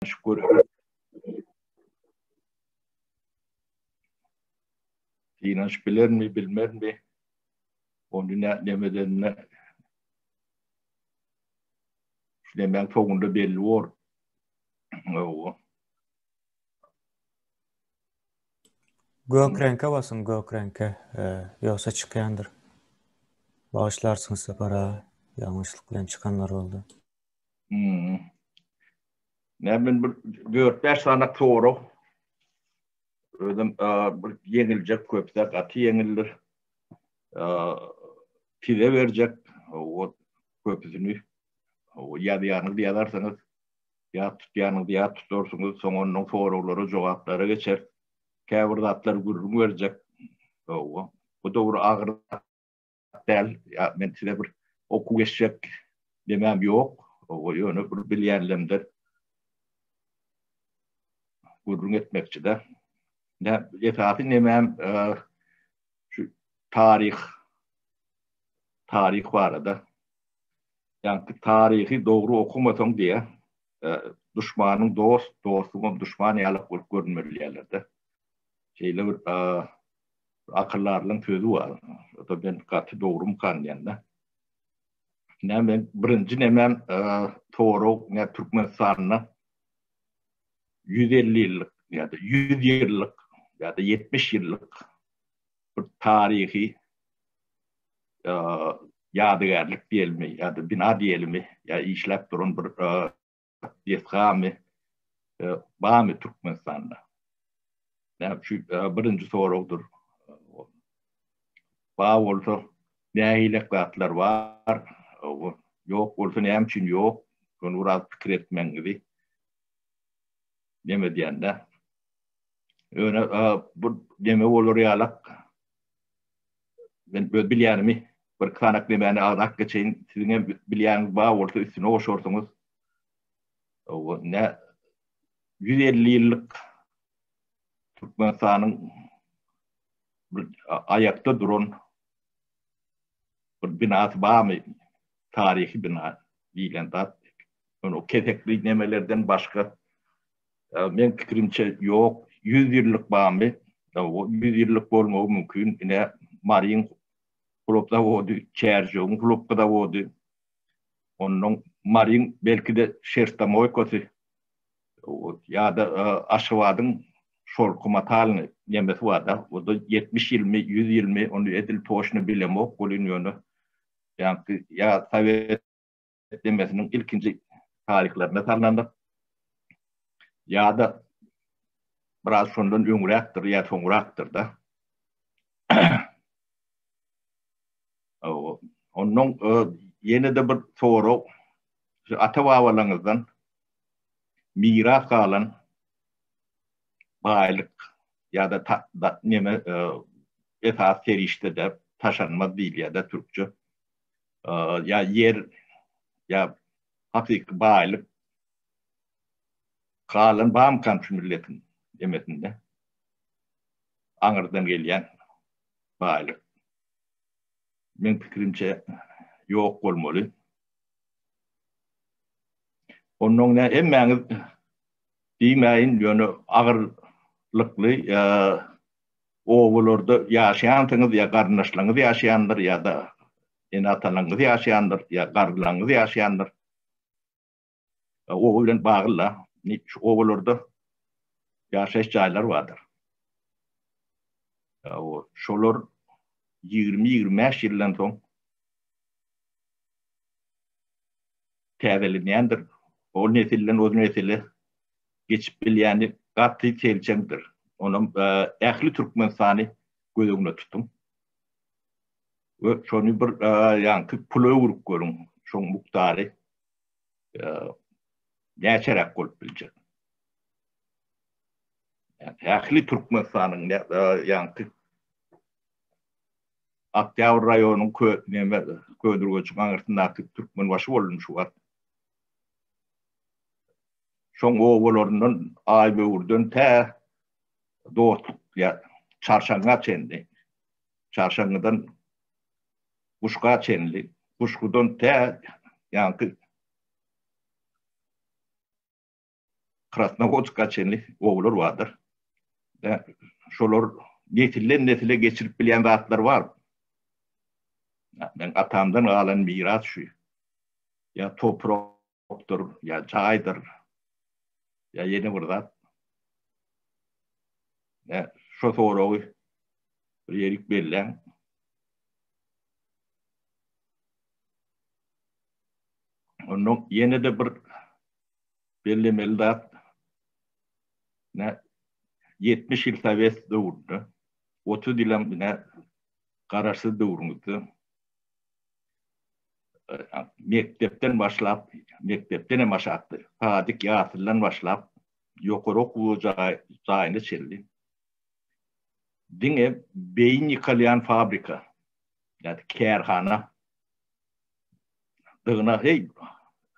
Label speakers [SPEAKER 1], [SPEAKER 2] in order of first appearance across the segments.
[SPEAKER 1] Synanyşyp görelim. Synanyşyp bilermi, bilmezmi? Ony nä nemedenine şu nemäň soňunda belli bor. Hawa.
[SPEAKER 2] Gök reňke basyň, gök reňke. Ýogsa çykýandyr. Bagyşlarsyňyz Sapar aga, ýalňyşlyk bilen çykanlar boldy.
[SPEAKER 1] Hmm. Näme men bir 4-5 sany sorag. Özüm bir ýeňiljek köpse gaty ýeňildir. Size berjek o köpüsini ýazýanyňyzy ýazarsyňyz. Ýat tutýanyňyzy ýat tutarsyňyz, soň ondan soraglara jogaplara geçer. Käbir zatlary gürrüň berjek. Bu dogry agyr däl. Ýa men size bir okuw geçjek demem ýok. Owa ýöne bir bilýänlemde gürrüň etmekçi-de. Nä esasy nemem şu taryh taryh barada. Ýaňky taryhy dogry okamasaň diýä, duşmanyň dost, dostuňam duşman ýalak bolup görünmeli diýýärler-de. Şeýle bir Akyldarlaryň sözi bar. O-da men gaty dogrumykan diýende. Ine men birinji nemem sorag ne Türkmenistanda 150 ýyllyk ýa-da 100 ýyllyk ýa-da 70 ýyllyk bir taryhy ýadygärlik diýelimi ýa-da bina diýelimi ýa işläp duran bir desgamy barmy Türkmenistanda? Näme şu birinji soragdyr. Bar bolsa nähili zatlar bar? Ýok bolsa näme üçin ýok? Şony biraz pikir etmegiňizi neme diýende. Ýöne bu neme bolar ýalak men öz bilýänimi bir sanak nemäni agzap geçeýin. Siziň hem bilýäniňiz bar bolsa üstüne goşarsyňyz. Ne 150 ýyllyk Türkmenistanyň bir aýakda duran bir binasy barmy? Taryhy bina diýlen zat. Ony kesekli nemelerden başga men pikirimçe ýok. 100 ýyllyk barmy? 100 ýyllyk bolmagy mümkin. Ine Maryň hlop zawody, Çärjewiň hlopka zawody, ondan Maryň belki-de şerstamoýkasy ýa-da Aşgabadyň şolky matalny nemesi bar-da, o-da 70 ýylmy, 100 ýylmy, ony edil toçno bilemok welin ýöne ýaňky ýa sowet nemesiniň ilkinji taryhlarynda salnandyr. Ýa-da biraz şondan öňräkdir ýa soňrakdyr-da. Ondan ýene-de bir sorag, şu ata-babalaryňyzdan miras galan baýlyk ýa-da neme esasy serişde-de taşanmaz diýilýär-de türkçe. Ýa ýer ýa hakyky baýlyk galan barmykan şu milletiň nemesinde? Aňyrdan gelýän baýlyk. Meň pikirimçe ýok bolmaly. Onnoň nä hemmäňiz diýmäýin, ýöne agyrlykly obalarda ýaşaýansyňyz ýa garyndaşlaryňyz ýaşaýandyr ýa-da ene-atalaryňyz ýaşaýandyr ýa garrylaryňyz ýaşaýandyr. Oba bilen bagly-da, şu obalarda ýaşaýyş jaýlar bardyr. Şolar 20-25 ýyldan soň täzelenýändir. O nesilden o nesile geçip bilýäni gaty selçeňdir. Onam ähli Türkmenistany göz öňüne tutuň. We şony bir ýaňky pula öwrüp görüň. Şoň mukdary näçeräk bolup biljek? Ähli Türkmenistanyň ýaňky Oktýabr raýonynyň kö neme Köneürgenjiň aňyrsyndaky Türkmenbaşy boldum şu wagt. Şoň obalaryndan Aýböwürden tä Dostluk ýa Çarşaňňa çenli, Çarşaňňydan Guşga çenli, Guşgudan tä ýaňky. Krasnowodska çenli obalar bardyr. Şolar nesilden nesile geçirip bilýän zatlar bar. Meň atamdan galan miras şu. Ýa toprakdyr, ýa jaýdyr, ýa ýene bir zat. Şo soragy bir ýerik belläň. Ondan ýene-de bir bellemeli zat, ine, 70 ýyl sowet döwründe, 30 ýylam ine garaşsyz döwrüňizde mekdepden başlap, mekdepden hem aşakda, sadyk ýasyldan başlap, ýokary okuw jaýyna çenli diňe beýin ýykalýan fabrika, ýa-da kärhana dygyna heý,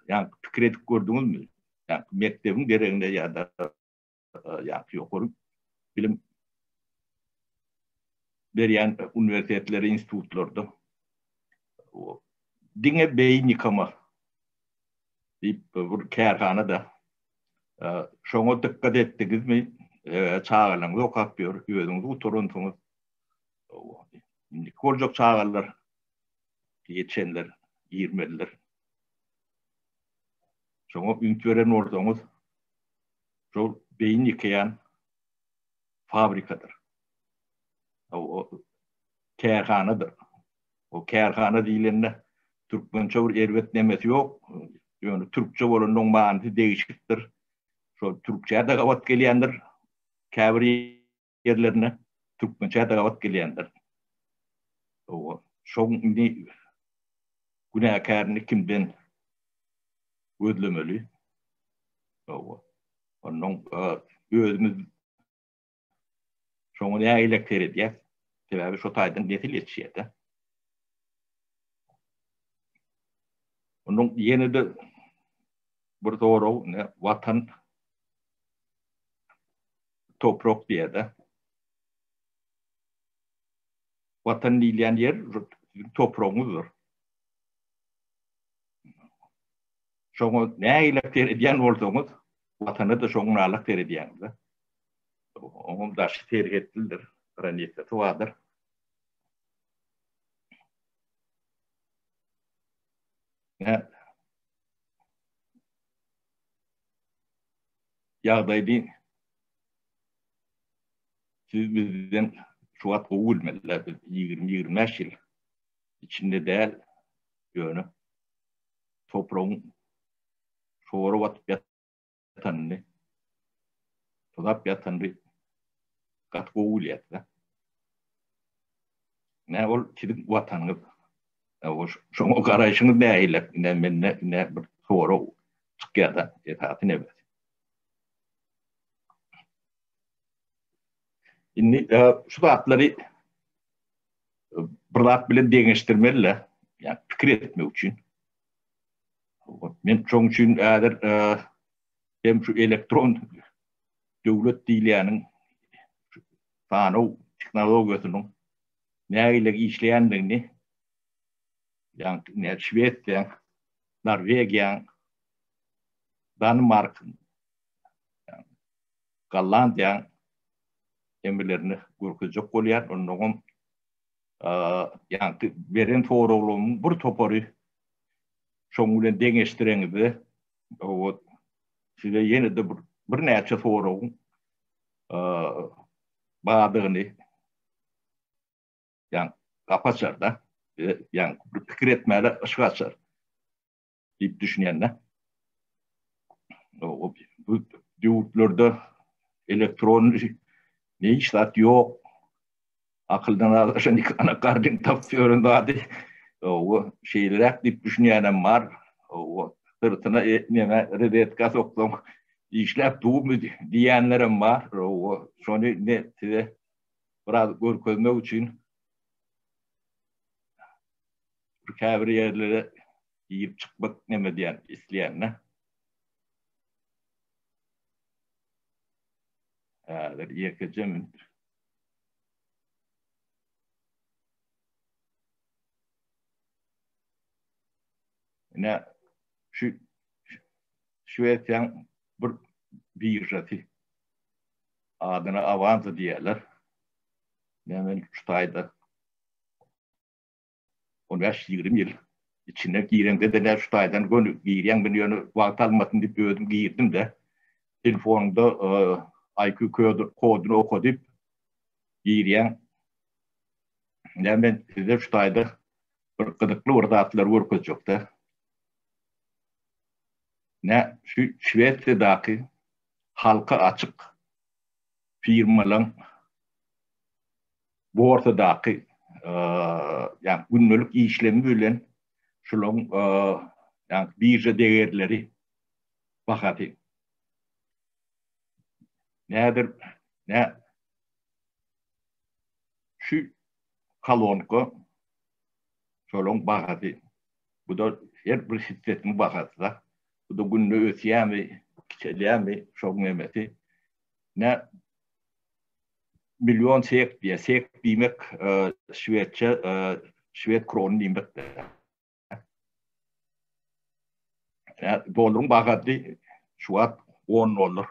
[SPEAKER 1] ýa pikir edip gördüňizmi? Ýa mekdebiň deregine ýa-da ýa ýokary bilim berýän uniwersitetlerde, institutlarda diňe beýin ýykama diýip bir kärhana-da şoňa dykgat etdiňizmi? Çagalaryňyz okap ýör, özüňiz gutaransyňyz. Indiki boljak çagalar ýetişenler girmelidir. Şoňa üns beren bolsaňyz, şol beýin ýykaýan fabrikadyr. O kärhanadyr. O kärhana diýlende türkmençe bir erbet nemesi ýok. Ýöne türkçe bolanyň manysy degişikdir. Şol türkçä-de gabat gelýändir. Käbir ýerlerinde türkmençä-de gabat gelýändir. Owa, şoň indi günäkärini kimden gözlemeli? Owa, onnoň özümiz şoňa nägilek seredýäs? Sebäbi şo taýdan nesil ýetişýär-de. Onnoň ýene-de bir sorag, ine, Watan toprak diýýär-de. Watan diýilýän ýer siziň topragyňyzdyr. Şoňa nägilek seredýän bolsaňyz, Watana-da şoňňalak seredýäňiz-de. Oňam daşy serhetlidir, granisasy bardyr. Ýa ýagdaýdy siz bizden şu wagt gowy bilmeliler. Biz 20-25 ýyl içinde däl, ýöne topragyň şora batyp ýatanyny, tozap ýatanyny gaty gowy bilýäris-de. Nä ol siziň watanyňyz. Şoňa garaýşyňyz nähili? Ine mende ine bir sorag çykýar-da, esasy nebesi. Indi şu zatlary bir zat bilen deňeşdirmeli-de, ýa pikir etmek üçin. Men şoň üçin häzir hem şu elektron döwlet diýilýäniň sanaw tehnologiýasynyň nähili işleýändigini, ýagny Şwesiýaň, Norwegiýaň, Danmarkyň, Gollandiýaň emrlerini görkezjek bolýar. Onnoňam ýaňky beren soraglarymyň bir topary şoň bilen deňeşdireňizde o size ýene-de bir birnäçe soragyň bardygyny ýaňky gapy açar-da, ýaňky bir pikir etmäge yşyk açar. Diýip düşünýän-de. Bu döwürlerde elektron ne iş zat ýok. Akyldan azaşan iki ana gardyň tapyp ýören zady. O şeýleräk diýip düşünýänem bar. O syrtyna e, neme rozetka soksaň işläp durmy diýýänlerem bar. O şony ne size biraz görkezmek üçin käbir ýerlere girip çykmak neme diýen isleýänine. Häzir ýekeje minut. Ine şu Şwesiýanyň bir biržasy. Adyna Avanza diýýärler. Men şu taýda 15-20 ýyl içine gireňde-de nä şu taýdan göni girýäň, men ýöne wagt almasyn diýip özüm girdim-de. Telefonyňda IQ koduny okadyp girýäň. Nä men size şu taýda bir gyzykly bir zatlar görkezjek-de. Nä şu Şwesiýadaky halka açyk firmalaryň borsadaky ýa gündelik işlemi bilen şularyň ýa birža degerleri bahasy nädir nä şu kolonka şolaryň bahasy bu-da her bir hissesiniň bahasy-da bu-da günde ösýärmi kiçelýärmi şoň nemesi nä Million sek diýýär. Sek diýmek şwedçe şwed krony diýmek. Dollaryň bahasy şu wagt 10 dollar.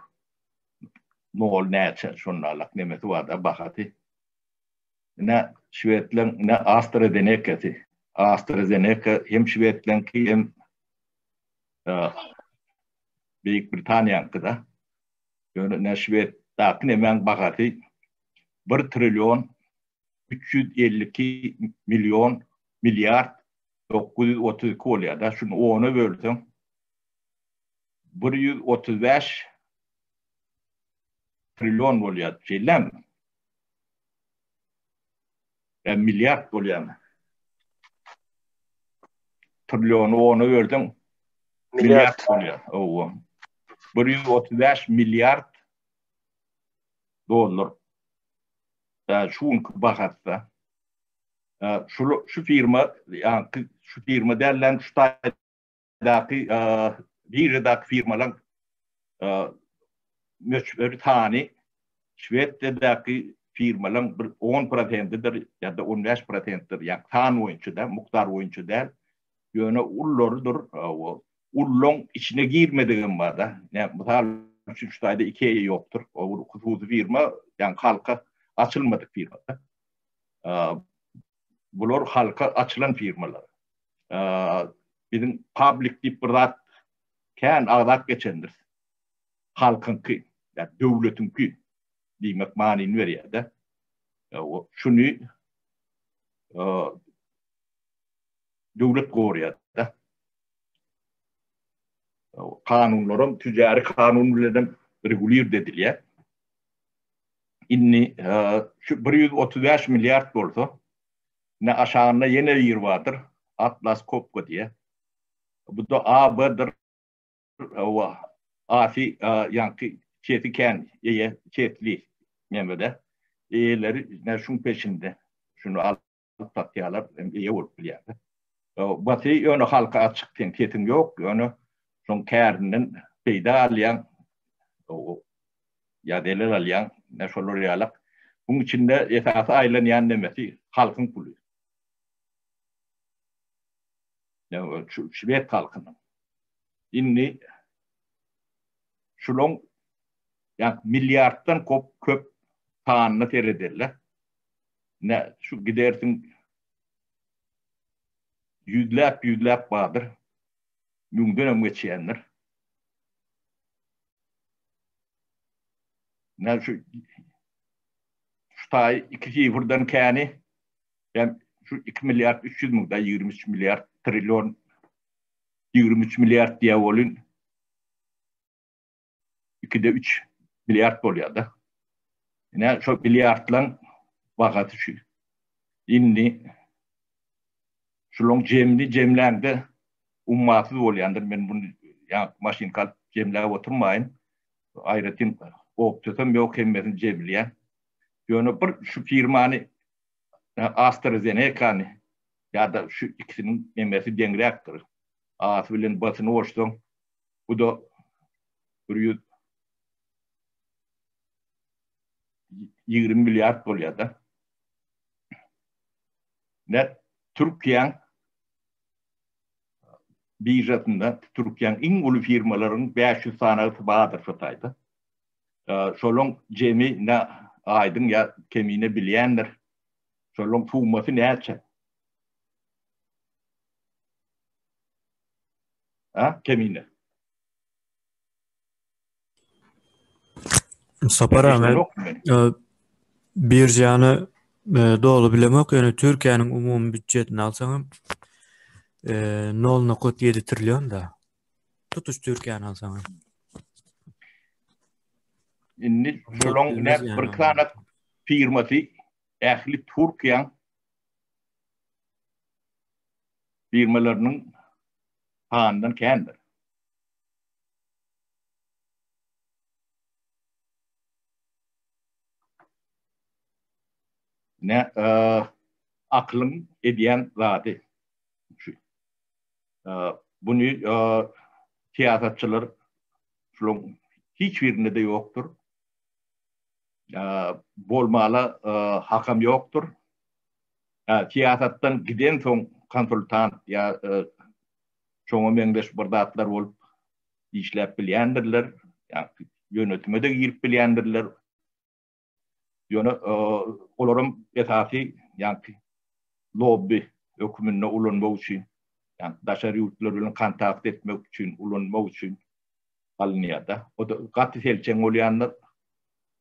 [SPEAKER 1] Nol näçe şonda nemesi bar-da bahasy. Ine şwedleň ine AstraZeneca-sy. AstraZeneca hem şwedleňki hem Beýik Britaniýaňky-da. Ýöne ine şweddaky nemäň bahasy bir trillion 352 million milliard 932 bolýar-da. Şuny ona bölseň 135 trillion bolýar. Şeýlemi? Ýa milliard bolýarmy? Trilliony ona bölseň milliard bolýar. Hawa. 135 milliard dollar. Ýa şu günki bahasda. Şu şu firma, ýa şu firma däl, şu taýdaky biržadaky firmalaryň möçberi sany Şwesiýadaky firmalaryň bir 10 prosentidir ýa-da 15 prosentidir, ýa san boýunça däl, mukdar boýunça däl. Ýöne ulularydyr, ulularyň içine girmedigem bar-da. Mysal üçin şu taýda IKEA ýokdur. O hususy firma, ýagny halka açylmadyk firma-da. Bular halka açylan firmalar. Biziň public diýip bir zat kän agzap geçendiris. Halkyňky, ýa döwletiňki diýmek manyny berýär-de. Şuny döwlet goraýar-da. Kanunlaram tüjari kanun bilen hem regulird edilýär. Indi şu 135 milliard bolsa, ine aşagynda ýene bir bardyr, Atlas Copco diýe. Bu da AB-dir. Hawa, Asy ýaňky sesi kän, eýe sesli nemede. Eýeleri ine şuň peşinde. Şuny alyp satýarlar, hem eýe bolup bilýärler. Basy ýöne halka açyk, seň sesiň ýok, ýöne şoň kärinden peýda alýaň, ýa zelel alýaň, ine şolar ýalak. Buň içinde esasy aýlanýan nemesi halkyň puly. Şu şwed halkynyň. Indi şulaň ýa milliarddan kop köp sanyna serederler. Ine şu gidersiň ýüzläp ýüzläp bardyr. Müňdenem geçýändir. Ine şu şu taý iki sifrden käni hem şu 2 milliard 300 müň da 23 milliard trillion 23 milliard diýä bolun 2-de 3 milliard bolýar-da. Ine şo milliardlaň bahasy şu. Indi şulaň jemini jemläňde ummasyz bolýandyr. Men bunu ýa maşynka alyp jemläp oturmaýyn. Aýratyn opsiýasam ýok, hemmesini jemleýän. Ýöne bir şu firmany AstraZeneca-ny ýa-da şu ikisiniň nemesi deňräkdir. A-sy bilen B-sini goşsaň, bu-da 120 milliard bolýar-da. Ne Türkiýäň biržasynda Türkiýäň iň uly firmalaryň 500 sanasy bardyr şu taýda. Şolaň jemi ne Aýdyň ýa Kemine bilýändir. Şolaň summasy näçe? Ha, Kemine.
[SPEAKER 2] Sapar aga, biržany doly bilemok, ýöne Türkiýäniň umumy býudjetini alsaňam 0.7 trillion da. Tutuş Türkiýäni alsaňam.
[SPEAKER 1] Indi şolaň ne bir sany firmasy ähli Türkiýäň firmalarynyň sanyndan kändir. Ne akylyň edýän zady şu. Buny syýasatçylar şularyň hiç birinde-de ýokdur. Bolmala hakam ýokdur. Syýasatdan gidensoň konsultant ýa şoňa meňzeş bir zatlar bolup işläp bilýändirler, ýa ýönetime-de girip bilýändirler. Ýöne olaram esasy ýaňky lobby höküminde ulanmak üçin, ýa daşary ýurtlar bilen kontakt etmek üçin ulanmak üçin alynýar-da. O-da gaty selçeň bolýandyr.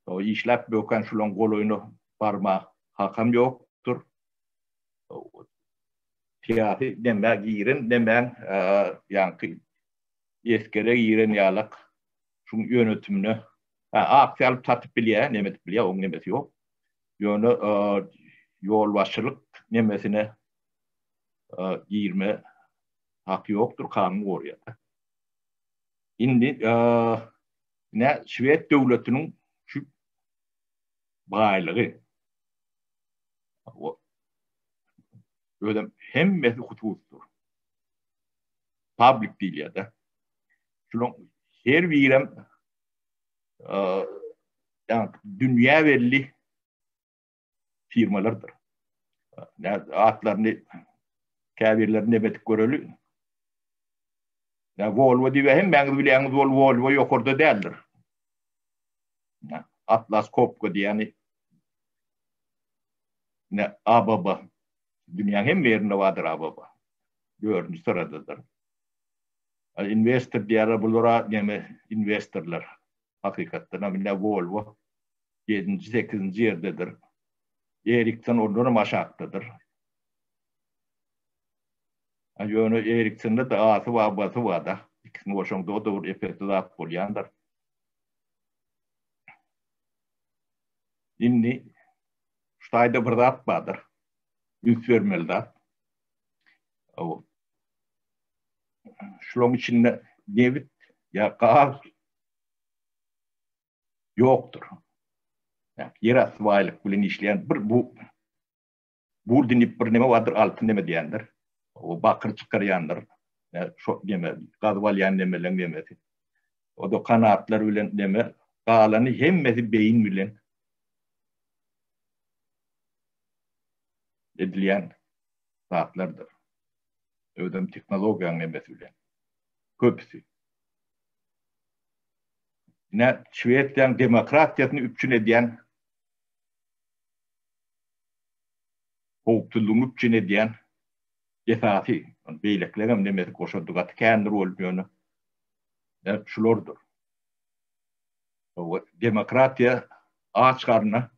[SPEAKER 1] O işläp böken şulaň golaýyna barma hakam ýokdur. Syýasy nämä giren nemäň ýaňky esgere giren ýalak şuň ýönetimine aksiýa alyp satyp bilýär, neme edip bilýär, oň nemesi ýok. Ýöne ýolbaşçylyk nemesine girme haky ýokdur, kanun goraýar. Indi ine şwed döwletiniň şu baýlygy özem hemmesi hususdyr. Public diýilýär-de. Şularyň her birem ýa dünýä belli firmalardyr. Atlaryny käbirlerini neme edip göreli. Ýa Volvo diýip hemmäňiz bilýäňiz, ol Volvo ýokarda däldir. Atlas Copco diýýäni ne ABB dünýäň hemme ýerinde bardyr ABB. Dördünji syradadyr. Investor diýýärler bulara neme investorlar. Hakykatdan hem ine Volvo ýedinji, sekizinji ýerdedir. Ericsson ondan hem aşakdadyr. Ýöne Ericssonda-da A-sy bar, B-sy bar-da. Ikisini goşaňda o-da bir epesli zat bolýandyr. Indi şu taýda bir zat bardyr. Üns bermeli zat. Şularyň içinde nebit ýa gaz ýokdur. Ýerasty baýlyk bilen işleýän bir bu bur diýip bir neme bardyr, altyn neme diýendir. O bakyr çykarýandyr. Şo neme, gazyp alýan nemeleň nemesi. O-da kanatlar bilen neme, galany hemmesi beýin bilen edilýän zatlardyr. Özem tehnologiýanyň nemesi bilen. Köpüsi. Ine, Şwesiýanyň demokratiýasyny üpjün edýän howpsuzlygyny üpjün edýän esasy, beýlekileňem nemesi goşandy gaty kändir bolup ýöne şulardyr. Demokratiýa aç garna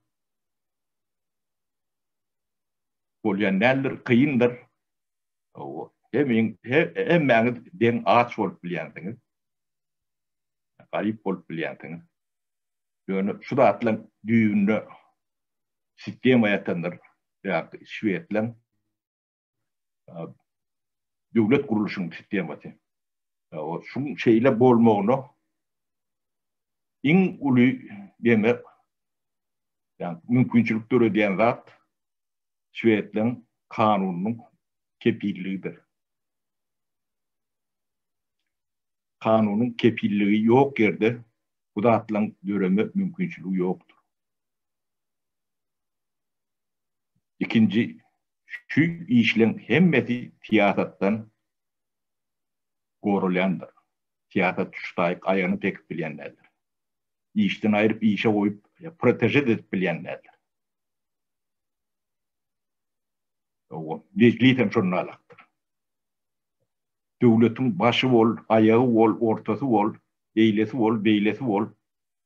[SPEAKER 1] bolýan däldir, kyndyr. Hemiň, hemmäňiz deň aç bolup bilýänsiňiz. Garyp bolup bilýänsiňiz. Ýöne şu zatlaryň düýbünde sistema ýatandyr. Ýa şwedleň döwlet gurluşynyň sistemasy. Şuň şeýle bolmagyna iň uly neme, ýagny mümkinçilik döredýän zat şwedleň kanunynyň kepilligidir. Kanunyň kepilligi ýok ýerde bu zatlaryň döreme mümkinçiligi ýokdur. Ikinji, şu işleň hemmesi syýasatdan goralýandyr. Syýasat şu taýyk aýagyny pekip bilýän däldir. Işden aýryp işe goýup protežet edip bilýän däldir. Mejlis hem şonda alakdyr. Döwletiň başy bol, aýagy bol, ortasy bol, eýlesi bol, beýlesi bol,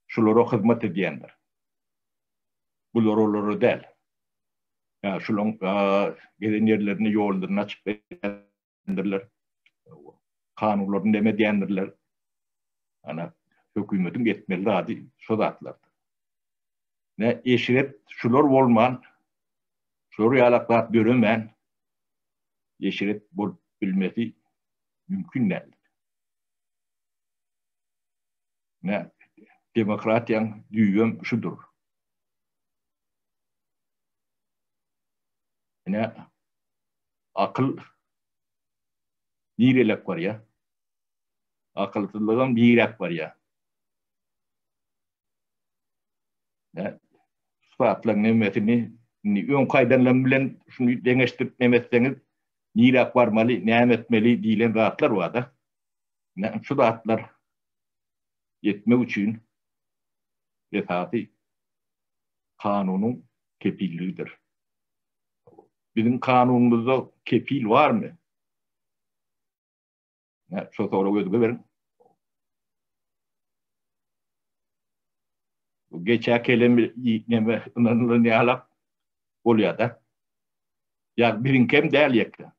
[SPEAKER 1] şulara hyzmat edýändir. Bular olara däl. Ýa şulaň gezen ýerlerini ýollaryny açyp berýändirler. Kanunlaryny neme edýändirler. Ana, hökümetiň etmeli zady şo zatlardyr. Ne eşret şular bolman, şular ýalak zat döremän, eşret bolup bilmesi mümkin däldir. Ne demokratiýaň düýbem şudur. Ine akyl nirelek barýar? Akylsyzlygam niräk barýar? Ne zatlaryň nemesini indi öňki aýdanlarym bilen şuny deňeşdirip neme etseňiz niräk barmaly, näme etmeli diýlen zatlar bar-da. Ine şu zatlar ýetmek üçin esasy kanunyň kepilligidir. Biziň kanunymyzda kepil barmy? Ine, şo soragy özüňize beriň. Bu geçä kelem neme ynanylan ýalak bolýar-da. Ýa biziňkem däl ýeke.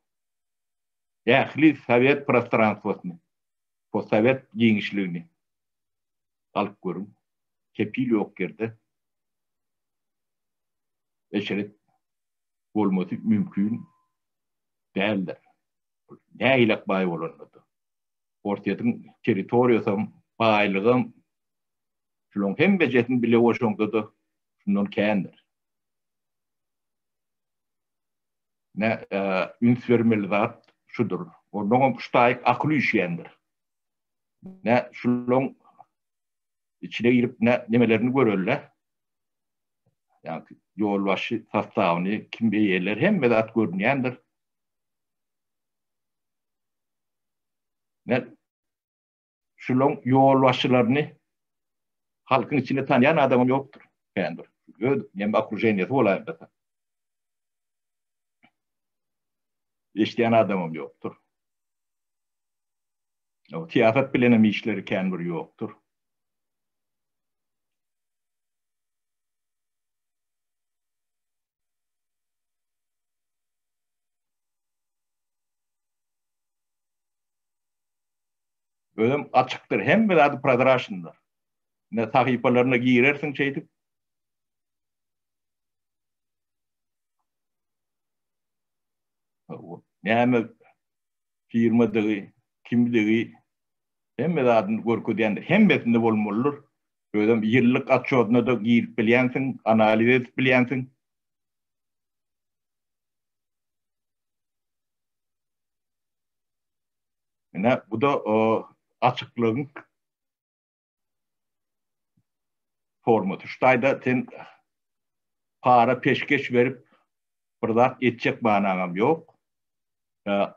[SPEAKER 1] Ähli sowet prostranstwosyny, postsowet giňişligini alyp görüň. Kepil ýok ýerde eşret bolmasy mümkin däldir. Nähilek baý bolanda-da. Orsýetiň territoriýasam, baýlygam şularyň hemmejesini bile goşaňda-da şundan kändir. Ne üns bermeli zat şudur. Onnoňam şu taýyk akyl üýşýändir. Ne şularyň içine girip ne nemelerini göreli. Ýa-ni ýolbaşçy sostawyny kim eýeler hemme zat görünýändir. Ne şularyň ýolbaşçylaryny halkyň içinde tanýan adamam ýokdur. Kändir. Öz neme okruženiýesi bolaýmasa. Eşidýän adamam ýokdur. Syýasat bilenem işleri kän bir ýokdur. Özem açykdyr, hemme zady prozraçnydyr. Ine sahypalaryna girersiň şeýdip. Näme firmadygy, kimdigi hemme zadyny görkezýändir. Hemmesinde bolmalydyr. Özem ýyllyk otçodyna-da girip bilýänsiň, analiz edip bilýänsiň. Ine, bu-da açyklygyň formasy. Şu taýda sen para peşgeş berip bir zat etjek manaňam ýok.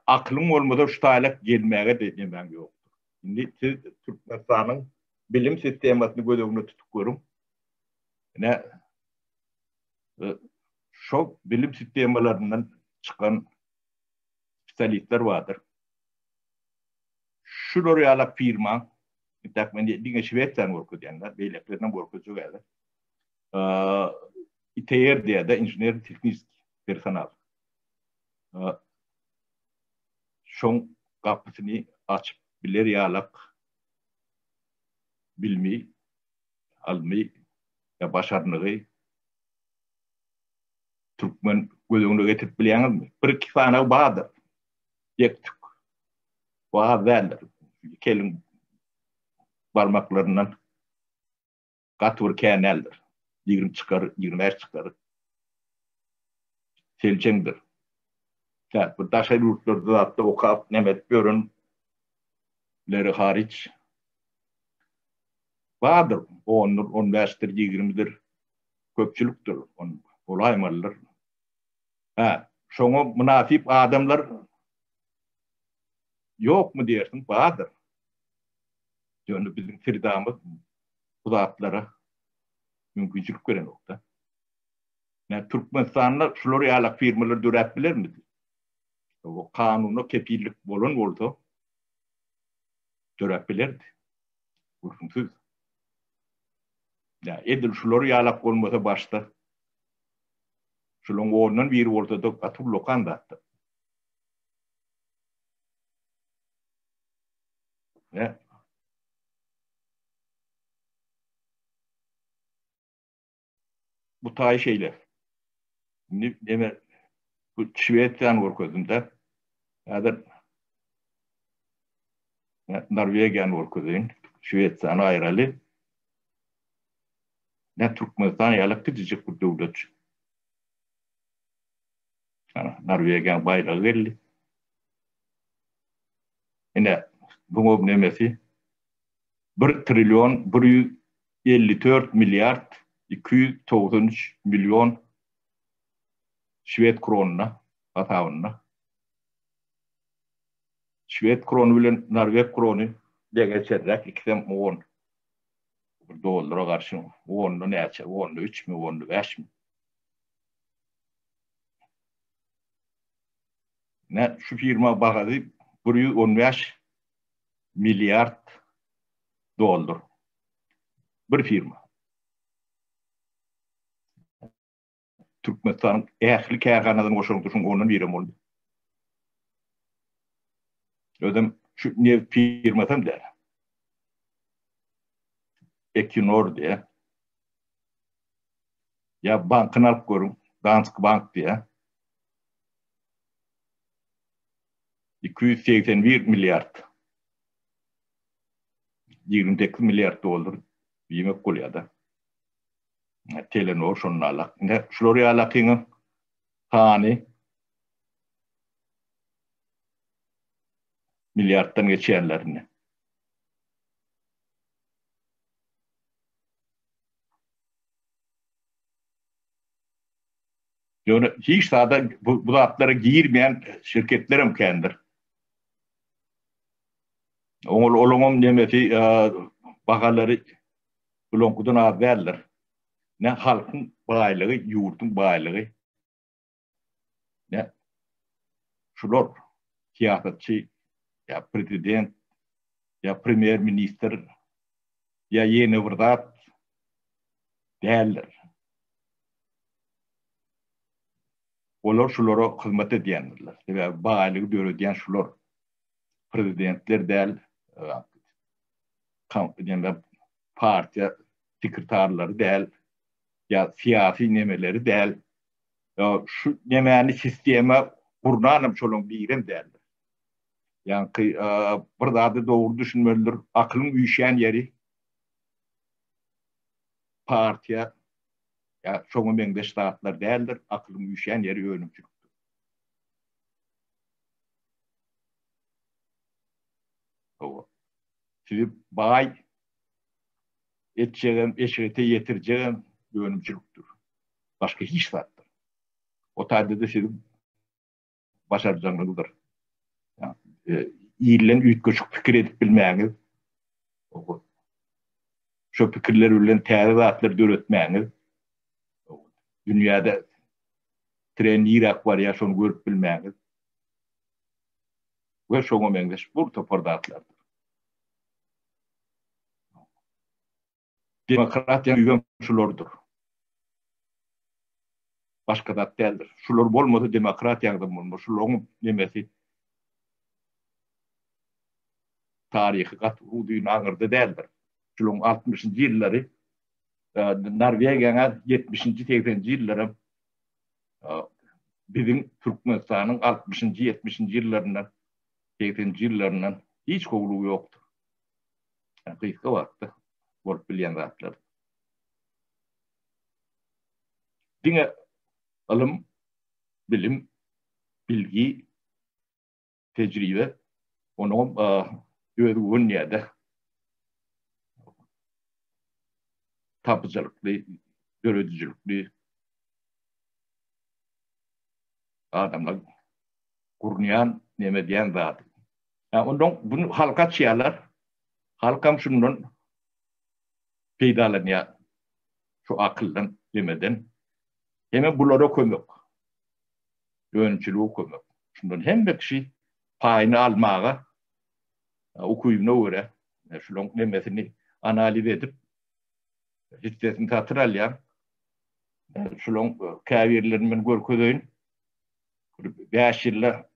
[SPEAKER 1] Akylyň bolmasa şu taýlak gelmäge-de nemäň ýokdur. Indi siz Türkmenistanyň bilim sistemasyny göz öňünde tutup görüň. Ine, şo bilim sistemalaryndan çykan spesialistler bardyr. Şular ýalak firma, intäk men diňe Şwesiýany görkezýän-de, beýlekilerini hem görkezjek häzir. ITR diýýär-de, inžener-tehniski personal. Şoň gapysyny açyp biler ýalak bilimi, ylmy ýa başarnygy türkmen göz öňüne getirip bilýäňizmi? Bir-iki sanaw bardyr. Ýek-tük. Bu az däldir. Iki eliň barmaklaryndan gaty bir kän däldir. 20 çykar, 25 çykar. Seljeňdir. Tä bu daşary ýurtlarda zatda okap, näme edip ýörenleri hariç bardyr. Ondur, on bäşdir, ýigrimidir. Köpçülikdir. On bolaýmalydyr. Hä, şoňa mynasyp adamlar ýokmy diýersiň, bardyr. Ýöne biziň sredamyz. bu zatlara mümkinçilik berenok-da. Nä Türkmenistanda şular ýalak firmalar döräp bilermidi? O kanuna kepillik bolan bolsa döräp bilerdi. Gürrüňsiz. Nä edil şular ýalak bolmasa başda şularyň ondan biri bolsa-da gaty ullakan zatdyr. Nä Bu taýy şeýle. Indi neme bu Şwesiýany görkezdim-de. Häzir Norwegiýany görkezeýin. Şwesiýany aýraly. Ne Türkmenistan ýaly kiçijik bir döwlet. Ana, Norwegiýanyň baýragy geldi. Ine, buňa nemesi bir trillion 154 milliard 293 million şwed kronyna hasabynda. Şwed krony bilen norweg krony deňeçerräk, ikisem on bir dollara garşy onda näçe, onda üçmi, onda bäşmi? Ne şu firma bahasy 115 milliard dollar. Bir firma. Türkmenistanyň ähli kärhanalaryny goşanyňda şuň ondan birem boldy. Özem şu neft firmasam däl. Equinor diýä. Ýa bankyny alyp görüň, Danske Bank diýä. 281 milliard. 28 milliard dollar diýmek bolýar-da. Telenor şonda alak. Ine şular ýalakyňam sany milliarddan geçýänlerini. Ýöne hiç zada bu, bu zatlara girmeýän şirketlerem kändir. Oňa olaňam nemesi bahalary bulaňkydan az däldir. Ne halkyň baýlygy, ýurduň baýlygy. Ne şular syýasatçy ýa prezident ýa premýer ministr ýa ýene bir zat däldir. Olar şulara hyzmat edýändirler. Sebäbi baýlygy döredýän şular. Prezidentler däl, partiýa sekretarlary däl, ýa syýasy nemeleri däl. Şu nemäni sistema gurnanam şolaň birem däldir. Ýaňky bir zady dogry düşünmelidir. Akylyň üýşýän ýeri partiýa ýa şoňa meňzeş zatlar däldir. Akylyň üýşýän ýeri önümçilikdir. Hawa. Sizi baý etjegem, eşrete ýetirjegem önümçilikdir. Başga hiç zatdyr. O taýda-da siziň başarjaňlygydyr. Ilden üýtgeşik pikir edip bilmäňiz, şo pikirler bilen täze zatlar döretmäňiz, dünýäde tren niräk barýar şony görüp bilmäňiz we şoňa meňzeş bir topar zatlardyr. Demokratiýa düýbem şulardyr. Başga zat däldir. Şular bolmasa demokratiýaňyzam bolmaz. Şularyň nemesi taryhy gaty uzyn aňyrda däldir. Şularyň altmyşynjy ýyllary Norwegiýaňa ýetmişinji, segseninji ýyllaram biziň Türkmenistanyň altmyşynjy, ýetmişinji ýyllaryndan, segseninji ýyllaryndan hiç gowulygy ýokdur. Gysga wagtda bolup bilýän zatlar. Diňe ylym, bilim, bilgi, tejribe onuňam özi görünýär-de. Tapyjylykly, döredijilikli adamlar gurnaýan, neme edýän zady. Ýa ondan bunu halka açýarlar. Halkam şundan. Peýdalanýar şu akyldan, demeden. Hemem bulara kömek. Önümçilige kömek. Şundan hemme kişi paýyny almaga ukybyna görä şulaň nemesini analiz edip hissesini satyn alýar. Şulaň käbirlerini men görkezeýin. Bir 5 ýylda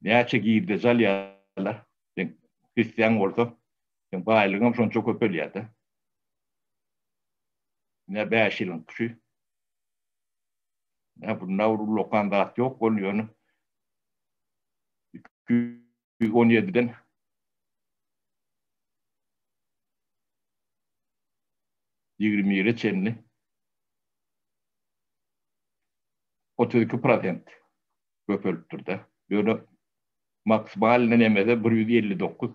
[SPEAKER 1] näçe girdeji alýarlar. Sen hissäň bolsa, seň baýlygyňam şonça köpelýär-de. Ine 5 ýylyň şu. Ine bunda bir ullakan zat ýok, ol ýöne 217-den 21-e çenli 32 prosent köpelipdir-de. Ýöne maksimalny nemede 159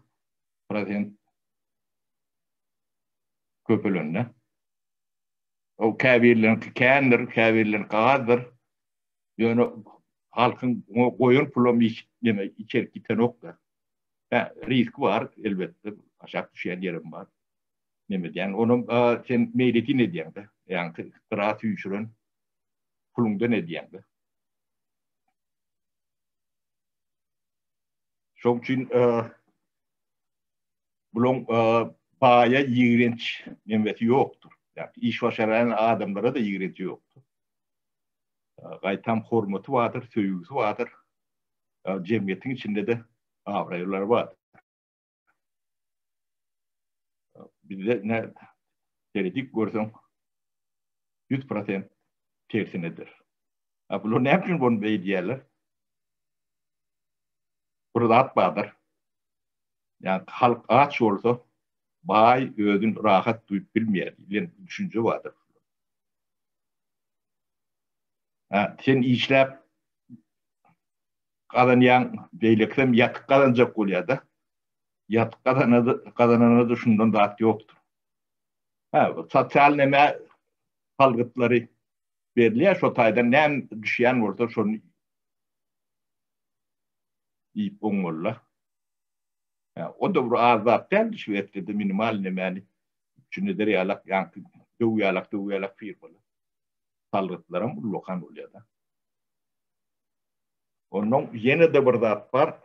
[SPEAKER 1] prosent köpelende. O käbirleriňki kändir, käbirleriňki azdyr. Ýöne halkyň goýan pulam hiç neme içerik gitenok-da. Hä, riski bar, elbetde, aşak düşýän ýerem bar. Neme edýän, onam sen meýletin edýäň-de. Ýaňky gyra süýşüren puluňdan edýäň-de. Şoň üçin bulaň baýa ýigrenç nemesi ýokdur. Ýagny iş başarýan adamlara-da ýigrenji ýokdur. Gaýtam hormaty bardyr, söýgüsi bardyr. Jemgyýetiň içinde-de abraýlary bardyr. Bizde ne seredip görseň 100% tersinedir. A bular näme üçin bunu beýdýärler? Bir zat bardyr. Ýa halk aç bolsa, baý özün rahat duýup bilmeýär diýen düşünje bardyr. Ha, sen işläp gazanýaň, beýlekisem ýatyk gazanjak bolýar-da. Ýatyk gazanada, gazanana-da şundan zat ýokdur. Ha, sosial neme salgytlary berilýär, şo taýdan näme düşýän bolsa şony iýip oňmalylar. Ha, o-da bir az zat däl, Şwesiýada minimal nemäni üpjün eder ýalak, ýaňky döw ýalak, döw ýalak firmalar. Salgytlaram ullakan bolýar-da. Onnoň ýene-de bir zat bar.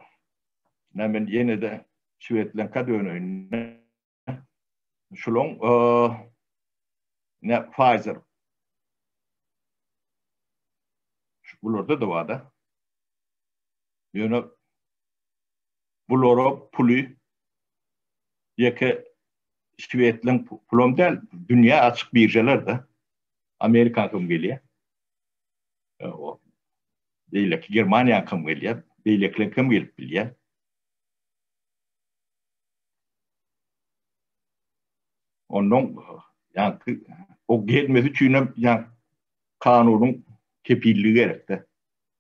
[SPEAKER 1] Ine men ýene-de şwedleňkä döneýin. Şulaň ine Pfizer. Bularda-da bar-da. Ýöne bulara puly ýeke şwedleň pulam däl, dünýä açyk biržalar-da. Amerikaňkam gelýär. Beýleki Germaniýaňkam gelýär, beýlekileňkem gelip bilýär. Ondan ýaňky o gelmesi üçin hem ýa kanunyň kepilligi gerekde.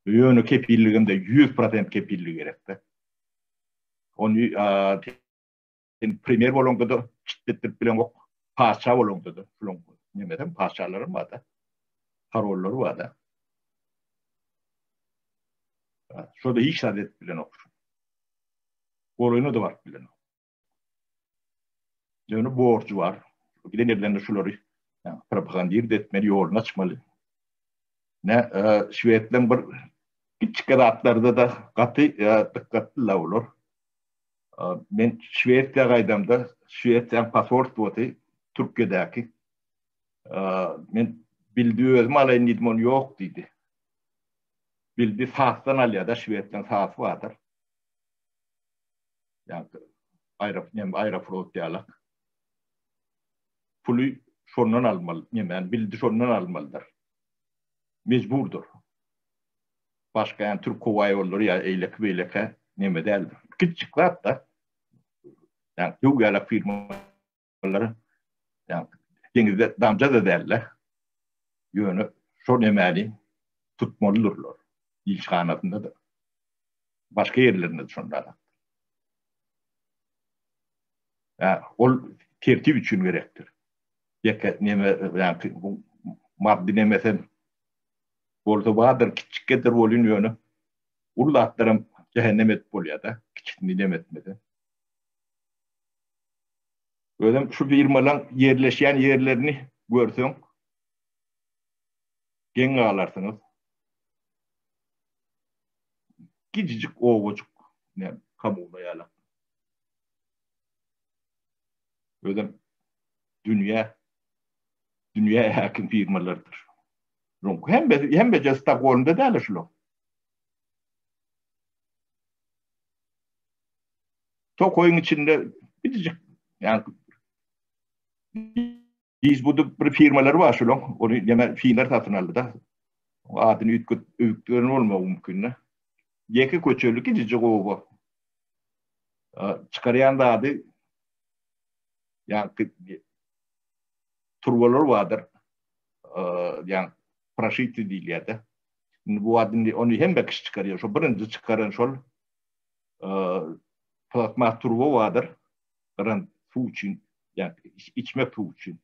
[SPEAKER 1] Ýöne kepilligem de 100% kepilligi gerekde. Ony sen premýer bolaňda-da çit etdirip bileňok, patyşa bolaňda-da, şulaň nemesem patyşalaram bar-da, korollary bar-da. Şo-da hiç zat edip bilenok. Golaýyna-da baryp bilenok. Ýöne borjy bar. Giden ýerlerinde şulary propagandir etmeli, ýoluny açmaly. Ne şwedleň bir kiçijik zatlarda-da gaty dykgatly-la olar. Men Şwesiýa gaýdamda, Şwesiýanyň pasportwasy Türkiýedäki. Men bildi özüm alaýyn diýdim, ony ýok diýdi. Bildi SASdan alýar-da, Şwesiýanyň SASy bardyr. Ýa-da aerop, näme aeroflot ýalak. Puly şondan almaly, näme, bildi şondan almalydyr. Mejburdyr. Başga ýa Türk howa ýollary ýa eýleki beýleki neme däldir. Kiçijik zat da. Ýa döw ýalak firmalar ýa deňizde damja da dälde. Ýöne şo nemäni tutmalydyrlar. Ilçihanasynda da. Başga ýerlerinde de şonda. Ýa ol tertip üçin gerekdir. Ýeke neme ýa maddy nemesem Bolsa bardyr kiçjikgedir bolyn ýöne uly zatlaram jähennem edip bolýada kiçisini nem etmese. Özem şu firmalaryň ýerleşýän ýerlerini görseň geň galarsyňyz. Kiçijik obajyk, näme, kommuna ýalak. Özem dünýä dünýä häkim firmalardyr. Hemmesi hemmeje Stokgolmda däl şular. Tokaýyň içinde kiçijik ýa Biz bu bir firmalar bar şulaň. Ony näme finler satyn aldy-da. Adyny üýtget üýtgeden bolmagy mümkin-de. Ýeke köçeli kiçijik oba. Çykarýan zady ýa turbalar bardyr. Ýa proşiti diýilýär-de. Indi bu wagt indi ony hemme kişi çykarýar. Şo birinji çykaran şol plastmas turba bardyr. Gyran suw üçin, ýa içmek suw üçin.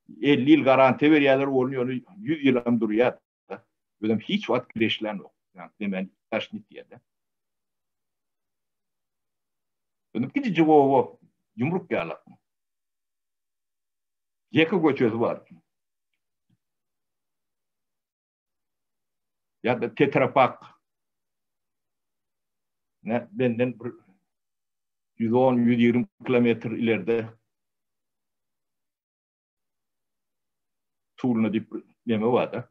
[SPEAKER 1] 50 ýyl garantiýa berýärler, ony ýöne 100 ýyl hem durýar. Özem hiç wagt kireçlänok. Ýa demen daşny diýýär. Ýöne kiçijik oba, ýumruk ýaly. Ýeke köçesi bar. Ýa-da tetrapak. Ne benden bir 110-120 kilometr ileride Tulna diýip bir neme bar-da.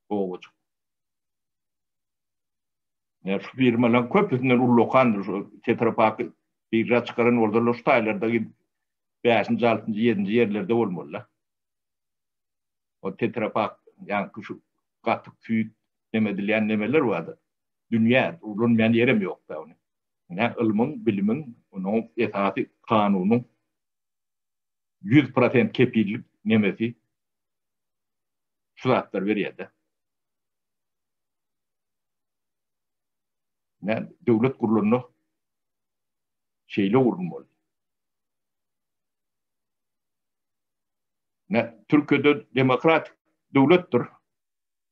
[SPEAKER 1] Obajyk. Ýa şu firmalaryň köpüsinden ullakandyr şu tetrapaky birža çykaran bolsalar şu taýlarda bäşinji, altynjy, ýedinji ýerlerde bolmaly-da. O tetrapak ýaňky şu gatyk süýt neme edilýän nemeler bardyr. Dünýä ulanmaýan ýerem ýok-da ony. Ine ylmyň, bilimiň, onuň esasy kanunyň 100% kepillik nemesi şu zatlar berýär-de. Ine döwlet gurlanda şeýle gurulmaly. Ne Türkiýede demokratik döwletdir.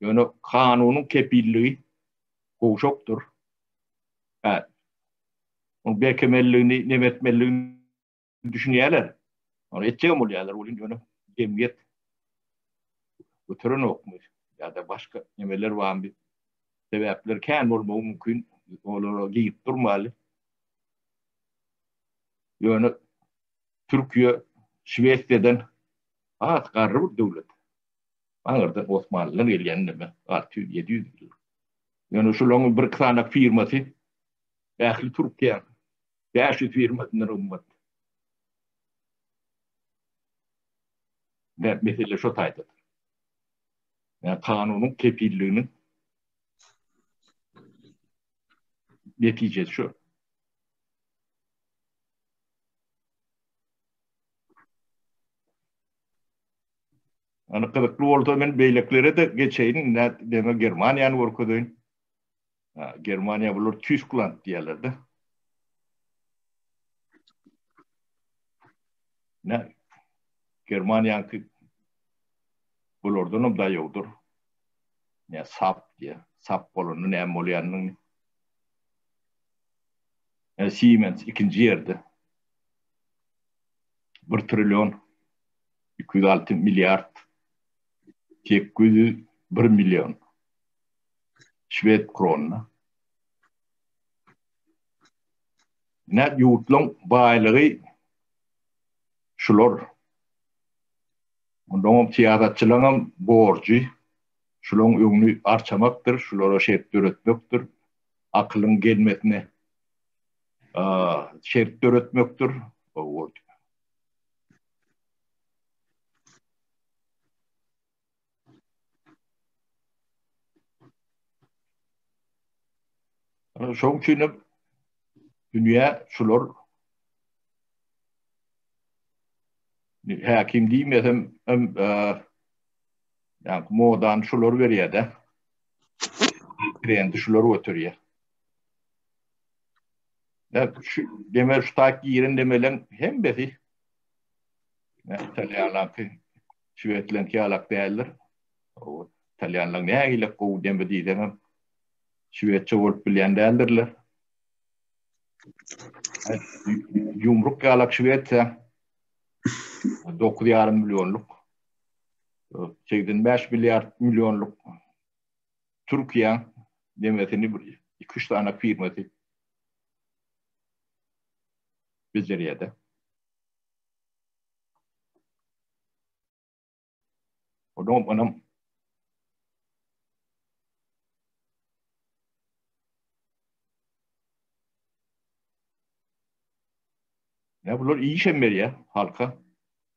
[SPEAKER 1] Ýöne kanunyň kepilligi gowşakdyr. Hä. Onuň berkemeligini, neme etmeliligini düşünýärler. Ony etjegem bolýarlar welin ýöne jemgyýet göterenokmy ýa-da başga nemeler barmy? Sebäpler kän bolmagy mümkin. Olara girip durmaly. Ýöne Türkiýe Şwesiýadan has garry bir döwlet. Aňyrdan Osmanlydan gelýän neme 600-700 ýyl. Ýöne şularyň bir iki sany firmasy ähli Türkiýäň 500 firmasyndan gymmat. Ne mesele şo taýdadyr. Ýa kanunyň kepilliginiň netijesi şu. Ýani gyzykly bolsa men beýlekilere-de geçeýin, nä deme Germaniýany görkezeýin. Ha, Germaniýa bular Tüskland diýýärler-de. Nä Germaniýaňky bulardan hem daýawdyr. Nä sap diýýär. Sap bolanda näme bolýanyny. Siemens ikinji ýerde. 1 trillion 206 milliard 801 million şwed kronyna. Nä ýurtlaryň baýlygy şular. Ondan syýasatçylaryň hem borjy şularyň öňüni arçamakdyr, şulara şert döretmekdir. Akylyň gelmesine şert döretmekdir. Şoň üçin hem dünýä şular häkim diýmesem hem ýa modany şular berýär-de. Trendi şular göterýär. Ya şu deme şu tak giren demeleň hemmesi ne italýanlaňky şwedleňki ýalak däldir. O italýanlaň nähili gowy deme diýseňem şwedçe bolup bilýän däldirler. Ýumruk ýalak Şwesiýa 9,5 millionlyk 85 milliard millionlyk Türkiýäň demesini bir 2-3 sany firmasy bejerýär-de. Onam onam Ya bular işem berýär halka.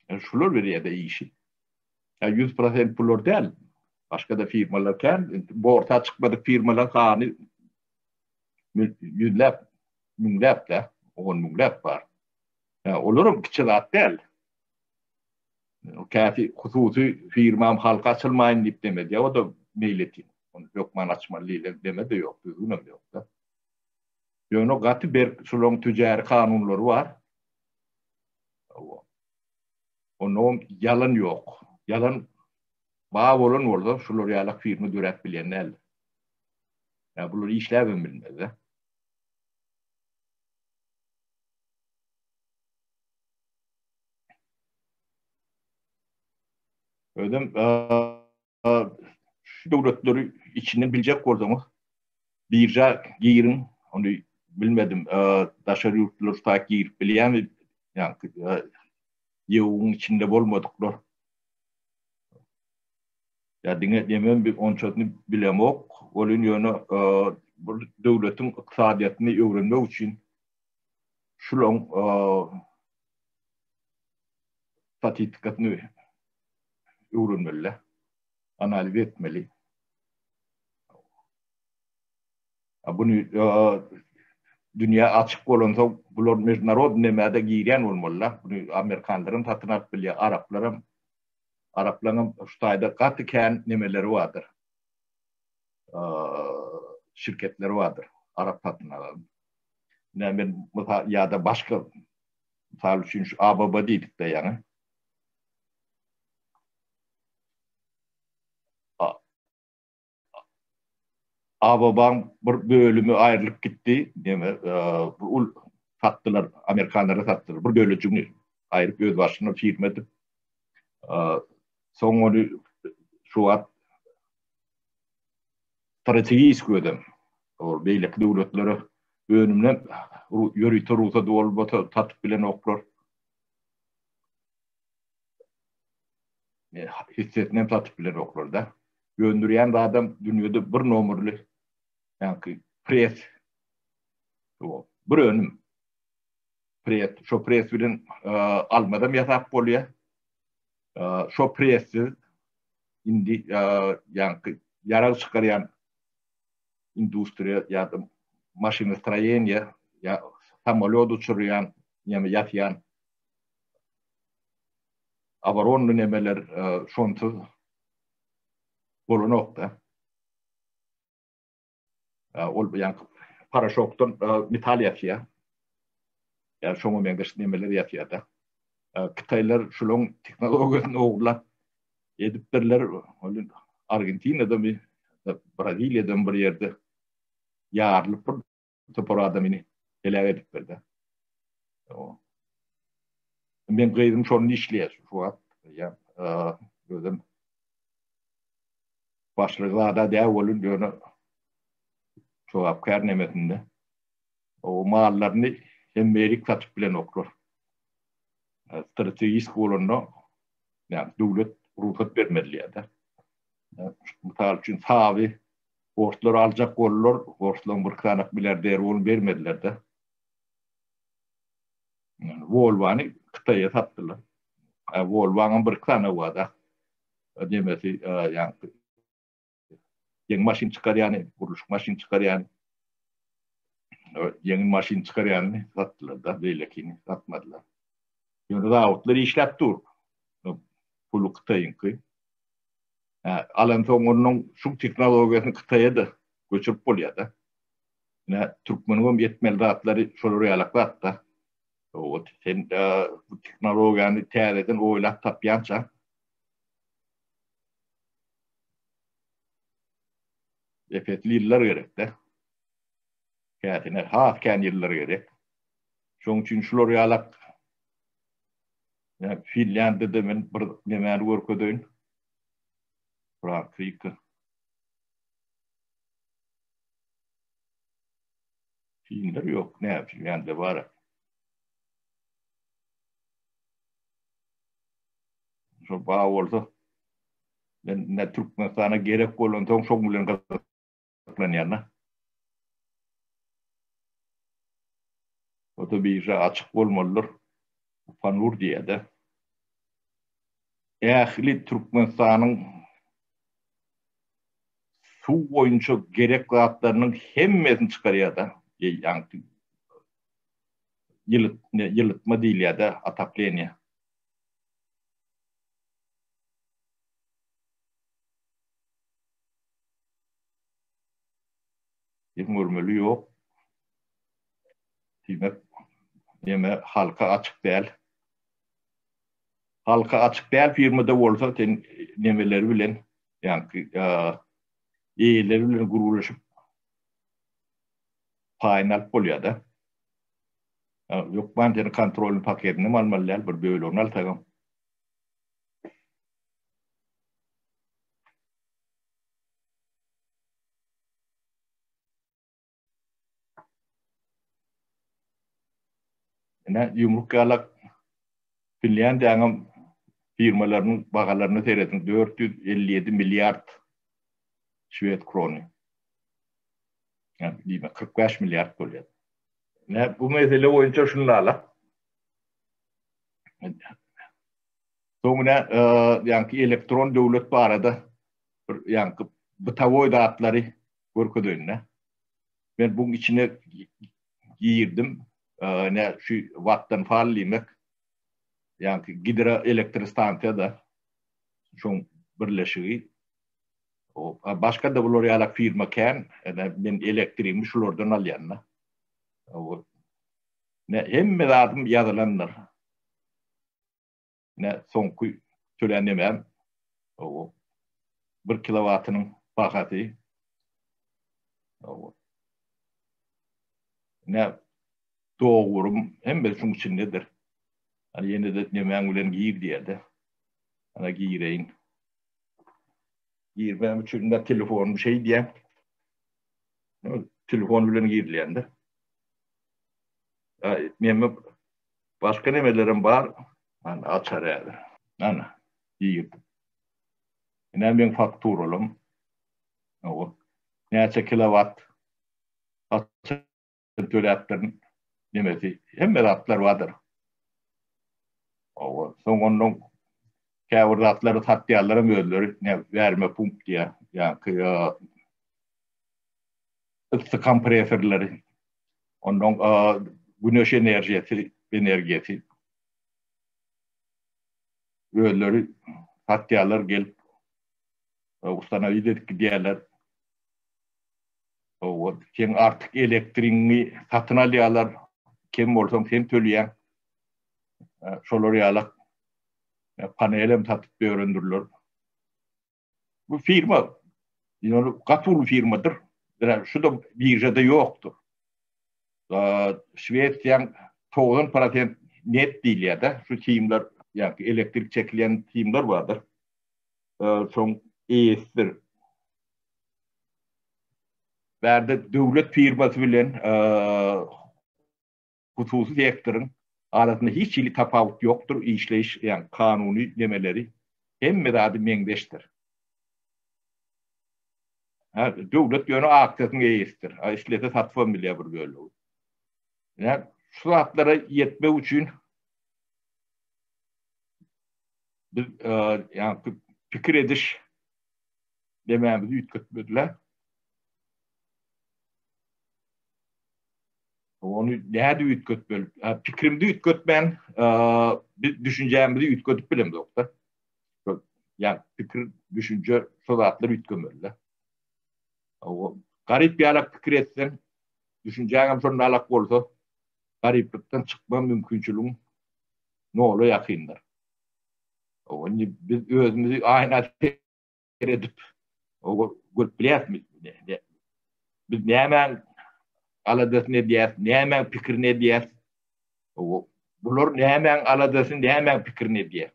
[SPEAKER 1] Ya şular berýär de işi. Ya 100% bular däl. Başga da firmalar kän. Borsa çykmadyk firmalar sany ýüzläp, müňläp de, on müňläp bar. Ya olaram kiçi zat däl. Käsi hususy firmam halka açylmaýyn diýip demedi. O da meýletin. Ony hökman açmaly diýlen deme de ýok, düzgünem ýok-da. Ýöne gaty berk şularyň tüjäri kanunlary bar. Onda ýalan ýok. Ýalan bar bolan bolsa şular ýalak firma döräp bilýän däl. Ýa bular işläbem bilmez-de. Özem şu döwletleri içinden biljek bolsaňyz birža giriň, ony bilmedim, daşary ýurtlular şutak girip bilýärmi, ýa EU-nyň içinde bolmadyklar. Ýa diňe demem bir onçasyny bilemok, welin ýöne bir döwletiň ykdysadyýetini öwrenmek üçin şulaň statistikasyny öwrenmeli, analiz etmeli. Buny dünýä açyk bolansoň bular mejnarod nämä-de girýän bolmaly-da. Buny amerikanlaram satyn alyp bilýär, araplaram. Araplaryňam şu taýda gaty kän nemeleri bardyr. Şirketleri bardyr, arap satyn alan. Ine men mysal ýa-da başga mysal üçin şu ABB diýdik-de ýaňy. ABB-nyň bir bölümi aýrylyp gitdi, neme, ul satdylar, amerikanlara satdylar. Bir bölejigini aýryp öz başyna firma edip, soň ony şu wagt strategik özem ol beýleki döwletlere önümden ýörite rugsat bolmasa satyp bilenoklar. Hissesini hem satyp bilenoklar-da. Öndürýän zadam dünýede bir nomerli ýaňky pres. Bir önüm. Pres, şo pres bilen almazam ýasap bolýar. Şo pressiz indi ýaňky ýarag çykarýan industriýa ýa-da maşynostroýeniýe ýa samolýot uçurýan, ýa ýasýan oboronny nemeler şonsuz bolanok-da. Ol ýaňky paraşokdan metal ýasýar. Ýa şoňa meňzeş nemeler ýasýar-da. Hytaýlar şularyň tehnologiýasyny ogurlap edipdirler. Ol Argentinadamy, Braziliýadamy bir ýerde ýarylyp bir topar adamyny heläk edipdir-de. Men gyzym şonda işleýär şu wagt. Ýa özüm Başlygy zada däl welin ýöne jogapkär nemesinde. O mallaryny hemmelik satyp bilenoklar. Strategik bolanda ýa döwlet rugsat bermeli ýa-da. Mysal üçin Saby orslar aljak boldular, orslaryň bir sanak milliarder bolup bermediler-de. Volvo'ny Hytaýa satdylar. Volvo'nyň bir sany bar-da. Nemesi ýaňky ýeňil maşyn çykarýany, gurluşyk maşyn çykarýany, ýeňil maşyn çykarýanyny satdylar-da, beýlekini satmadylar. Ýöne zawodlar işläp dur. Puly Hytaýyňky. Hä, alansoň onuň şu tehnologiýasyny Hytaýa-da göçürip bolýar-da. Ine, türkmeniň hem etmeli zatlary şolar ýalak zat-da. Sen bu tehnologiýany täzeden oýlap tapýança Epesli ýyllar gerek-de. Käsine has kän ýyllar gerek. Şoň üçin şular ýalak Finlýandiýada men bir nemäni görkezeýin. Frankrika. Finler ýok, näme Finlýandiýa bar. Şo bar bolsa men ne Türkmenistana gerek bolansoň şoň bilen gyzyklanýan-da. O-da birža açyk bolmalydyr. Upanur diýýär-de. Ähli Türkmenistanyň suw boýunça gerek zatlarynyň hemmesini çykarýar-da. Ýaňky ýylytma diýilýär-de, otopleniýe. Geň görmeli ýok. Diýmek, neme halka açyk däl. Halka açyk däl firmada bolsa sen nemeleri bilen, ýaňky eýeleri bilen gürleşip paýyny alyp bolýar-da. Hökman seni kontrolny paketini hem almaly däl, bir bölegini alsagam. Ine, ýumruk ýalak Finlýandiýanyň firmalarynyň bahalaryna serediň, 457 milliard şwed krony. Ýagny, diýmek, 45 milliard bolýar. Ine, bu mesele boýunça şundalar. Soňra, ýaňky elektron döwlet barada bir ýaňky bytawoý zatlary görkezeýin-dä. Men buň içine girdim. Ine, şu Vattenfall diýmek, ýaňky gidroelektrostansiýa-da şoň birleşigi. Başga-da bular ýalak firma kän. Ine, men elektrigimi şulardan alýan-da. Ine, hemme zadym ýazylandyr. Ine, soňky tölän nemäm, o bir kilowatynyň bahasy. Ine, dogurum hemme şuň içindedir. Hany ýene-de nemäň bilen gir diýerde. Ana gireýin. Girmem üçin de telefonym şeý diýýär. Telefon bilen girilýändir. Neme başga nemelerem bar. Ana açar häzir. Ana girdim. Ine meň fakturalarym. Owa. Näçe kilowat haçan töläpdirin nemesi. Hemme zatlar bardyr. Owa. Soň ondan käbir zatlary satýarlar hem özleri. Ne berme pump diýýär. Ýa-ki yssy kompressorlary. Ondan güneş energiýasy, energiýasy özleri satýarlar gelip ustanowit edip gidýärler. Owa, seň artyk elektrigiňi satyn alýarlar. Kem bolsaň sen töleýäň. Şolar ýalak panel hem satyp ýörendirler. Bu firma ýöne gaty uly firmadyr. Şu-da biržada ýokdur. Şwesiýaň 90 prosent net diýilýär-de, şu simler, ýagny elektrik çekilýän simler bardyr. Şoň eýesidir. Bärde döwlet firmasy bilen hususy sektoryň arasynda hiç hili tapawut ýokdur, işleýiş, ýagny kanuny nemeleri hemme zady meňzeşdir. Hä, döwlet ýöne aksiýasynyň eýesidir. A islese satybam bilýär bir bölegi. Ýa şu zatlara ýetmek üçin biz ýagny pikir ediş nemämizi üýtgetmeliler. Ony nädip üýtgetmeli? Pikrimizi üýtgetmän, biz düşünjämizi üýtgedip bilemzok-da. Ýa pikir, düşünje şo zatlar üýtgemeli-de. Garyp ýalak pikir etseň, düşünjäňem şonda alak bolsa, garyplykdan çykma mümkinçiligiň nola ýakyndyr. Indi biz özümizi aýna seredip, görüp bilýärismi? Biz nämäň aladasyny edýäris, nämäň pikirini edýäris? Bular nämäň aladasyny, nämäň pikirini edýär?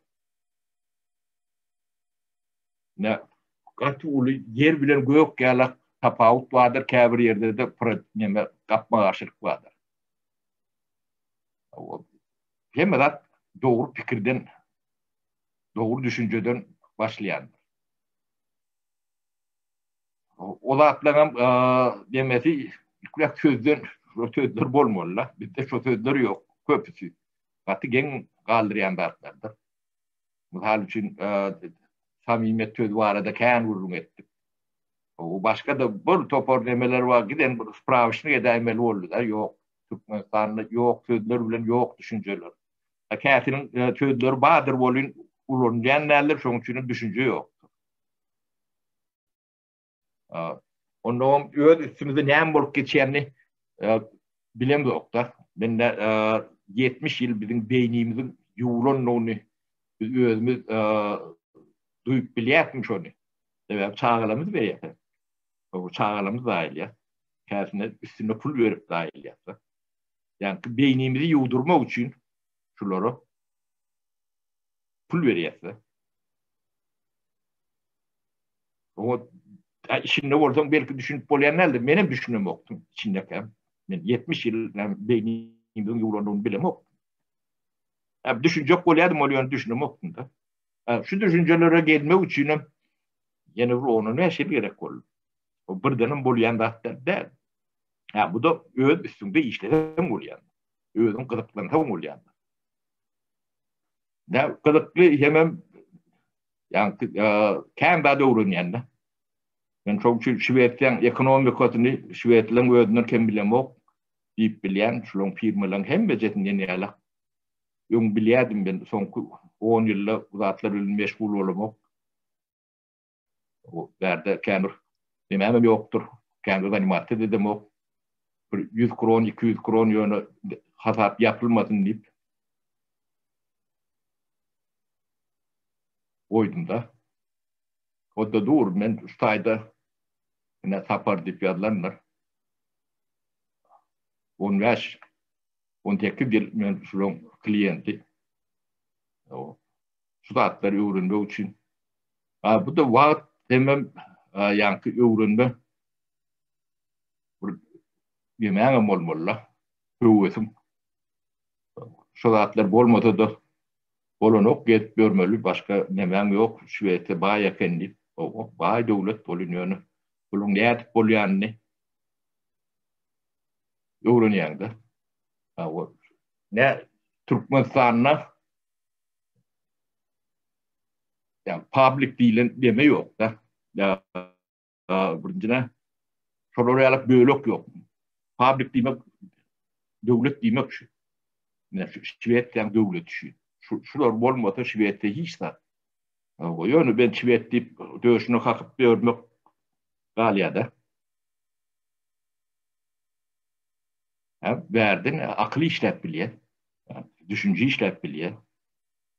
[SPEAKER 1] Ne gaty uly ýer bilen gök ýalak tapawut bardyr, käbir ýerde-de neme gapma-garşylyk bardyr. Hemme zat dogry pikirden, dogry düşünjeden başlaýandyr. O zatlaryň demesi ilk sözden, şo sözler bolmaly-da. Bizde şo sözler ýok, köpüsi. Gaty geň galdyrýan zatlardyr. Mysal üçin, samimiýet sözi barada kän gürrüň etdik. O başga-da bir topar nemeler bar, giden bir sprawoçnik edäýmeli boldy-da, ýok. Türkmenistanda ýok sözler bilen ýok düşünjeler. Käsiniň sözleri bardyr welin ulanylýan däldir, şonuň üçin hem düşünje ýokdur. Onnoňam öz üstümizde näme bolup geçýänini bilemzok-da. Mende 70 ýyl biziň beýnimiziň ýuwlandygyny biz özümiz duýup bilýäsmi şony? Sebäbi çagalarymyz berýär. O çagalarymyz zaýalýar. Käsine üstüne pul berip zaýalýar. Ýagny beýnimizi ýuwdurmak üçin şulara pul berýär. Oňa içinde bolsaň belki düşünip bolýan däldir. Menem düşünemokdym içindekäm. Men 70 ýyl beýnimiziň ýuwlandygyny bilemok. Hä, düşünjek bolýardym ol ýöne düşünemokdym da. Şu düşünjelere gelmek üçinem ýene bir on-on bäş ýyl gerek boldy. O birdenem bolýan zat däl. Hä, bu-da öz üstüňde işleseň bolýan. Özüň gyzyklansaň bolýan. Nä gyzykly hemem Ýagny kän zat öwrenýän-de. Men şoň üçin Şwesiýaň ekonomikasyny şwedleriň özünden kem bilemok diýip bilýän, şularyň firmalaryň hemmejesini ýaly. Öň bilýärdim men soňky on ýylda bu zatlar bilen meşgul bolamok. O bärde kän bir nemämem ýokdur, kän bir zanimasiýa-da edemok. Bir 100 kron, 200 kron ýöne hasap ýapylmasyn diýip. Goýdum-da. O-da dur, men şu taýda ine Sapar diýip ýazylandyr. On bäş, 18 ýyl men şulaň kliýenti. Şu zatlary öwrenmek üçin. A bu-da wagt hemem ýaňky öwrenme bir nemäňem bolmaly-da, höwesiň. Şo zatlar bolmasa-da bolanok gezip ýörmeli başga nemäň ýok Şwesiýa baý eken diýip hawa baý döwlet bolyn ýöne puluň nädip bolýanyny öwrenýäňdä hawa nä Türkmenistanda ýa public diýlen neme ýokda ýa Birinjiden, şolar ýaly bölek ýok. Public diýmek döwlet diýmek şu. Ine şu Şwesiýanyň döwleti şu. Şu şular bolmasa Şwesiýa hiç zat. Ýöne ben şwed diýip döşüne kakyp ýörmek galýar-da. Hä, bärden akyl işläp bilýär. Düşünje işläp bilýär.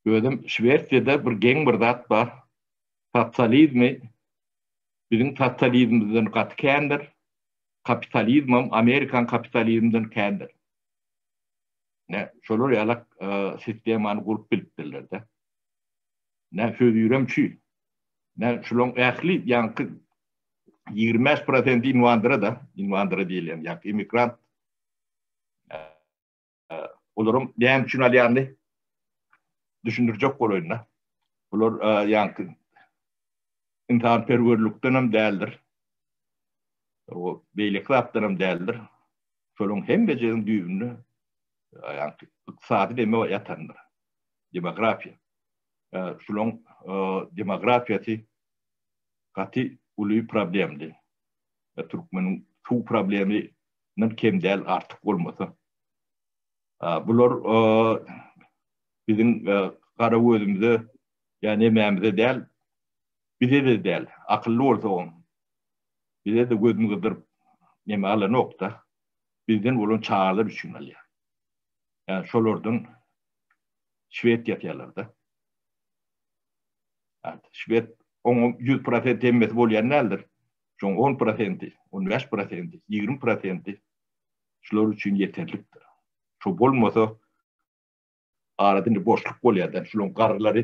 [SPEAKER 1] Özem Şwesiýada bir geň bir zat bar. Sosializmi biziň sosializmimizden gaty kändir, kapitalizmem Amerikan kapitalizminden kändir. Ne, şolar ýalak sistemany gurup bilipdirler-de. Ne, sözürem şu. Ne, şulaň ähli ýaňky 25 prosenti inwandra-da, inwandra diýilýän, ýaňky immigrant. Olaryň näme üçin alýanyny düşündirjek bolaýyn-da. Bular ýaňky ynsanperwerlikden hem däldir. O beýleki zatdan hem däldir. Şolaryň hemmejiginiň düýbünde ýaňky ykdysady neme ýatandyr. Demografiýa. Şularyň demografiýasy gaty uly problemdi. Türkmeniň suw problemi kem däl, artyk bolmasa. Bular biziň gara gözümize ýa nemämize däl, bize-de däl, akylly bolsagam, bize-de gözüni gyzdyryp neme alanok-da, bizden bolan çagalar üçin alýar. Ýa şolardan şwed ýasýarlar-da. Şwed oňa 100% hemmesi bolýan däldir. Şoň on prosenti, 15 prosenti, 20 prosenti şular üçin ýeterlikdir. Şo bolmasa. Arada indi boşluk bolýar-da, şularyň garrylary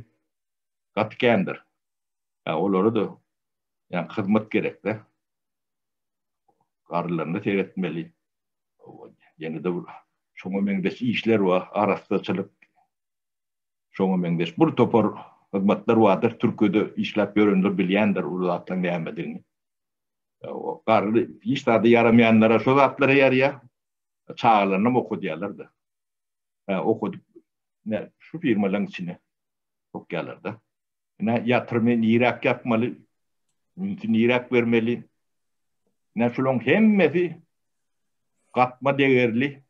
[SPEAKER 1] gaty kändir. Ýa olara-da ýa hyzmat gerek-de. Garrylaryna seretmeli. Ýene-de bir şoňa meňzeş işler bar, arassaçylyk, şoňa meňzeş bir topar hyzmatlar bardyr. Türkiýede işläp ýörenler bilýändir ol zatlaryň nämedigini. Garry hiç zada ýaramaýanlara şo zatlara ýaraýar. Çagalarynam okadýarlar-da. Hä, okadyp, ine, şu firmalaryň içine sokýarlar-da. Ine, ýatyrymy niräk ýapmaly, ünsi niräk bermeli. Ine, şularyň hemmesi gatma degerli,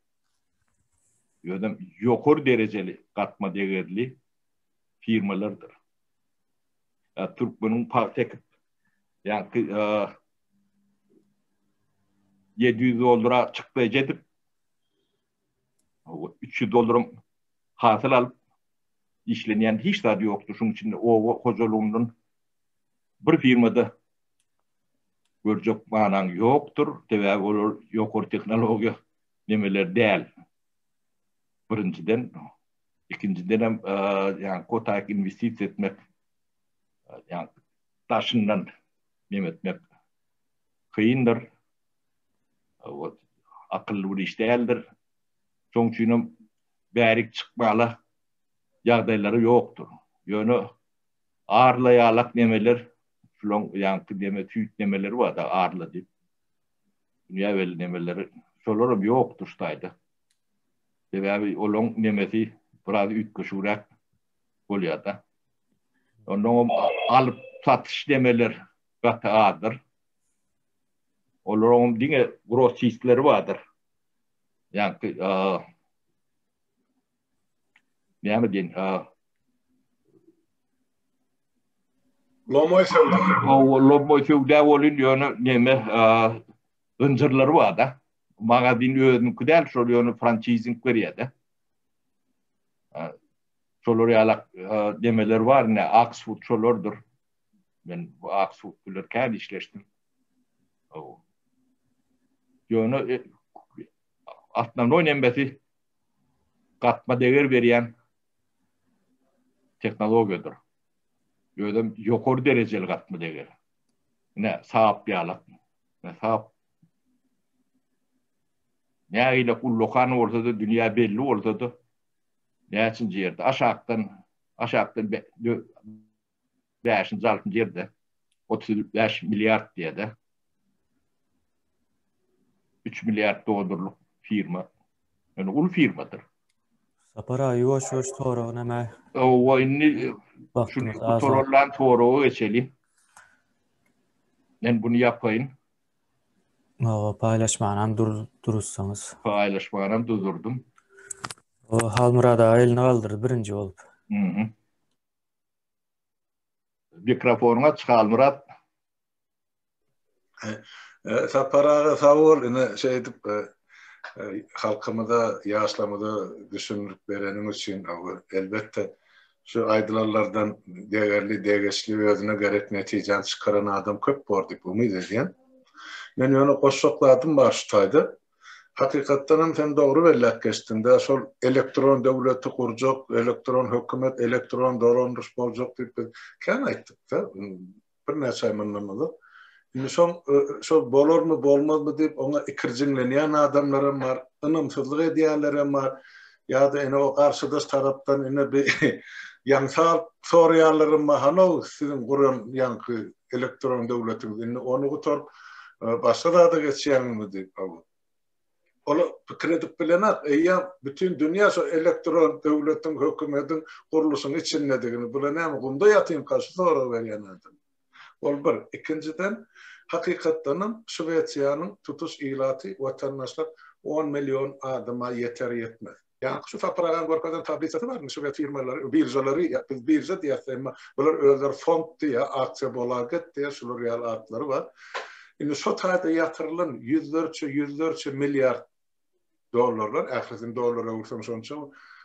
[SPEAKER 1] özem ýokary derejeli gatma degerli firmalardyr. Türkmeniň pagta ekip, ýaňky 700 dollara çykdaýjy edip, 300 dollaram hasyl alyp işlenýän hiç zady ýokdy. Şuň içinde oba hojalygyndan bir firmada görjek manaň ýokdur. Sebäbi olar ýokary tehnologiýa nemeler däl. Birinjiden, ikinjidenem ýa kotaýyk inwestisiýa etmek ýa daşyndan neme etmek kyndyr. Akylly bir iş däldir. Şoň üçinem bärik çykmala ýagdaýlary ýokdur. Ýöne arla ýalak nemeler, şulaň ýaňky neme süýt nemeleri bar-da, arla diýip. Dünýä belli nemeleri, şolaram ýokdur şu taýda. Sebäbi olaň nemesi biraz üýtgeşigräk bolýar-da. Onnoňam alyp satyş nemeler gaty azdyr. Olaryňam diňe grossistleri bardyr. Ýaňky näme diýen
[SPEAKER 3] Lomoý söwda.
[SPEAKER 1] Hawa, lomoý söwda bolýan ýöne neme zynjyrlary bar-da. Magazin özüniňki däl, şol ýöne françizing berýär-de. Şolar ýalak nemeler bar ine, Axfood şolardyr. Men bu Axfood bilen kän işleşdim. Ýöne osnownoý nemesi gatma deger berýän tehnologiýadyr. Özem ýokary derejeli gatma deger. Ine, Saab ýalak. Ine, Saab nähili ullakan bolsa-da, dünýä belli bolsa-da, näçinji ýerde? Aşakdan, aşakdan bäşinji, altynjy ýerde 35 milliard diýýär-de. 3 milliard dollarlyk firma. Ýöne uly firmadyr.
[SPEAKER 2] Sapar aga ýuwaş-ýuwaş sorag näme?
[SPEAKER 1] Owa indi şuny gutarandan soraga geçeli. Men bunu ýapaýyn.
[SPEAKER 2] Owa paýlaşmanam dur durussaňyz.
[SPEAKER 1] Paýlaşmanam durdurdum.
[SPEAKER 2] O Halmyrat aga elini galdyrdy birinji bolup.
[SPEAKER 1] Mhm. Mikrofonyňy aç Halmyrat.
[SPEAKER 3] Sapar aga sag bol ine şeýdip halkymyza ýaşlarymyza düşündirip bereniň üçin elbetde şu aýdylanlardan degerli degeşli özüne gerek netijäni çykaran adam köp bor diýip umyt edýän. Men ýöne goşjak zadym bar şu taýda. Hakykatdan hem sen dogry belläp geçdiňdä şol elektron döwleti gurjak, elektron hökümet, elektron dolandyryş boljak diýip biz kän aýtdykda birnäçe aý mundan ozal. Indi şoň şol bolarmy bolmazmy diýip oňa ikirjiňlenýän adamlaram bar, ynamsyzlyk edýänlerem bar. Ýa-da ine o garşydaş tarapdan ine bi ýaňsa alyp soraýanlaram bar, hanow siziň guran ýaňky elektron döwletiňiz indi ony gutaryp başga zada geçýäňizmi diýip. Ol pikir edip bilenok, eýýäm bütin dünýä şo elektron döwletiň, hökümediň gurluşyň içindedigini, bular näme gumda ýatymka şu soragy berýän adam. Ol bir. Ikinjiden, hakykatdanam Şwesiýanyň tutuş ilaty, watandaşlar on million adama ýeter-ýetmez. Ýaňky şu Sapar agaň görkezen tablisasy barmy şwed firmalary, biržalary, ýa biz birža diýýäs emma bular özleri fond diýýär, aktiýabolaget diýýär, şular ýaly atlary bar. Indi şo taýda ýatyrylan ýüzlerçe, ýüzlerçe milliard dollarlar, ählisini dollara öwürseň şonça,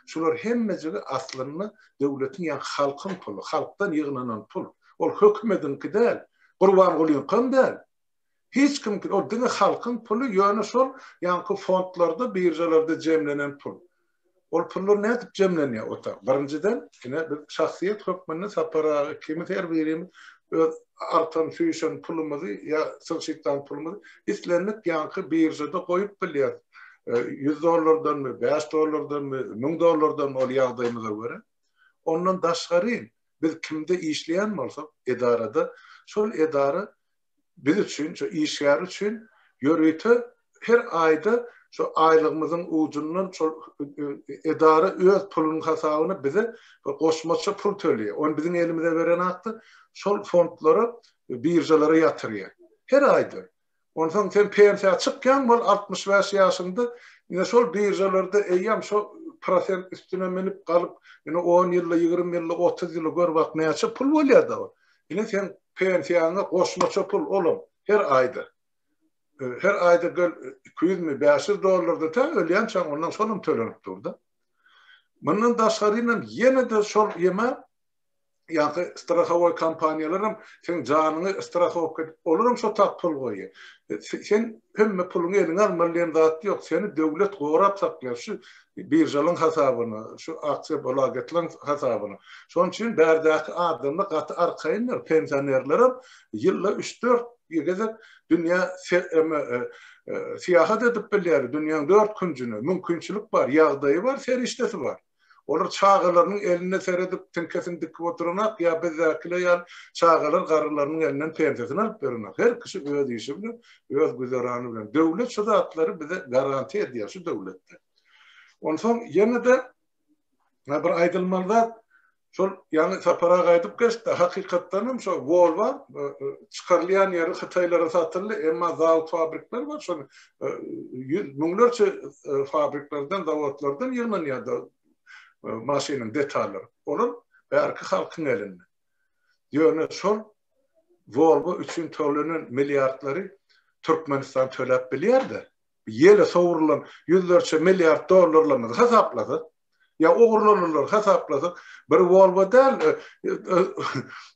[SPEAKER 3] şular hemmejigi aslynda döwletiň ýa halkyň puly, halkdan ýygnanan pul. Ol hökümediňki däl, Gurbangulyňkam däl. Hiç kimiňki, ol diňe halkyň puly, ýöne şol ýaňky fondlarda, biržalarda jemlenen pul. Ol pullar nädip jemlenýär ota? Birinjiden, ine biz şahsyýet hökmünde Sapar aga ikimiz her birimiz öz artan süýşen pulumyzy ýa tygşytlan pulumyzy islendik ýaňky biržada goýup bilýäris. 100 dollardanmy, 5 dollardanmy, 1000 dollardanmy ol ýagdaýymyza görä. Ondan daşgary biz kimde işleýän bolsak edarada, şol edara biz üçin, şu işgär üçin ýörite her aýda şu aýlygymyzyň ujundan şol edara öz pulunyň hasabyna bize goşmaça pul töleýär. Ony biziň elimize berenakda şol fondlara, biržalara ýatyrýar. Her aýda. Onsoň sen pensiýa çykýaň bol 65 ýaşyňda, ine şol biržalarda eýýäm şo prosent üstüne münüp galyp, ine 10 ýylda, 20 ýylda, 30 ýylda gör bak näçe pul bolýar-da ol. Ine seň pensiýaňa goşmaça pul olam her aýda. Her aýda gel 200 mi, 500 dollarda tä ölýänçäň ondan şolam tölenip dur-da. Mundan daşgarynam ýene-de şol ýeme ýaňky strahowoý kompaniýalaram seň janyňy strahowka edip, olaram şo tap pul goýýar. Sen hemme puluňy eliňe almaly diýen zat ýok. Seni döwlet gorap saklaýar şu biržalaryň hasabyna, şu aksiýa bolagetlaryň hasabyna. Şonuň üçin bärdäki adamlar gaty arkaýyndyr. Pensionerlerem ýylda üç-dört gezek dünýä syýahat edip bilýär, dünýäň dört künjüne. Mümkinçilik bar, ýagdaýy bar, serişdesi bar. Olar çagalarynyň eline seredip tiňkesini dikip oturanok ýa bizdäkiler ýaly çagalar garrylarynyň elinden pensiýasyny alyp berenok. Her kişi öz işi bilen, öz güzerany bilen. Döwlet şu zatlary bize garantiýa edýär şu döwletde. Onsoň ýene-de bir aýdylmaly zat, şol ýaňy Sapar aga aýdyp geçdi, hakykatdan hem şo Volvo çykarylýan ýeri hytaýlara satyldy, emma zawod-fabrikler bar, şony ýüz, müňlerçe fabriklerden, zawodlardan ýygnanýar maşynyň detallary. Olar bärki halkyň elinde. Ýöne şol Volvo üçin tölenen milliardlary Türkmenistan töläp bilýär-de. Ýele sowrulan ýüzlerçe milliard dollarlarymyzy hasaplasak, ýa ogurlananlary hasaplasak, bir Volvo däl,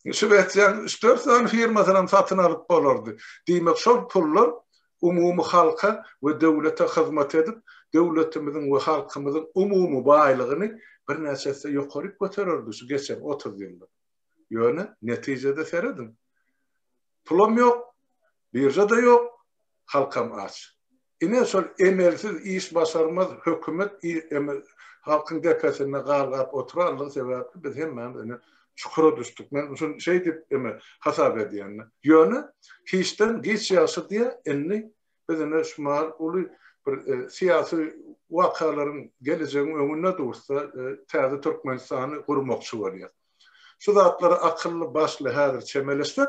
[SPEAKER 3] Şwesiýanyň üç-dört sany firmasynam satyn alyp bolardy. Diýmek, şol pullar umumy halka we döwlete hyzmat edip, döwletimiziň we halkymyzyň umumy baýlygyny birnäçe esse ýokaryk götererdi şu geçen 30 ýylda. Ýöne netijede serediň. Pulam ýok, birža-da ýok, halkam aç. Ine şol emelsiz iş başarmaz hökümet halkyň depesinde galgap oturanlygy sebäpli biz hemmämiz ine çukura düşdük. Men şuny şeýdip eme hasap edýän. Ýöne hiçden giç ýagşy diýä indi biz ine şu mahal uly bir syýasy wakalaryň gelejegiň öňünde dursa täze Türkmenistany gurmakçy bolýas. Şu zatlara akylly başly häzir çemeleşsek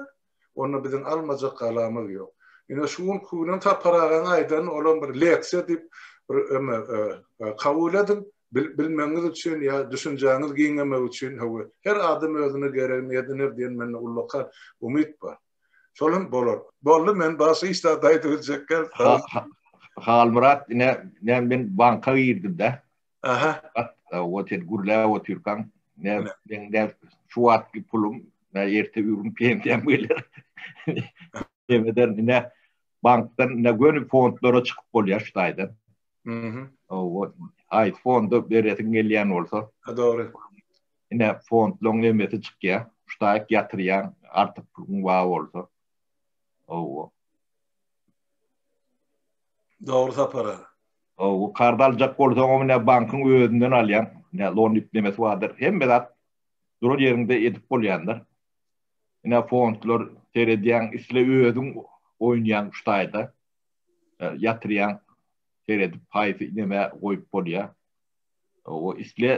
[SPEAKER 3] Onda biziň almajak galamyz ýok. Ine şu günki günem Sapar agaň aýdany olam bir leksiýa diýip bir öme kabul ediň. Bilmegiňiz üçin ýa düşünjäňiz giňemegi üçin hawa her adam özüne geregini ediner diýen mende ullakan umyt bar. Şol hem bolar. Boldy men başga hiç zat aýdyp biljek däl.
[SPEAKER 1] Halmyrat ine men banka girdim-de.
[SPEAKER 3] Aha.
[SPEAKER 1] O sen gürläp otyrkaň, ne meň de şu wagtky pulum, ne erte ürün pensiýam geler. Demeden ine bankdan ne göni fondlara çykyp bolýar şu taýdan.
[SPEAKER 3] Mhm.
[SPEAKER 1] O aý fonda beresiň gelýän bolsa.
[SPEAKER 3] Ha dogry.
[SPEAKER 1] Ine fondlaryň nemesi çykýar. Şu taýyk ýatyrýaň, artyk puluň bar bolsa. Owo.
[SPEAKER 3] Dogry Sapar aga.
[SPEAKER 1] Owo, karz aljak bolsaňam ine bankyň özünden alýaň. Ine lon diýip nemesi bardyr. Hemme zat duran ýeriňde edip bolýandyr. Ine fondlar seredýäň, isle özüň oýnaýaň şu taýda. Ýatyrýaň, seredip haýsy neme goýup bolýar. Owo, isle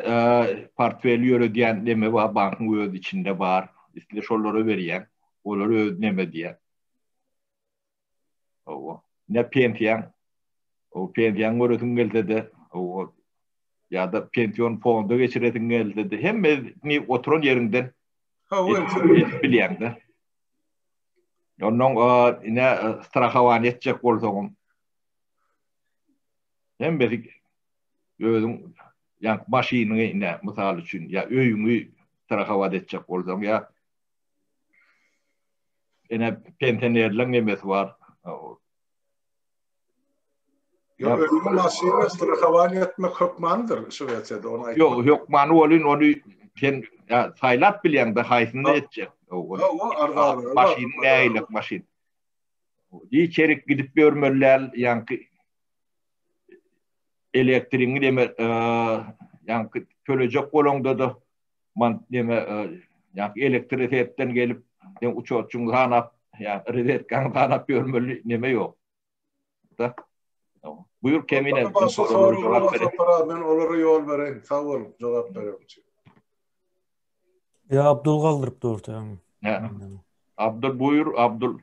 [SPEAKER 1] portfel ýöredýän neme bar, bankyň öz içinde bar. Isle şolara berýäň. Olar öz neme diýýär. Hawa. Ne pensiýaň, o pensiýaň göresiň gelse-de, hawa, ýa-da pension fonda geçiresiň gelse-de, hemmesini oturan ýeriňden edip bilýäň-de. Ondan ine strahowaniýe etjek bolsaňam, hemmesi özüň ýa maşynyňy ine mysal üçin ýa öýüňi strahowat etjek bolsaň ýa Ene pensionerleň nemesi bar.
[SPEAKER 3] Ýok, öýüňe maşyna strahowaniýe etmek hökmanydyr Şwesiýada, ony aýtmak.
[SPEAKER 1] Ýok, hökmany bolyn, ony sen saýlap bilýäň-de haýsyny etjek. Maşynyň nähili maşyn. Içerik gidip ýörmeli däl, ýaňky elektrigiňi neme ýaňky tölejek bolaňda-da man neme ýaňky elektrisetden gelip sen uçotçyňy sanap, ýa rozetkaňy sanap ýörmeli neme ýok. Da. Buýur Kemine.
[SPEAKER 3] Men olara ýol bereýin. Sag bol jogap bereniň üçin.
[SPEAKER 2] Ýa Abdul galdyryp durdy.
[SPEAKER 1] Abdul buýur Abdul.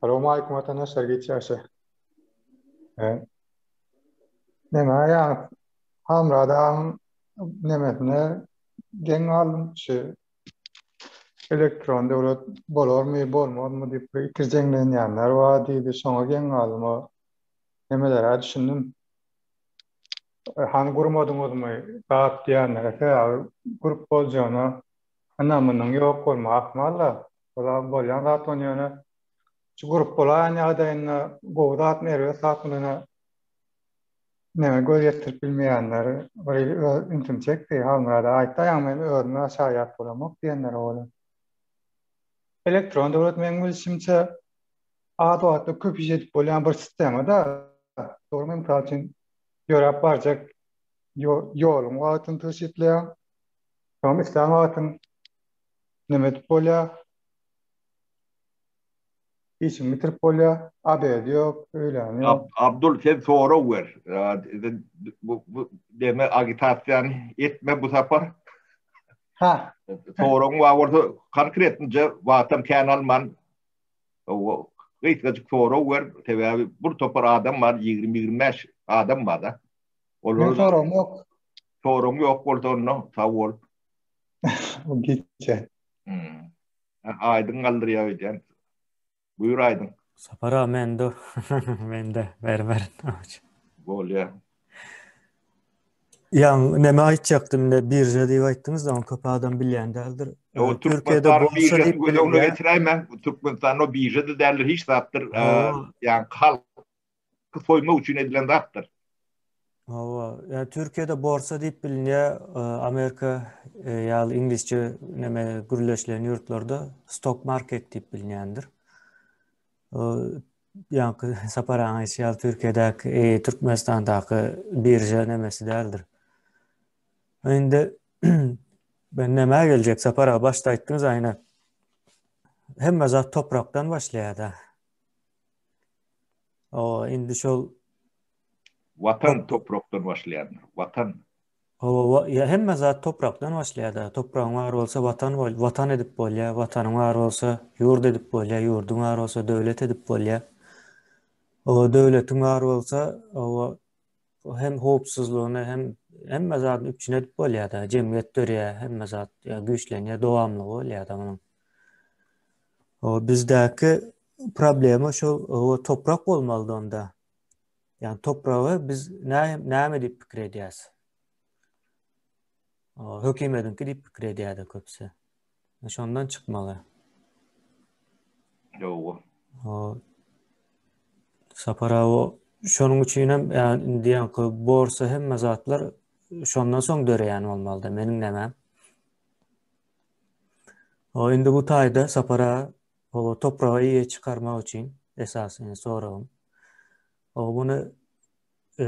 [SPEAKER 4] Salowmaleýkum watandaşlar giç ýagşy. Neme ýa Halmyrat agaň nemesine geň galdym şu Elektron döwlet bolarmy, bolmazmy diýip bir ikirjeňlenýänler bar diýdi. Şoňa geň galdym. O nemelere düşündim. Hany gurmadyňyzmy zat diýenlere sebäbi gurup boljagyna ynamynyň ýok bolmagy ahmal-da. Ol-a bolýan zat ony ýöne şu gurup bolaýan ýagdaýynda gowy zatmy, erbet zatmy ýöne Neme göz ýetirip bilmeýänler bir öz ünsümi çekdi. Halmyrada aýtdy aýaň men özüme şaýat bolamok diýenler boldy. Elektron döwlet meň bilşimçe az wagtda köp iş edip bolýan bir sistema da. Dogrymy mysal üçin ýöräp barjak ýoluň wagtyny tygşytlaýaň. Soň islän wagtyň neme edip bolýar. Işiňi bitirip bolýar. Obed ýok, öýlän ýok.
[SPEAKER 1] Abdul sen sorag ber. Bu bu deme agitasiýany etme bu sapar.
[SPEAKER 4] Ha.
[SPEAKER 1] Soragyň bar bolsa konkretnije wagtam kän alman gysgajyk sorag ber. Sebäbi bir topar adam bar, 20-25 adam bar-da.
[SPEAKER 4] Olar Meň soragym ýok.
[SPEAKER 1] Soragyň ýok bolsa onda sag bol.
[SPEAKER 4] Gitse.
[SPEAKER 1] Hmm. Aýdyň galdyrýar öýdýän. Buýur Aýdyň.
[SPEAKER 2] Sapar aga mende mende ber ber.
[SPEAKER 1] Bolýar.
[SPEAKER 2] Ýa neme aýtjakdym indi birža diýip aýtdyňyz da ony köp adam bilýän däldir.
[SPEAKER 1] Ýok, Türkiýede borsa diýip göz öňüne getiräýmäň. Türkmenistanda birža-da däldir, hiç zatdyr. Ýa halk soýmak üçin edilen zatdyr.
[SPEAKER 2] Hawa, ýa Türkiýede borsa diýip bilinýär, Amerika ýaly iňlisçe neme gürleşilen ýurtlarda stock market diýip bilinýändir. Ýaňky Sapar aga aýtşy ýaly Türkiýedäki, Türkmenistandaky birža nemesi däldir. Indi ben nämä geljek Sapar aga başda aýtdyňyz aýna. Hemme zat toprakdan başlaýar-da. O indi şol
[SPEAKER 1] Watan toprakdan başlaýandyr. Watan.
[SPEAKER 2] Hawa, ýa hemme zat toprakdan başlaýar-da. Topragyň bar bolsa watan bol, watan edip bolýar. Watanyň bar bolsa ýurt edip bolýar, ýurduň bar bolsa döwlet edip bolýar. O döwletiň bar bolsa, o hem howpsuzlygyny hem hemme zadyny üpjün edip bolýar-da. Jemgyýet dörýär, hemme zat ýa güýçlenýär, dowamlygy bolýar-da munuň. O bizdäki problema şol o toprak bolmalydy onda. Ýani topragy biz näme diýip pikir edýäs? O hökümediňki diýip pikir edýärdi köpüsi. Şondan çykmaly.
[SPEAKER 1] Ýowa.
[SPEAKER 2] O Sapar aga şonuň üçin hem ýani indi ýaňky borsa hemme zatlar şondan soň döreýän bolmalydy meniň nämem. O indi bu taýda Sapar aga o topraga eýe çykarmak üçin esasy soragym. O muny e,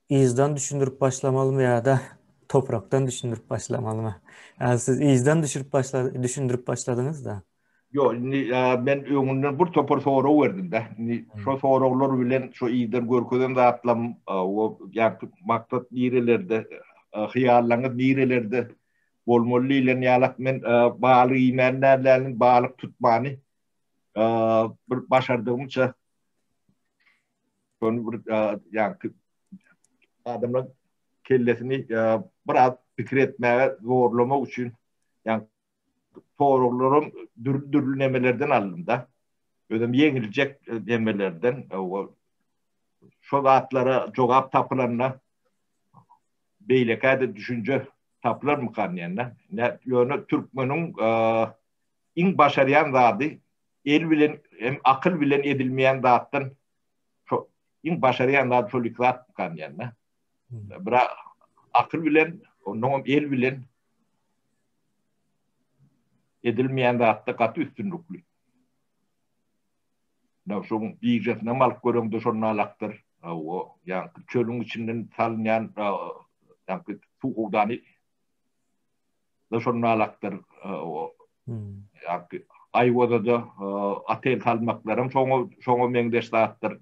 [SPEAKER 2] yzdan düşündirip başlamalymy ýa-da toprakdan düşündirip başlamalymy? Ýa siz yzdan düşürip başla düşündirip başladyňyz da.
[SPEAKER 1] Ýok, indi men öňünden bir topar sorag berdim-de. Indi şo soraglar bilen şo yzdan görkezen zatlam o ýa maksat nirelerde, hyýallaňyz nirelerde bolmaly diýlen ýalak men balyk iýmän däldim, balyk tutmany bir başardygymça şony bir ýaňky adamlaryň kellesini biraz pikir etmäge zorlamak üçin ýaňky soraglaram dürli-dürli nemelerden aldym-da. Özem ýeňiljek nemelerden şo zatlara jogap tapylanda beýlekä-de düşünje tapylarmykan diýende. Ýöne türkmeniň iň başarýan zady el bilen hem akyl bilen edilmeýän zatdan şo iň başarýan zat şol iki zat diýýän-de. Bir akyl bilen, onnoňam el bilen edilmeýän zatda gaty üstünlikli. Ýa şoň biržasynam alyp göreňde şonda alakdyr. Hawa, ýaňky çölüň içinden salynýan ýaňky suw howdany da şonda alakdyr. Hawa. Ýaňky Aýwazada otel salmaklaram şoňa şoňa meňzeş zatdyr.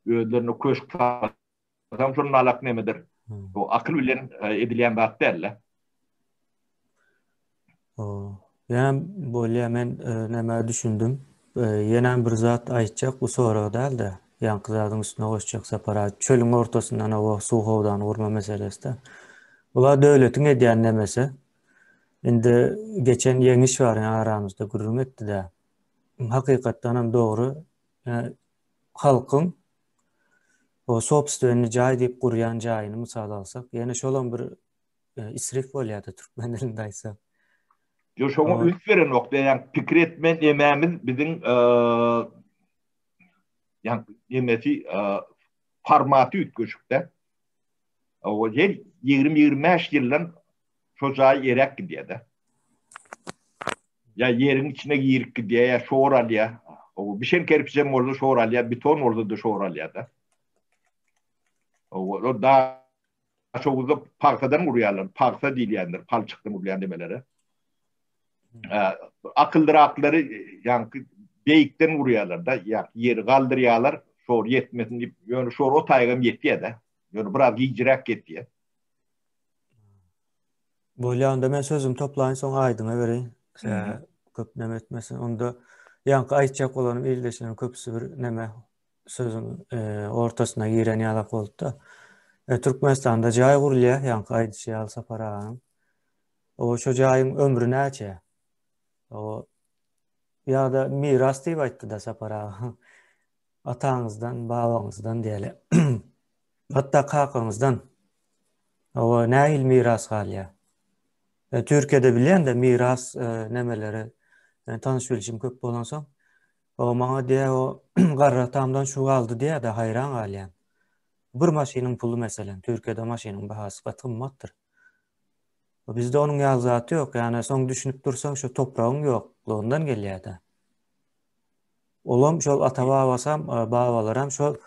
[SPEAKER 1] Özlerine köşk salsaň şonda alak nemedir. Bu akyl bilen edilýän zat däl-de.
[SPEAKER 2] Ýa bolýa men nämä düşündim. Ýenem bir zat aýtjak bu sorag däl-de, ýaňky zadyň üstüne goşjak Sapar aga. Çölüň ortasyndan oba suw howdany gurma meselesi-de. Bular döwletiň edýän nemesi. Indi geçen Ýeňiş bar ýa aramyzda gürrüň etdi-de. Hakykatdan hem dogry. Halkyň o sobstwennyý jaý diýip gurýan jaýyny mysal alsak, ýene şolam bir isrif bolýar-da türkmen dilinde aýtsak.
[SPEAKER 1] Ýok, şoňa üns berenok diýýän, pikir etme nemämiz biziň ýa nemesi formaty üýtgeşik-de. O her 20-25 ýyldan şo jaý eräp gidýär-de. Ýa ýeriň içine girip gidýär, ýa şor alýar. O bişen kerpiçem bolsa şor alýar, beton bolsa-da şor alýar-da. O da Daşoguzda pagsadan gurýarlar. Pagsa diýilýändir, palçykdan gurulýan demelere. Akyllyraklary ýaňky beýikden gurýarlar-da, ýa ýeri galdyrýarlar, şor ýetmesin diýip, ýöne şor o taýgam ýetýär-de. Ýöne biraz gijiräk ýetýär.
[SPEAKER 2] Bolýar, onda men sözümi toplaýyn, soň Aýdyňa bereýin. Köp neme etmesin. Onda ýaňky aýtjak bolanym ildeşleriň köpüsi bir neme sözüň ortasyna giren ýalak boldy-da. Türkmenistanda jaý gurulýar, ýaňky aýdyşy ýaly Sapar aganyň. O şo jaýyň ömri näçe? O ýa-da miras diýip aýtdy-da Sapar aga. Ataňyzdan, babaňyzdan diýeli. Hatda kakaňyzdan. Owa nähili miras galýar? Türkiýede bilýän-de miras nemeleri tanyş-bilişim köp bolansoň, O maňa diýýär, o garry atamdan şu galdy diýýär-de, haýran galýan. Bir maşynyň puly meselem, Türkiýede maşynyň bahasy gaty gymmatdyr. Bizde onuň ýaly zat ýok. Ýani soň düşünip dursaň şu topragyň ýoklugyndan gelýär-de. Olam şol ata-babasam, babalaram şol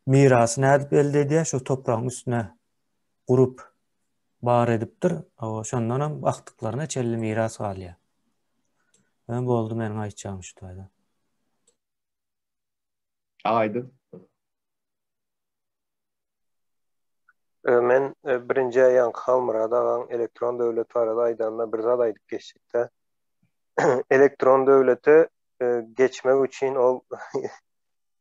[SPEAKER 2] mirasy nädip elde edýär? Şol topragyň üstüne gurup bar edipdir. Şondanam agtyklaryna çenli miras galýar. Men boldy meniň aýtjagym şu taýda.
[SPEAKER 1] Aýdyn.
[SPEAKER 5] Men birinji ýaňky Halmyrat agaň elektron döwlet barada aýdanyna bir zat aýdyp geçjekdä. Elektron döwlete geçmek üçin ol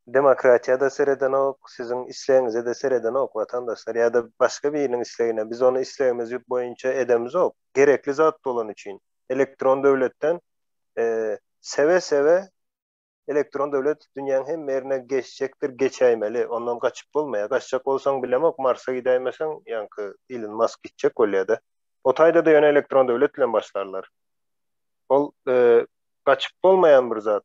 [SPEAKER 5] demokratiýa-da seredenok, siziň islegiňize-de seredenok watandaşlar ýa-da başga biriniň islegine. Biz ony islegimiz boýunça edemizok. Gerekli zat bolany üçin. Elektron döwletden seve-seve elektron döwlet dünýäň hemme ýerine geçjekdir, geçäýmeli. Ondan gaçyp bolmaýar. Gaçjak bolsaň bilemok, Marsa gidäýmeseň, ýaňky Ilon Mask gitjek bolýar-da. O taýda-da ýöne elektron döwlet bilen başlarlar. Ol gaçyp bolmaýan bir zat.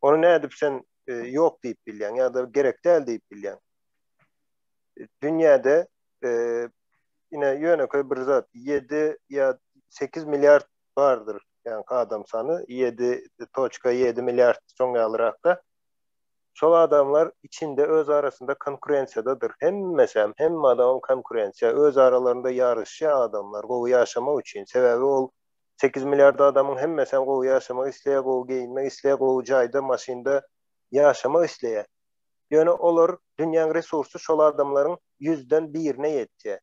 [SPEAKER 5] Ony nädip sen ýok diýip bilýäň ýa-da gerek däl diýip bilýäň? Dünýäde ine ýönekeý bir zat 7 ýa 8 milliard bardyr ýaňky adam sany 7.7 milliard şoň ýalyrakda. Şol adamlar içinde öz arasynda konkurensiýadadyr. Hemmesem, hemme adamam konkurensiýa, öz aralarynda ýaryşýar adamlar gowy ýaşamak üçin. Sebäbi ol 8 milliard adamyň hemmesem gowy ýaşamak isleýär, gowy geýinmek isleýär, gowy jaýda, maşynda ýaşamak isleýär. Ýöne olar dünýäň resursy şol adamlaryň ýüzden birine ýetýär.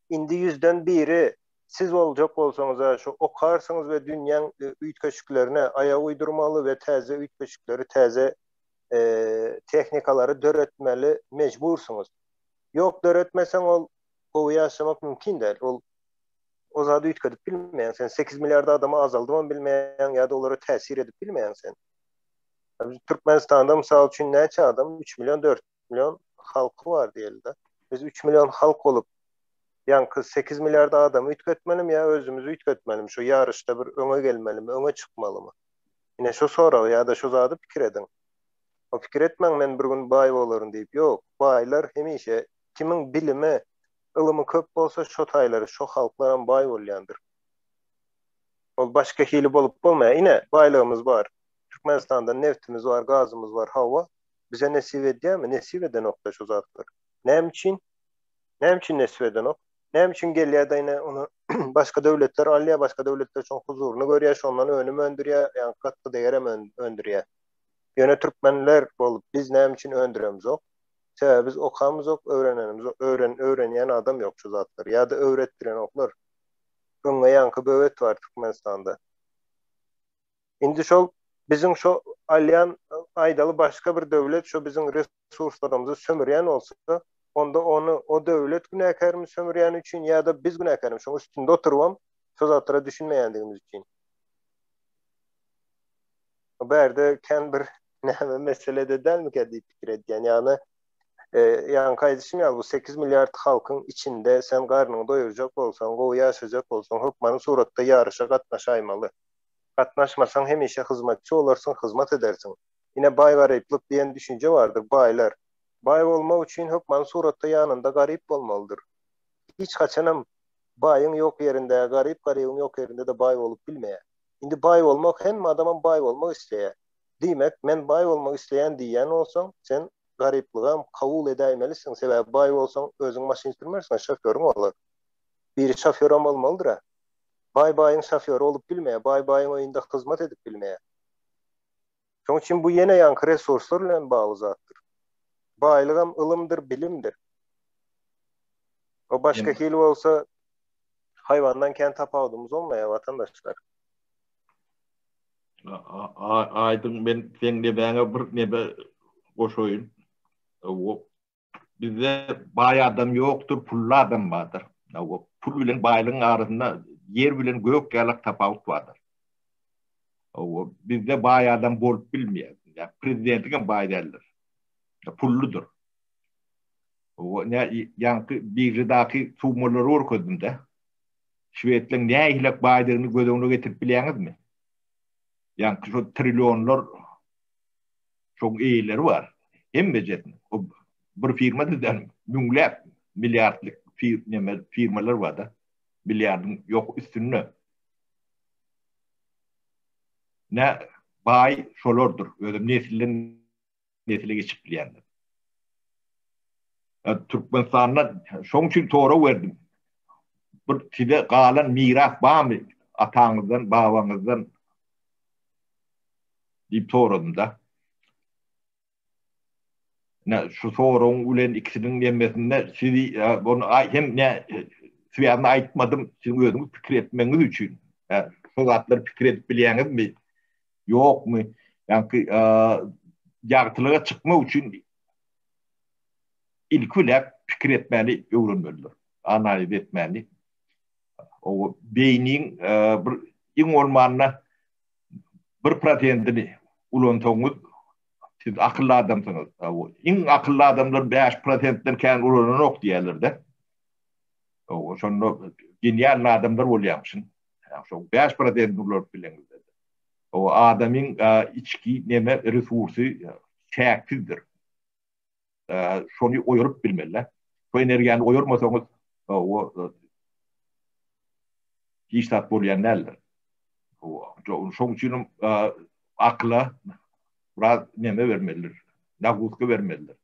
[SPEAKER 5] Indi ýüzden biri siz boljak bolsaňyza şu okarsyňyz we dünýäň üýtgeşiklerine aýak uýdurmaly we täze üýtgeşikleri täze tehnikalary döretmeli mejbursyňyz. Ýok döretmeseň ol gowy ýaşamak mümkin däl. Ol o zady üýtgedip bilmeýäň. Sen 8 milliard adamy azaldybam bilmeýäň ýa-da olara täsir edip bilmeýäň sen. Türkmenistanda mysal üçin näçe adam? 3 million, 4 million halky bar diýeli-de. Biz 3 million halk bolup, ýaňky 8 milliard adamy üýtgetmelimi ýa özümizi üýtgetmelimi? Şu ýaryşda bir öňe gelmelimi, öňe çykmalymy? Ine şu soragy ýa-da şu zady pikir ediň. O pikir etmäň men bir gün baý bolaryn diýip. Ýok, baýlar hemişe kimiň bilimi, ylymy köp bolsa şo taýlary, şo halklaram baý bolýandyr. Ol başga hili bolup bolmaýar. Ine, baýlygymyz bar. Türkmenistanda neftimiz bar, gazymyz bar, hawa. Bize nesip edýärmi? Nesip edenok-da şu zatlar. Näme üçin? Näme üçin nesip edenok? Näme üçin gelýär-de ine ony başga döwletler alýar, başga döwletler şoň huzuryny görýär, şondan önüm öndürýär, ýagny katda degerem öndürýär. Ýöne türkmenler bolup biz näme üçin öndüremzok? Sebäbi biz okamyzok, öwrenenimzok, öwren öwrenýän adam ýok şu zatlary ýa-da öwretdirenoklar. Öňňe ýaňky böwet bar Türkmenistanda. Indi şol biziň şo alýan aýdaly başga bir döwlet şo biziň resurslarymyzy sömürýän bolsa, onda ony o döwlet günäkärmi sömürýäni üçin ýa-da biz günäkärmi şoň üstünde oturybam şo zatlara düşünmeýändigimiz üçin. Bärde kän bir näme meselede dälmikä diýip pikir edýän. Ýagny ýaňky aýdyşym ýaly bu 8 milliard halkyň içinde sen garnyňy doýurjak bolsaň, gowy ýaşajak bolsaň hökmany suratda ýaryşa gatnaşaýmaly. Gatnaşmasaň hemişe hyzmatçy bolarsyň, hyzmat edersiň. Ine baý-garyplyk diýen düşünje bardyr, baýlar. Baý bolmak üçin hökmany suratda ýanynda garyp bolmalydyr. Hiç haçanam baýyň ýok ýerinde garyp, garybyň ýok ýerinde-de baý bolup bilmeýär. Indi baý bolmak hemme adamam baý bolmak isleýär. Diýmek, men baý bolmak isleýän diýýän bolsaň, sen garyplygam kabul edäýmelisiň, sebäbi baý bolsaň özüň maşyn sürmersiň, şofýoryň bolar. Biri şofýoram bolmalydyr-a. Baý baýyň şofýory bolup bilmeýär, baý baýyň öýünde hyzmat edip bilmeýär. Şonuň üçin bu ýene ýaňky resurslar bilen bagly zatdyr. Baýlygam ylymdyr, bilimdir. O başga hili bolsa haýwandan kän tapawudymyz bolmaýar watandaşlar.
[SPEAKER 1] Aýdyň men seň nemäňe bir neme goşaýyn. Bizde baý adam ýokdur, pully adam bardyr. Pul bilen baýlygyň arasynda ýer bilen gök ýalak tapawut bardyr. Bizde baý adam bolup bilmeýär. Prezidentiň hem baý däldir. Pulludyr. Ýaňky biržadaky summalary görkezdim-de. Şwedleň nähilek baýdygyny göz öňüne getirip bilýäňizmi? Ýaňky şo trillionlar şoň eýeleri bar. Hemmejesiniň. O bir firma-da däl, müňläp milliardlyk fir, neme firmalar bar-da. Milliardyň ýok üstünde. Nä baý şolardyr. Özem nesilden nesile geçip bilýändir. Türkmenistanda şoň üçin sorag berdim. Bir size galan miras barmy ataňyzdan, babaňyzdan diýip soradym-da. Ne şu soragyň bilen ikisiniň nemesinde sizi ony hem ne swýazyny aýtmadym, siziň özüňiz pikir etmegiňiz üçin. Şo zatlary pikir edip bilýäňizmi? Ýokmy? Ýaňky ýagtylyga çykmak üçin ilki bilen pikir etmäni öwrenmelidir. Analiz etmäni. O beýniň bir iň bolmanda bir prosentini ulansaňyz siz akylly adamsyňyz. Iň akylly adamlar 5 prosentden kän ulananok diýerler-de. O şonda genial adamlar bolýarmyşyn. Şo 5 prosentini ulanyp bileňizde. O adamyň içki neme resursy çäksizdir. Şony oýaryp bilmeli. Şo energiýany oýarmasaňyz, o hiç zat bolýan däldir. Şoň üçin hem akyla biraz neme bermelidir, naguzka bermelidir.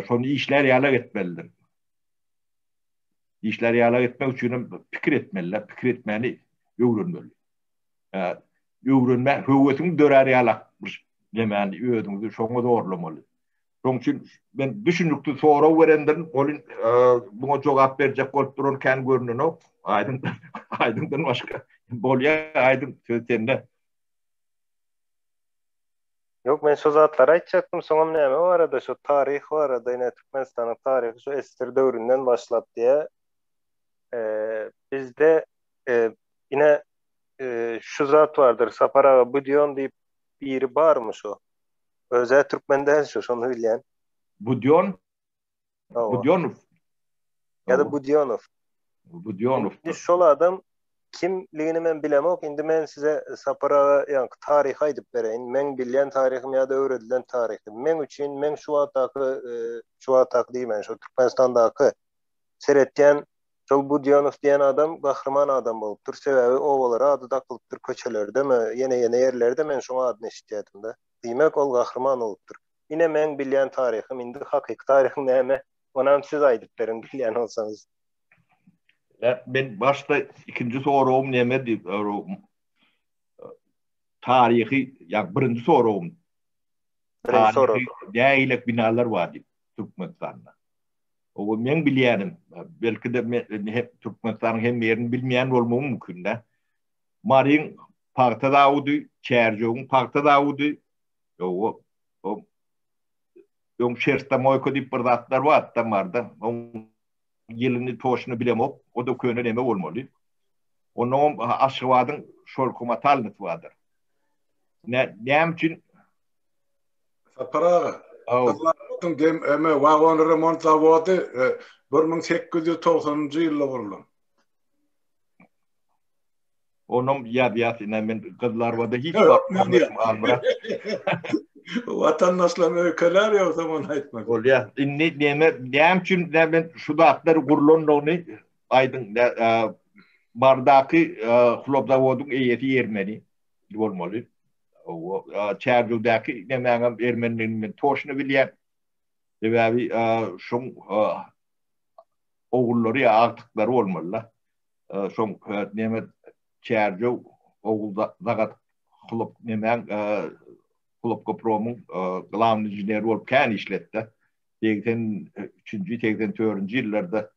[SPEAKER 1] Şony işlär ýalak etmelidir. Işlär ýalak etmek üçin hem pikir etmeli, pikir etmäni öwrenmeli. Öwrenmä höwesiň dörär ýalak bir nemäni özüňizi şoňa zorlamaly. Şoň üçin men düşünikli sorag berendirin, ol muňa jogap berjek bolup duran kän görnenok. Aýdyň, aýdyňdan başga. Bolýar, aýdyň, söz sende.
[SPEAKER 5] Ýok, men şo zatlary aýtjakdym, soňam näme barada, şo taryh barada, ine Türkmenistanyň taryhy şo SSR döwründen başlap diýä. Bizde ine şu zat bardyr, Sapar aga Budýon diýip biri barmy şo? Özä türkmen däl şu, şony bilýän.
[SPEAKER 1] Budýon? Budýonow.
[SPEAKER 5] Ýa-da Budýonow.
[SPEAKER 1] Budýonow.
[SPEAKER 5] Şol adam. Kimligini men bilemok. Indi men size Sapar aga ýaňky taryhy aýdyp bereýin. Meň bilýän taryhym ýa-da öwredilen taryhy. Meň üçin meň şu wagtdaky şu wagtdaky diýmän şu Türkmenistandaky seretýän şol Budýonow diýen adam gahryman adam bolupdyr. Sebäbi obalara ady dakylypdyr köçelerdemi ýene ýene ýerlerde men şoň adyny eşitýädim-de. Diýmek ol gahryman bolupdyr. Ine meň bilýän taryhym indi hakyky taryh näme onam siz aýdyp beriň bilýän bolsaňyz.
[SPEAKER 1] Men başda ikinji soragym näme diýip taryhy ýa birinji soragym
[SPEAKER 5] birinji sorag
[SPEAKER 1] nähili binalar bar diýip Türkmenistanda. O men bilýänim belki-de men hep Türkmenistanyň hemme ýerini bilmeýän bolmagym mümkin-dä. Maryň pagta zawody, Çärjewiň pagta zawody, o öň şerstamoýka diýip bir zatlar bardy-da Maryda. Oň ýylyny toşny bilemok. O-da köne neme bolmaly. Onnoňam Aşgabadyň şolkomatalnysy bardyr. Nä, näme üçin?
[SPEAKER 3] Sapar aga, Gyzylarbadyň dem eme wagon remont zawody 1890-njy ýylda gurlan.
[SPEAKER 1] Onam ýazýas ine men Gyzylarbada hiç wagt görmedim Halmyrat.
[SPEAKER 3] Watandaşlarym öýkelär ýogsam ony aýtmasam.
[SPEAKER 1] Bolýa. Indi neme näme üçin men şu zatlar gurlandygyny aýdyň. Bardaky hlopzawodyň eýesi ermeni bolmaly. Çärjewdäki nemäňem ermenidigini men toşny bilýän. Sebäbi şoň ogullary ýa agtyklary bolmaly-da. Şoň neme Çärjew ogul zagat hlop nemäň hlopkopromyň glawnyý inženeri bolup kän işletdi. 83-nji, 84-nji ýyllarda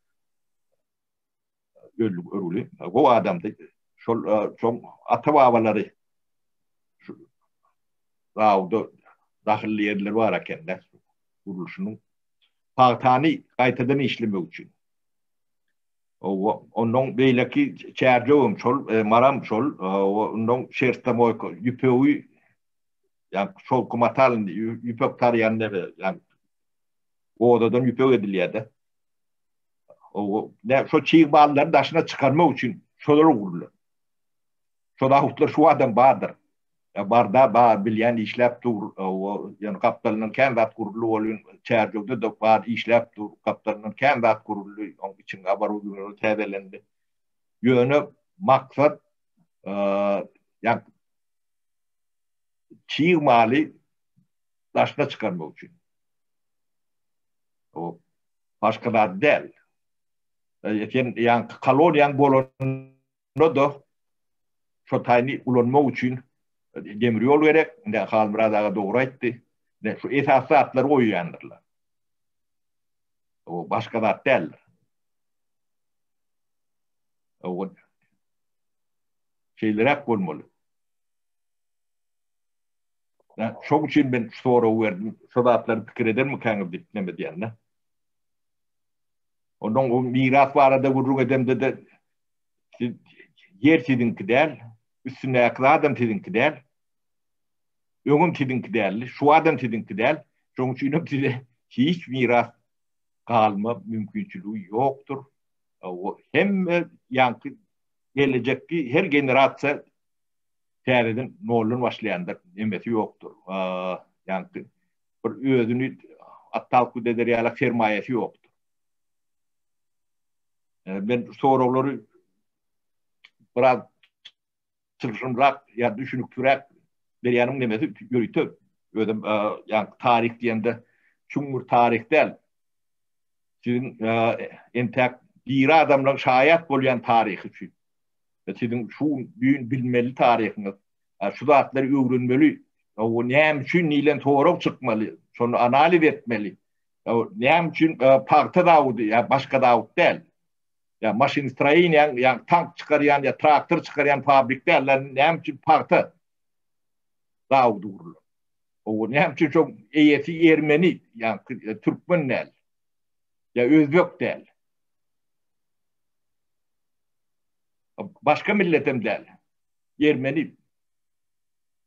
[SPEAKER 1] öldi örgüli. Gowy adamdy. Şol şoň ata-babalary şu zawda dahylly ýerleri bar eken-de gurluşynyň. Pagtany gaýtadan işlemek üçin. Owa, onnoň beýleki Çärjewem şol, Maram şol, owa, onnoň şerstamoýka, ýüpegi, ýa şowky matal indi, ýüpek tarýan neme, ýa gozadan ýüpek edilýär-de. Owa, nä, şo çig mallary daşyna çykarmak üçin şolar gurlan. Şo zawodlar şu adam bardyr. Ýa barda bar bilýän işläp dur. O ýöne gapdalyndan kän zat guruldy bolýun. Çärjewde-de bar işläp dur. Gapdalyndan kän zat guruldy. Oň içinde oborudowaniýalar täzelendi. Ýöne maksat ýa çig maly daşyna çykarmak üçin. O başga zat däl. Sen ýaňky koloniýaň bolan Onda-da şo taýyny ulanmak üçin demir ýol gerek. Indi Halmyrat aga dogry aýtdy. Ine şu esasy zatlary goýýandyrlar. O başga zat däldir. O şeýleräk bolmaly. Şoň üçin men şu soragy berdim. Şo zatlary pikir edermikäňiz diýip neme diýende. Ondan o miras barada gürrüň edemde-de ýer siziňki däl, üstündäki zadam siziňki däl. Öňem siziňki däldi, şu adam siziňki däl. Şonuň üçin hem size hiç miras galma mümkinçiligi ýokdur. Hemme ýaňky gelejekki her generasiýa täzeden noldan başlaýandyr, nemesi ýokdur. Ýaňky bir özüni attalkut eder ýaly sermaýasy ýokdur. Men soraglary biraz çylşyrymrak ýa düşüniksiräk berýäniň nemesi ýörite özüm ýa taryh diýende çuňňur taryh däl. Siziň entäk diri adamlaryň şaýat bolýan taryhy üçin. Siziň şu düýn bilmeli taryhyňyz. Şu zatlary öwrenmeli. O näme üçin diýlen sorag çykmaly. Şony analiz etmeli. Näme üçin pagta zawody ýa başga zawod däl? Ýa maşinstroýeniýa ýa tank çykarýan ýa traktor çykarýan fabrik däl. Näme üçin pagta zawody gurlan? O näme üçin şo eýesi ermeni ýa türkmen däl? Ýa özbek däl? Başga milletem däl. Ermeni.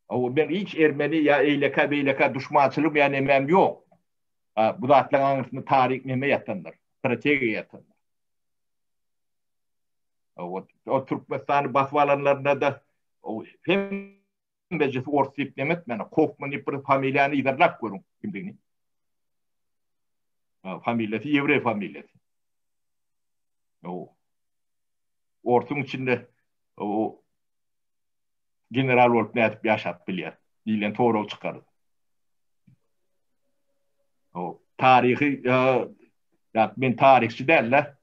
[SPEAKER 1] O men hiç ermeni ýa eýlekä beýlekä duşmançylygym ýa nemäm ýok. Bu zatlaryň aňyrsynda taryh neme ýatandyr, strategiýa ýatandyr. O Türkmenistany basyp alanlarynda-da hemmejesi ors diýip neme etmäne. Kofman diýip bir familiýany yzarlap görüň kimdigini. Familiýasy ýewreý familiýasy. O orsuň içinde o general bolup nädip ýaşap bilýär diýlen sorag çykar. O taryhy ýa men taryhçy däl-de.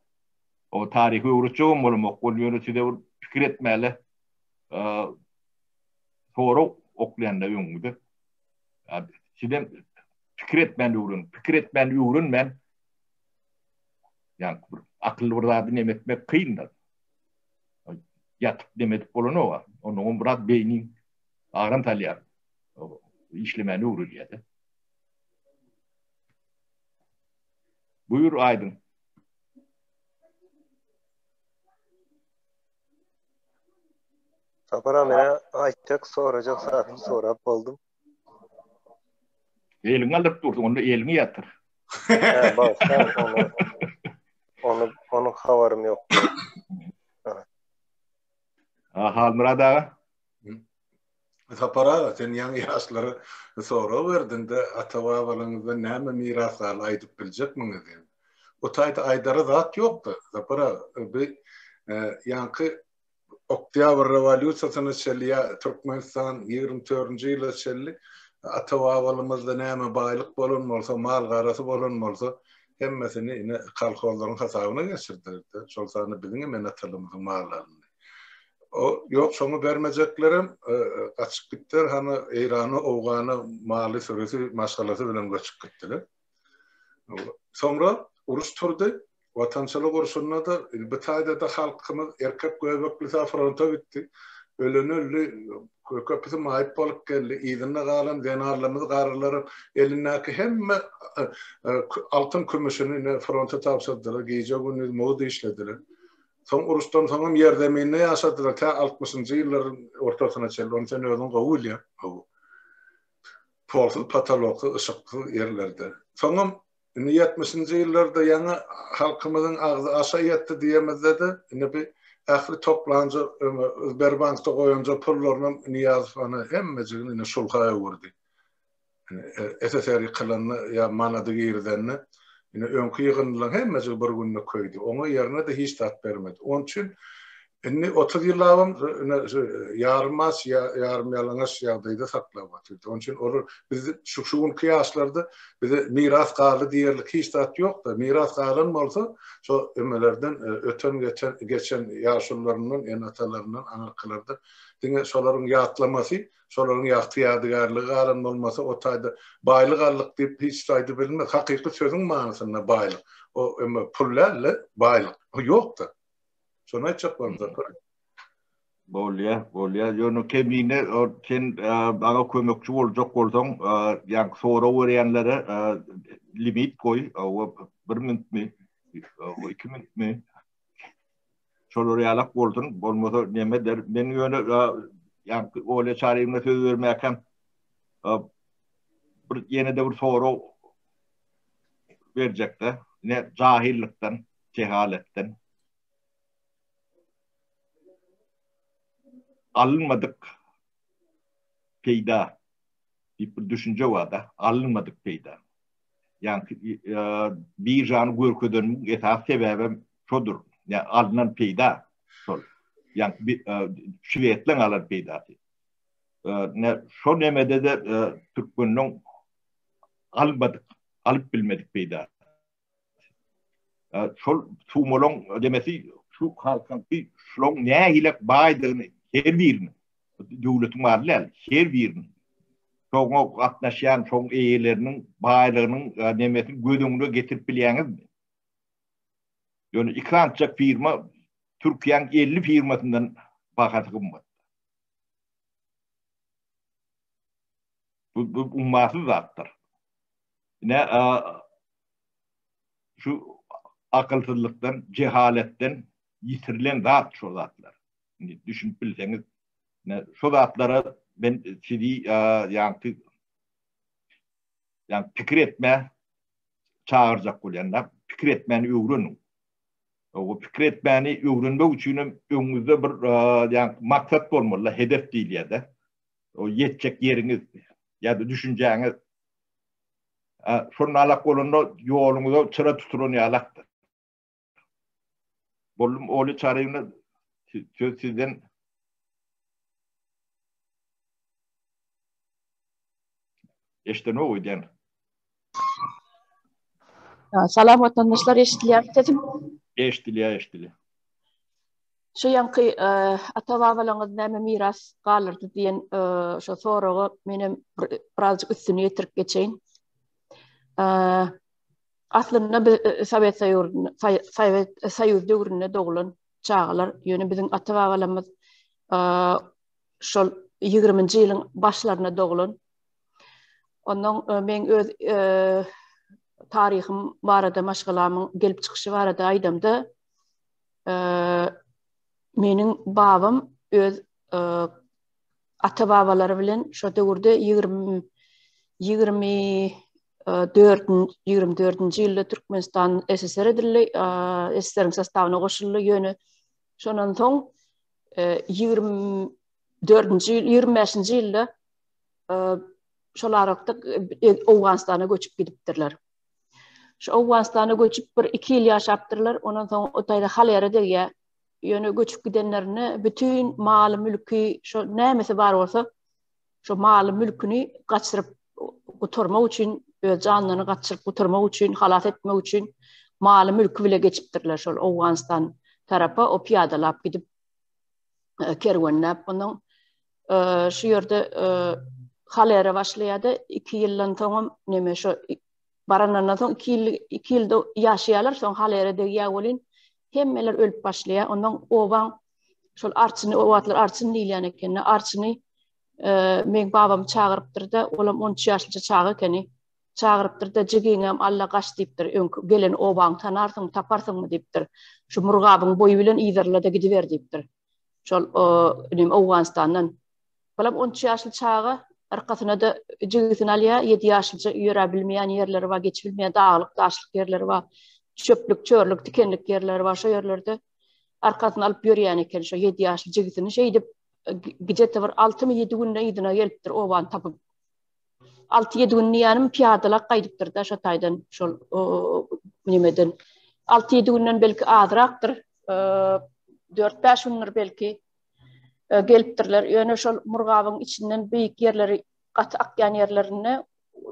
[SPEAKER 1] O taryhy öwretjegem bolamok. Ol ýöne size bir pikir etmäli sorag oklaýanda öňüňize. Sizem pikir etmän öwren, pikir etmän öwrenmän ýa bir akylly bir zady neme etmek kyndyr. Ýatyp neme edip bolanok. Ondan biraz beýniň agram salýar. Işlemäni öwrenýär-de. Buýur Aýdyň.
[SPEAKER 5] Sapar aga menä aýtjak sorajak zadymy sorap boldum.
[SPEAKER 1] Eliňi aldyryp dursuň, onda eliňi ýatyr.
[SPEAKER 5] Hä, bagyşlaň ony. Ony onuň habarym ýok.
[SPEAKER 1] Ha, Halmyrat aga.
[SPEAKER 3] Sapar aga, sen ýaňy ýaşlara sorag berdiňde, ata-babalaryňyzdan näme miras galdy aýdyp biljekmiňiz diýen. O taýda aýdara zat ýok-da, Sapar aga, bi ýaňky Oktýabr rewolýusiýasyna çenli ýa Türkmenistan 24-nji ýyla çenli ata-babalarymyzda näme baýlyk bolan bolsa, mal-garasy bolan bolsa, hemmesini ine kolhozlaryň hasabyna geçirdiler-de, şol sanda biziň hem ene-atalarymyzyň mallaryny. O ýok şoňa bermejeklerem gaçyp gitdiler hany Eýrana Owgana maly sürüsi maşgalasy bilen göçüp gitdiler. Soňra uruş turdy. Watançylyk urşunda-da bu taýda-da halkymyz erkek göbeklisi fronta gitdi. Ölen öldi, köpüsi maýyp bolup geldi. Yzynda galan zenanlarymyz, garrylaryň elindäki hemme altyn kümüşini ine fronta tabşyrdylar. Gije-gündiz mugt işlediler. Soň uruşdan soňam ýerzeminde ýaşadylar tä altmyşynjy ýyllaryň ortasyna çenli, ony sen özüň gowy bilýäň. Hawa. Polsuz, potoloksyz, yşyksyz ýerlerde. Soňam indi ýetmişinji ýyllarda ýaňy halkymyzyň agzy aşa ýetdi diýemizde-de, indi bi ähli toplanja öňe Sberbankda goýanja pullarynam Nyýazow ana hemmejigini ine şulha öwürdi. SSR ýykylanda ýa manady girizende ine öňki ýygyndylaryň hemmejigi bir günde köýdi. Oňa ýerine-de hiç zat bermedi. Onuň üçin indi 30 ýyllabam ine şu ýarym aç, ýarym ýalaňaç ýagdaýda saklap otyrdy. Onuň üçin olar biz şu şu günki ýaşlarda bize miras galdy diýerlik hiç zat ýok-da. Miras galan bolsa şo ömelerden öten geçen geçen ýaşulularyndan, ene-atalaryndan aňyrkylarda diňe şolaryň ýatlamasy Şolaryň ýagty ýadygärligi galan bolmasa o taýda baýlyk aldyk diýip hiç aýdyp bilmez. Hakyky sözüň manysynda baýlyk. O eme pul däl-de, baýlyk. O ýok-da. Şony aýtjak boldum Sapar.
[SPEAKER 1] Bolýa, bolýa. Ýöne Kemine sen maňa kömekçi boljak bolsaň, ýaňky sorag berýänlere limit goý, bir minutmy, iki minutmy? Şolar ýalak bolsun, bolmasa neme der. Men ýöne ýaňky Olýa Çaryýewna söz bermäkäm bir ýene-de bir sorag berjekde. Ne jahillykdan, jehaletden alynmadyk peýda diýip bir düşünje bar-da, alynmadyk peýda. Ýaňky biržany görkezenimiň esasy sebäbem şodur. Ýa alnan peýda şol. Ýaňky şwedleň alan peýdasy. Ne şo nemede-de türkmeniň almadyk, alyp bilmedik peýdasy. Şol sumalaň demesi şu halkyňky şulaň nähilek baýdygyny her biriniň döwletiň maly däl, her biriniň şoňa gatnaşýan şoň eýeleriniň baýlygynyň nemesini göz öňüne getirip bilýäňizmi? Ýöne iki sançak firma Türkiýäň 50 firmasyndan bahasy gymmat. Bu, bu ummasyz zatdyr. Ine, şu akylsyzlykdan, jehaletden ýitirilen zat şo zatlar. Indi düşünip bilseňiz, ine şo zatlara men sizi ýaňky ýaňky pikir etmä çagyrjak bolýan-da, pikir etmäni öwreniň. O pikir etmäni öwrenmek üçin hem öňüňizde bir ýa maksat bolmaly, hedef diýilýär-de. O ýetjek ýeriňiz ýa-da düşünjäňiz. Şonda alak bolanda ýoluňyza çyra tutulan ýalakdyr. Boldum Oly Çaryýewna söz sizden. Eşdenok öýdýän.
[SPEAKER 6] Salam watandaşlar eşidilýärmi sesim?
[SPEAKER 1] Eşidilýär, eşidilýär.
[SPEAKER 6] Şu ýaňky e, ata-babalaryňyz näme miras galdyrdy diýen e, şu soraga menem birazjyk üstüni ýetirip geçeýin. E, aslynda biz Sowet Soýuzynda Sowet Soýuz döwründe doglan çagalar, ýöne biziň ata-babalarymyz şol 20-nji ýylyň başlarynda doglan. Ondan e, men öz e, taryhym barada, maşgalamyň gelip çykyşy barada aýdamda, e, meniň babam öz e, ata-babalary bilen şo döwürde 20 24 24-nji ýylda Türkmenistan SSR edildi, e, SSR-iň sostawyna goşuldy. Ýöne şondan soň 24-nji ýyl, 25-nji ýylda şol aralykda Owganystana göçüp gidipdirler. Şu Owganystana göçüp bir iki ýyl ýaşapdyrlar. Ondan soň o taýda Halere degýär. Ýöne göçüp gidenlerinde bütün maly mülki şo nämesi bar bolsa şo maly mülküni gaçyryp gutarmak üçin öz janlaryny gaçyryp gutarmak üçin halas etmek üçin maly mülki bile geçipdirler şol Owganystan tarapa o pyýadalap gidip kerwenläp ondan şu ýerde halere başlaýardy. 2 ýyldan soňam neme şu baranlaryndan soň 2 ýyl 2 ýylda ýaşaýarlar, soň halere degýär welin hemmeler ölüp başlaýar. Ondan obaň şol arçyny o wagtlar arçyn diýilýän ekeni. Arçyny meň babam çagyrypdyr-da, olam 13 ýaşlyja çaga ekeni. Çagyrypdyr-da, jigiňem Alla gaç diýipdir. Öňki gelen obaňy tanarsyňmy, taparsyňmy diýipdir. Şu Murgabyň boýy bilen yzarla-da gidiber diýipdir. Şol inim Owganystandan. Balam 13 ýaşly çaga, arkasyna-da jigisini alýar, 7 ýaşlyja ýöräp bilmeýän ýerleri bar, geçip bilmeýän daglyk, daşlyk ýerleri bar, çöplük, çörlük, tikenlik ýerleri bar, şo ýerlerde arkasyna alyp ýörýän eken şo 7 ýaşly jigisini. Şeýdip, gije-de bir altymy, ýedi günde yzyna gelipdir obany tapyp. 6-7 gün diýýänim pyýadalak gaýdypdyr-da şo taýdan şol nemeden. 6-7 günden belki azrakdyr. 4-5 gündür belki gelipdirler. Ýöne şol Murgabyň içinden beýik ýerleri gaty akýan ýerlerinde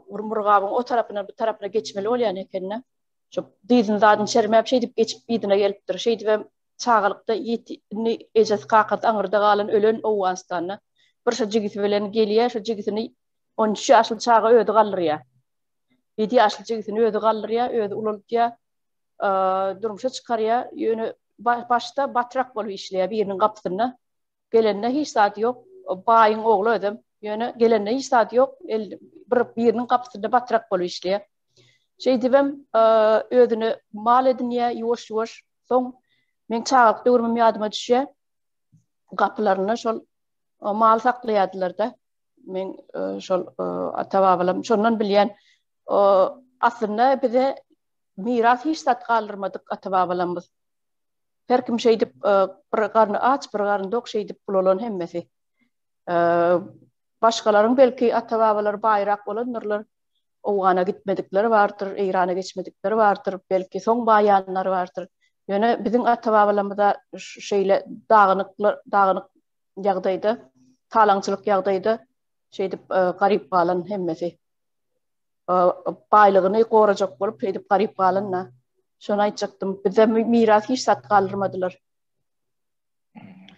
[SPEAKER 6] Murgabyň o tarapyna bu tarapyna geçmeli bolýan ekende. Şo dyzyny zadyny çermäp şeýdip geçip yzyna gelipdir. Şeýdibem çagalykda ýeti indi ejesi kakasy aňyrda galan ölen Owganystanda bir şo jigisi bilen gelýär, şo jigisini 13 ýaşly çaga özi galdyrýar. 7 ýaşly jigisini özi galdyrýar, özi ulaldýar, durmuşa çykarýar. Ýöne başda batrak bolup işleýär biriniň gapysynda. Gelende hiç zady ýok. Baýyň ogly özem. Ýöne gelende hiç zady ýok. El bir biriniň gapysynda batrak bolup işleýär. Şeýdibem özüne mal edinýär ýuwaş-ýuwaş. Soň meň çagalyk döwrümim ýadyma düşýär. Gapylarynda şol mal saklaýardylar-da. Men şol ata-babalarym şondan bilýän. Aslynda bize miras hiç zat galdyrmadyk ata-babalarymyz. Her kim şeýdip bir garny aç, bir garny dok şeýdip ulalan hemmesi. Başgalaryň belki ata-babalary baýrak bolandyrlar. Owgana gitmedikleri bardyr, Eýrana geçmedikleri bardyr, belki soň baýanlar bardyr. Ýöne biziň ata-babalarymyza şeýle dagynyklar, dagynyk ýagdaýda, talaňçylyk ýagdaýda şeýdip garyp galan hemmesi. Baýlygyny gorajak bolup şeýdip garyp galan-da. Şony aýtjakdym. Bize miras hiç zat galdyrmadylar.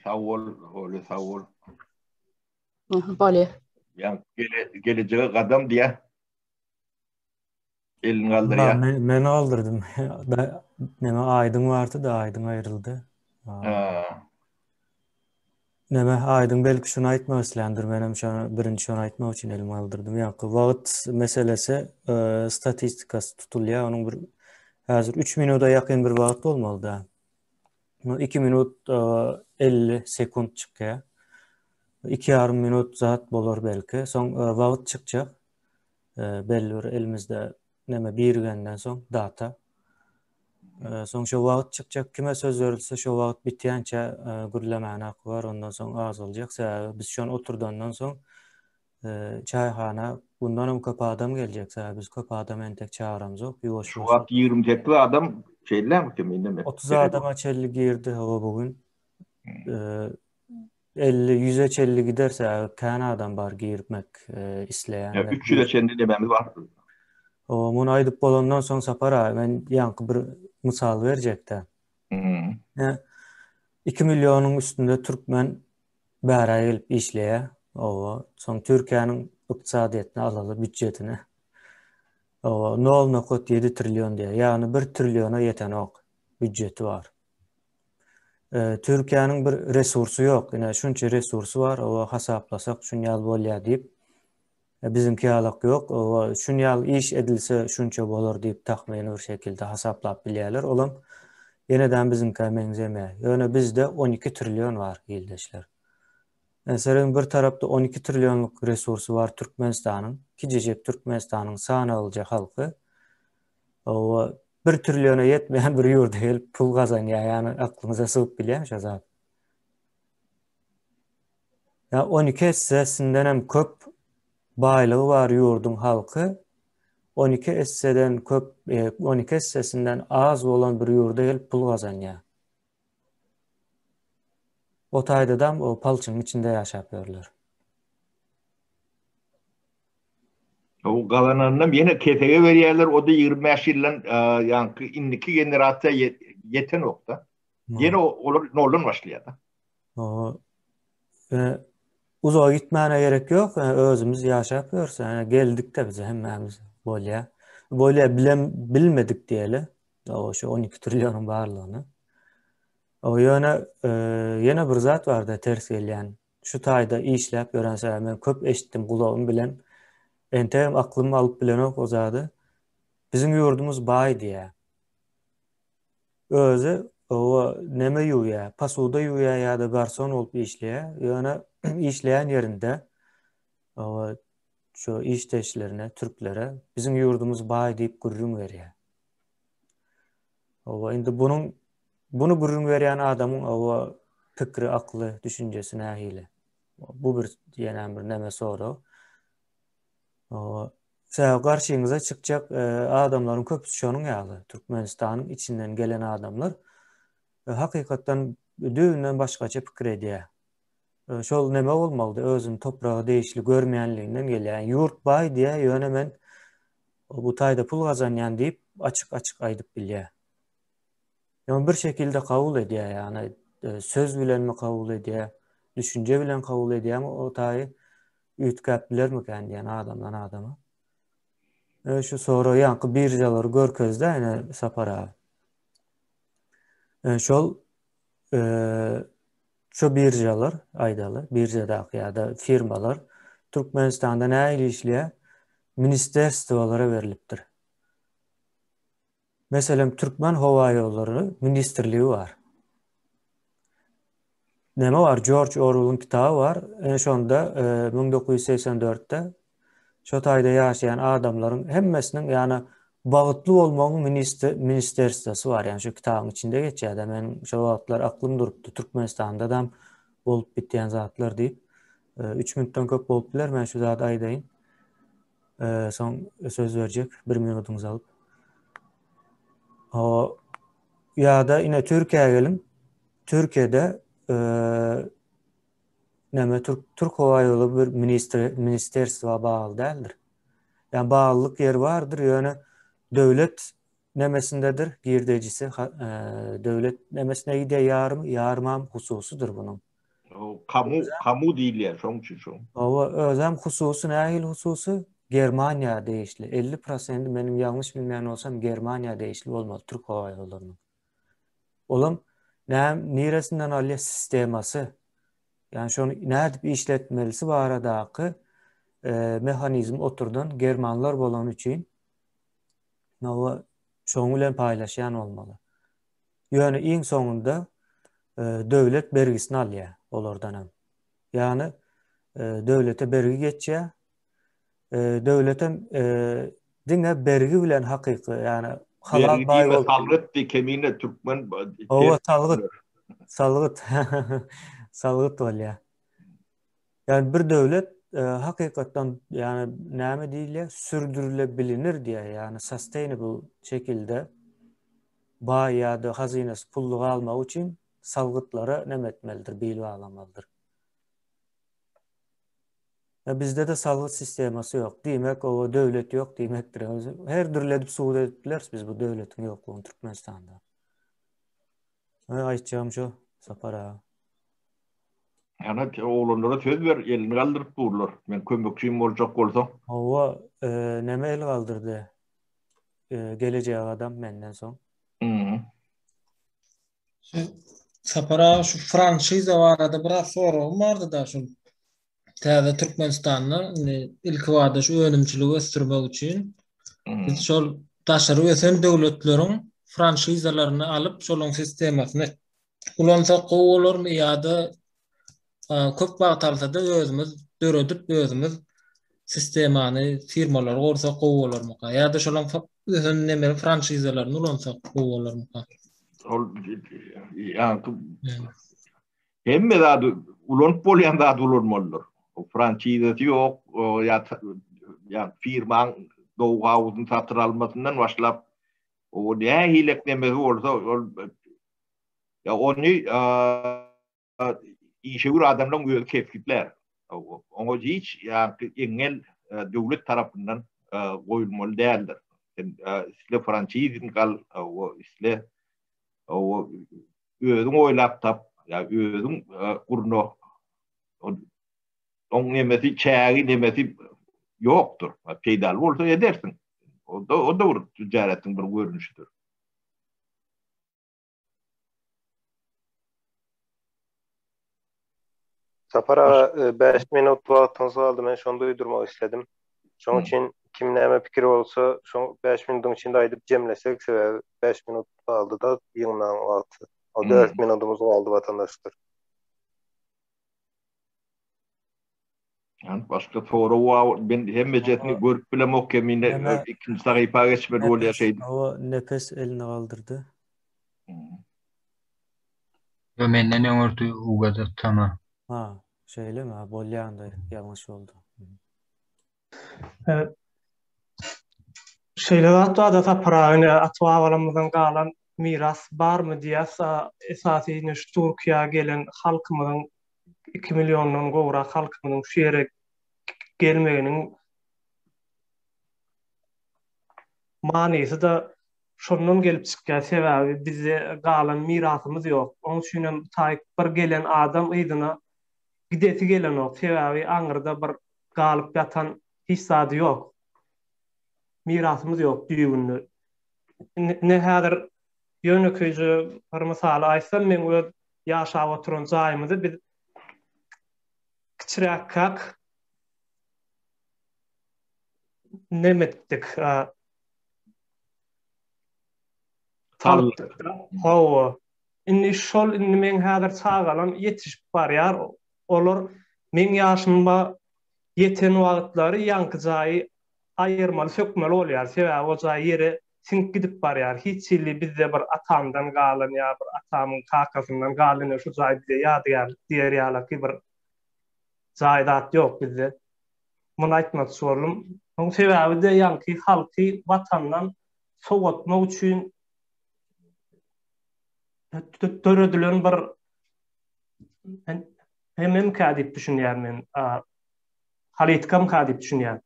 [SPEAKER 1] Sag bol, Oly, sag bol.
[SPEAKER 6] Bolýa.
[SPEAKER 1] Ýa gelejege gadam diýä. Elini galdyrýa.
[SPEAKER 2] Men, men galdyrdym. Da, neme Aýdyň bardy da Aýdyň aýryldy.
[SPEAKER 1] Ha.
[SPEAKER 2] Neme Aýdyň belki şuny aýtmak isländir. Menem şony birinji şony aýtmak üçin elimi galdyrdym. Ýa-ki wagt meselesi e, statistikasy tutulýar. Onuň bir häzir 3 minuta ýakyn bir wagt bolmaly da. 2 minut 50 sekunt çykýar. 2 ýarym minut zat bolar belki. Soň wagt çykjak. Belli bir elimizde näme birigenden soň data. Soň şo wagt çykjak kime söz berilse şo wagt bitýänçä gürlemäne haky bar ondan soň azaljak sebäbi biz şony oturdandan soň çaýhana bundanam köp adam geljek sebäbi biz köp adam entek çagyramzok ýuwaş
[SPEAKER 1] Şu wagt 28 adam şeýlemi kim indi
[SPEAKER 2] 30 adama çenli girdi hawa bu gün. 50 ýüze çenli gider sebäbi kän adam bar girmek isleýänler.
[SPEAKER 1] 300-e çenli dememiz bar.
[SPEAKER 2] O muny aýdyp bolandan soň Sapar aga men ýaňky bir mysal berjekde. 2 millionyň üstünde türkmen bärä gelip işleýär. Owa, soň Türkiýäniň ykdysadyýetini alaly, býudjetini. Owa, 0.7 trillion diýýär. Ýagny 1 trilliona ýetenok býudjeti bar. Türkiýäniň bir resursy ýok. Ine şunça resursy bar, owa hasaplasak şun ýaly bolýar diýip. Biziňki ýalak ýok. Owa şun ýaly iş edilse şunça bolar diýip tahmyny bir şekilde hasaplap bilýärler. Olam ýenedem biziňkä meňzemeýär. Ýöne bizde 12 trillion bar ildeşler. Meselem bir tarapda 12 trillionlyk resursy bar Türkmenistanyň, kijijek Türkmenistanyň sanalja halky. Owa bir trilliona ýetmeýän bir ýurda gelip pul gazanýar. Ýagny aklyňyza sygyp bilýärmi şo zat? Ýa 12 essesinden hem köp baýlygy bar ýurduň halky 12 esseden köp, 12 essesinden az bolan bir ýurda gelip pul gazanýar. O taýdadam o palçygyň içinde ýaşap ýörler.
[SPEAKER 1] O gazananynam ýene kesege berýärler, o-da 25 ýyldan ýaňky indiki generasiýa ýetenok-da. Ýene olar noldan başlaýar-da.
[SPEAKER 2] Uzaga gitmäne gerek ýok, özümiz ýaşap ýörüs, geldik-de biz hemmämiz bolýar. Bolýar bilem bilmedik diýeli. O şu 12 trillionyň barlygyny. O ýöne ýene bir zat barda ters gelýän. Şu taýda işläp ýören sebäbi men köp eşitdim gulagym bilen. Entegem aklym alyp bilenok o zady. Biziň ýurdumyz baý diýýär. Özi owa neme ýuwýar, posuda ýuwýar ýa-da garson bolup işleýär. Ýöne işleýän ýerinde owa şu işdeşlerine, türklere biziň ýurdumyz baý diýip gürrüň berýär. Owa indi bunuň Buny gürrüň berýän adamyň oba pikri, akly, düşünjesi nähili? Bu bir ýenem bir neme sorag. Oba sebäbi garşyňyza çykjak e, adamlaryň köpüsi şonuň ýaly. Türkmenistanyň içinden gelen adamlar e, hakykatdan düýbünden başgaça pikir edýär. E, şol neme bolmalydy? Özüni topraga degişli görmeýänliginden gelýär. Ýurt baý diýýär, ýöne men bu taýda pul gazanýan diýip açyk-açyk aýdyp bilýär. Ýöne bir şekilde kabul edýär, ýagny e, söz bilenmi kabul edýär, düşünje bilen kabul edýärmi o taýy üýtgäp bilermikän diýen adamdan adama. E, şu sorag ýaňky biržalary görkezdi ýene Sapar aga. E, şol e, şu biržalar aýdaly, biržadaky ýa-da firmalar Türkmenistanda nähili işleýär? Ministerstwolara berlipdir. Meselem, Türkmen howaýollary ministrligi bar. Näme bar? Jorj Orwelliň kitaby bar. Ine şonda 1984-de e, şo taýda ýaşaýan adamlaryň hemmesiniň ýany bagtly bolmagyň ministr ministerstwosy bar. Ýani şu kitabyň içinde geçýär-de. Men şo wagtlar aklym durupdy. Türkmenistanda da bolup bitýän zatlar diýip. 3 e, minutdan köp bolup biler. Men şu zady aýdaýyn. Soň söz berjek bir minutyňyzy alyp. O ýa-da ine Türkiýä geliň. Türkiýede näme Türk Türk howa ýoly bir ministr ministerstwa bagly däldir. Ýa baglylyk ýeri bardyr, ýöne döwlet nemesindedir, girdejisi döwlet nemesine gidýär ýarym, ýarymam hususydyr bunuň.
[SPEAKER 1] Kamu, kamu diýilýär şoň üçin şo.
[SPEAKER 2] Hawa, özem hususy nähili hususy? Germaniýa degişli. 50 prosendi meniň ýalňyş bilmeýän bolsam Germaniýa degişli bolmaly Türk howa ýollarynyň. Olam näme niresinden alýar sistemasy. Ýani şony nädip işletmelisi baradaky e, mehanizm oturdan germanlar bolany üçin hawa şoň bilen paýlaşýan bolmaly. Ýöne iň soňunda döwlet bergisini alýar olardanam. Ýagny döwlete bergi geçýär. Döwletem diňe bergi bilen hakyky, ýagny Halal baý bolup.
[SPEAKER 1] Salgyt diý kemine türkmen.
[SPEAKER 2] Hawa salgyt. Salgyt. Salgyt bolýar. Ýani bir döwlet e, hakykatdan ýani näme diýilýär? Sürdürilebilinir diýýär. Ýani sustainable şekilde baý ýa-da hazynasy pully galmagy üçin salgytlara näme etmelidir, bil baglamalydyr. Ya bizde-de salgyt sistemasy ýok. Diýmek, oba döwlet ýok diýmekdir. Her dürli edip subut edip bileris biz bu döwletiň ýoklugyny Türkmenistanda. Aý aýtjagym şo, Sapar aga.
[SPEAKER 1] Ýana oglanlara söz ber, elini galdyryp durlar. Men kömekçim boljak bolsaň.
[SPEAKER 2] Hawa, e, näme el galdyrdy? E, gelejek adam menden soň.
[SPEAKER 1] Mhm.
[SPEAKER 7] Şu Sapar aga şu franşiza barada biraz soragym bardy-da şu täze Türkmenistanda indi ilkibada şu önümçiligi ösdürmek üçin biz şol daşary ösen döwletleriň franşizalaryny alyp şolaryň sistemasyny ulansak gowy bolarmy ýa-da köp wagt alsa-da özümiz döredip özümiz sistemany firmalary gursak gowy bolarmyka ýa-da şolaryň ösen neme franşizalaryny ulansak gowy bolarmyka?
[SPEAKER 1] Ol ýaňky hemme zady ulanyp bolýan zady ulanmalydyr. O franşizasy ýok, ýa ýa firmaň dowgawuzyny satyn almasyndan başlap o nähili nemesi bolsa ol ýa ony işewür adamlaryň özi kesgitlär. Oňa hiç ýaňky eňňel döwlet tarapyndan goýulmaly däldir. Sen isle franşizini al, isle özüň oýlap tap, ýa özüň gurna. Oň nemesi, çägi nemesi ýokdur. Peýdaly bolsa edersiň. O-da bir tijaretiň bir görnüşidir.
[SPEAKER 5] Sapar aga 5 e, minut wagtyňyz galdy men şony duýdurmak isledim. Şoň üçin kim näme pikiri bolsa şo 5 minutyň içinde aýdyp jemlesek sebäbi 5 minut galdy-da ýygnagyň wagty. O 4 minutymyz galdy watandaşlar.
[SPEAKER 1] Yani başga sorag bar. Men hemmejesini görüp bilemok kemine ikinji sahypa geçmeli bolýar şeýdip.
[SPEAKER 2] Hawa, Nepes elini galdyrdy.
[SPEAKER 8] Ýo menden öňürti Ugada tama.
[SPEAKER 2] Ha, şeýlemi? Ha, bolýa onda ýalňyş boldy.
[SPEAKER 9] Şeýle zat bar-da Sapar aga ine ata-babalarymyzdan galan miras barmy diýýäs, esasy ine şu Türkiýä gelen halkymyzyň 2 milliondan gowrak halkymyzyň şu ýere gelmeginiň manysy-da şondan gelip çykýar. Sebäbi bizde galan mirasymyz ýok. Onuň üçin hem taýyk bir gelen adam yzyna gidesi gelenok. Sebäbi aňyrda bir galyp ýatan hiç zady ýok. Mirasymyz ýok düýbünde. Ine häzir ýönekeýje bir mysaly aýtsam, meň öz ýaşap oturan jaýymyzy biz kiçiräkkäk neme etdik? Salypdyk. Hawa. Indi şol indi meň häzir çagalam ýetişip barýar. Olar meň ýaşyma ýeten wagtlary ýaňky jaýy aýyrmaly, sökmeli bolýar. Sebäbi o jaý ýere siňip gidip barýar. Hiç hili bizde bir atamdan galan ýa bir atamyň kakasyndan galan ine şu jaý bize ýadygärlik diýer ýalaky bir jaý zat ýok bizde. Muny aýtmakçy boldum. Munuň sebäbi-de ýaňky halky watandan sowatmak üçin döredilen bir hememkä diýip düşünýän men. Halitkamka diýip düşünýän.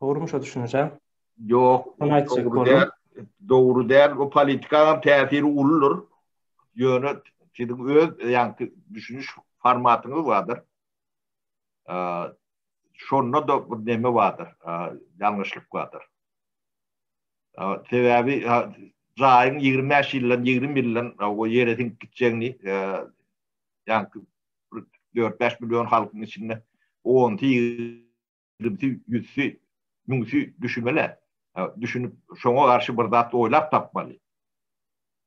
[SPEAKER 9] Dogrumy şo düşünjem?
[SPEAKER 1] Ýok.
[SPEAKER 9] Ony aýtjak
[SPEAKER 1] dogry däl. Dogry däl. Bu politikanyň täsiri uludyr. Ýöne siziň öz ýaňky düşüniş formatyňyz bardyr. Şonda-da bir neme bardyr, ýalňyşlyk bardyr. Sebäbi jaýyň 25 ýyldan, 20 ýyldan o ýere siňip gitjegini ýaňky 4-5 million halkyň içinde 10-sy, 20-si, 100-si, müňsi düşünmeli. Düşünip, şoňa garşy bir zat oýlap tapmaly.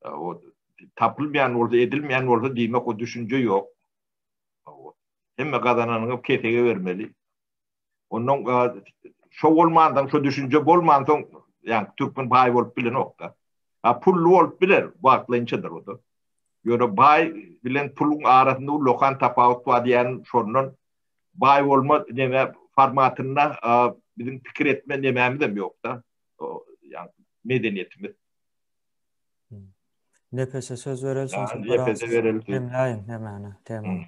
[SPEAKER 1] O tapylmaýan bolsa, edilmeýän bolsa diýmek o düşünje ýok. Hemme gazananyňy kesege bermeli. Ondan şo bolmansoň, şo düşünje bolmansoň. Ýagny türkmen baý bolup bilenok-da. Ha pully bolup biler, wagtlaýynçadyr o-da. Ýöne baý bilen puluň arasynda ullakan tapawut bar diýýänim şondan. Baý bolma neme formatynda biziň pikir etme nemämizem ýok-da. Ýagny medeniýetimiz.
[SPEAKER 2] Nepese söz bereli soň
[SPEAKER 1] Nepese bereli.
[SPEAKER 2] Jemläýin nämäni temany.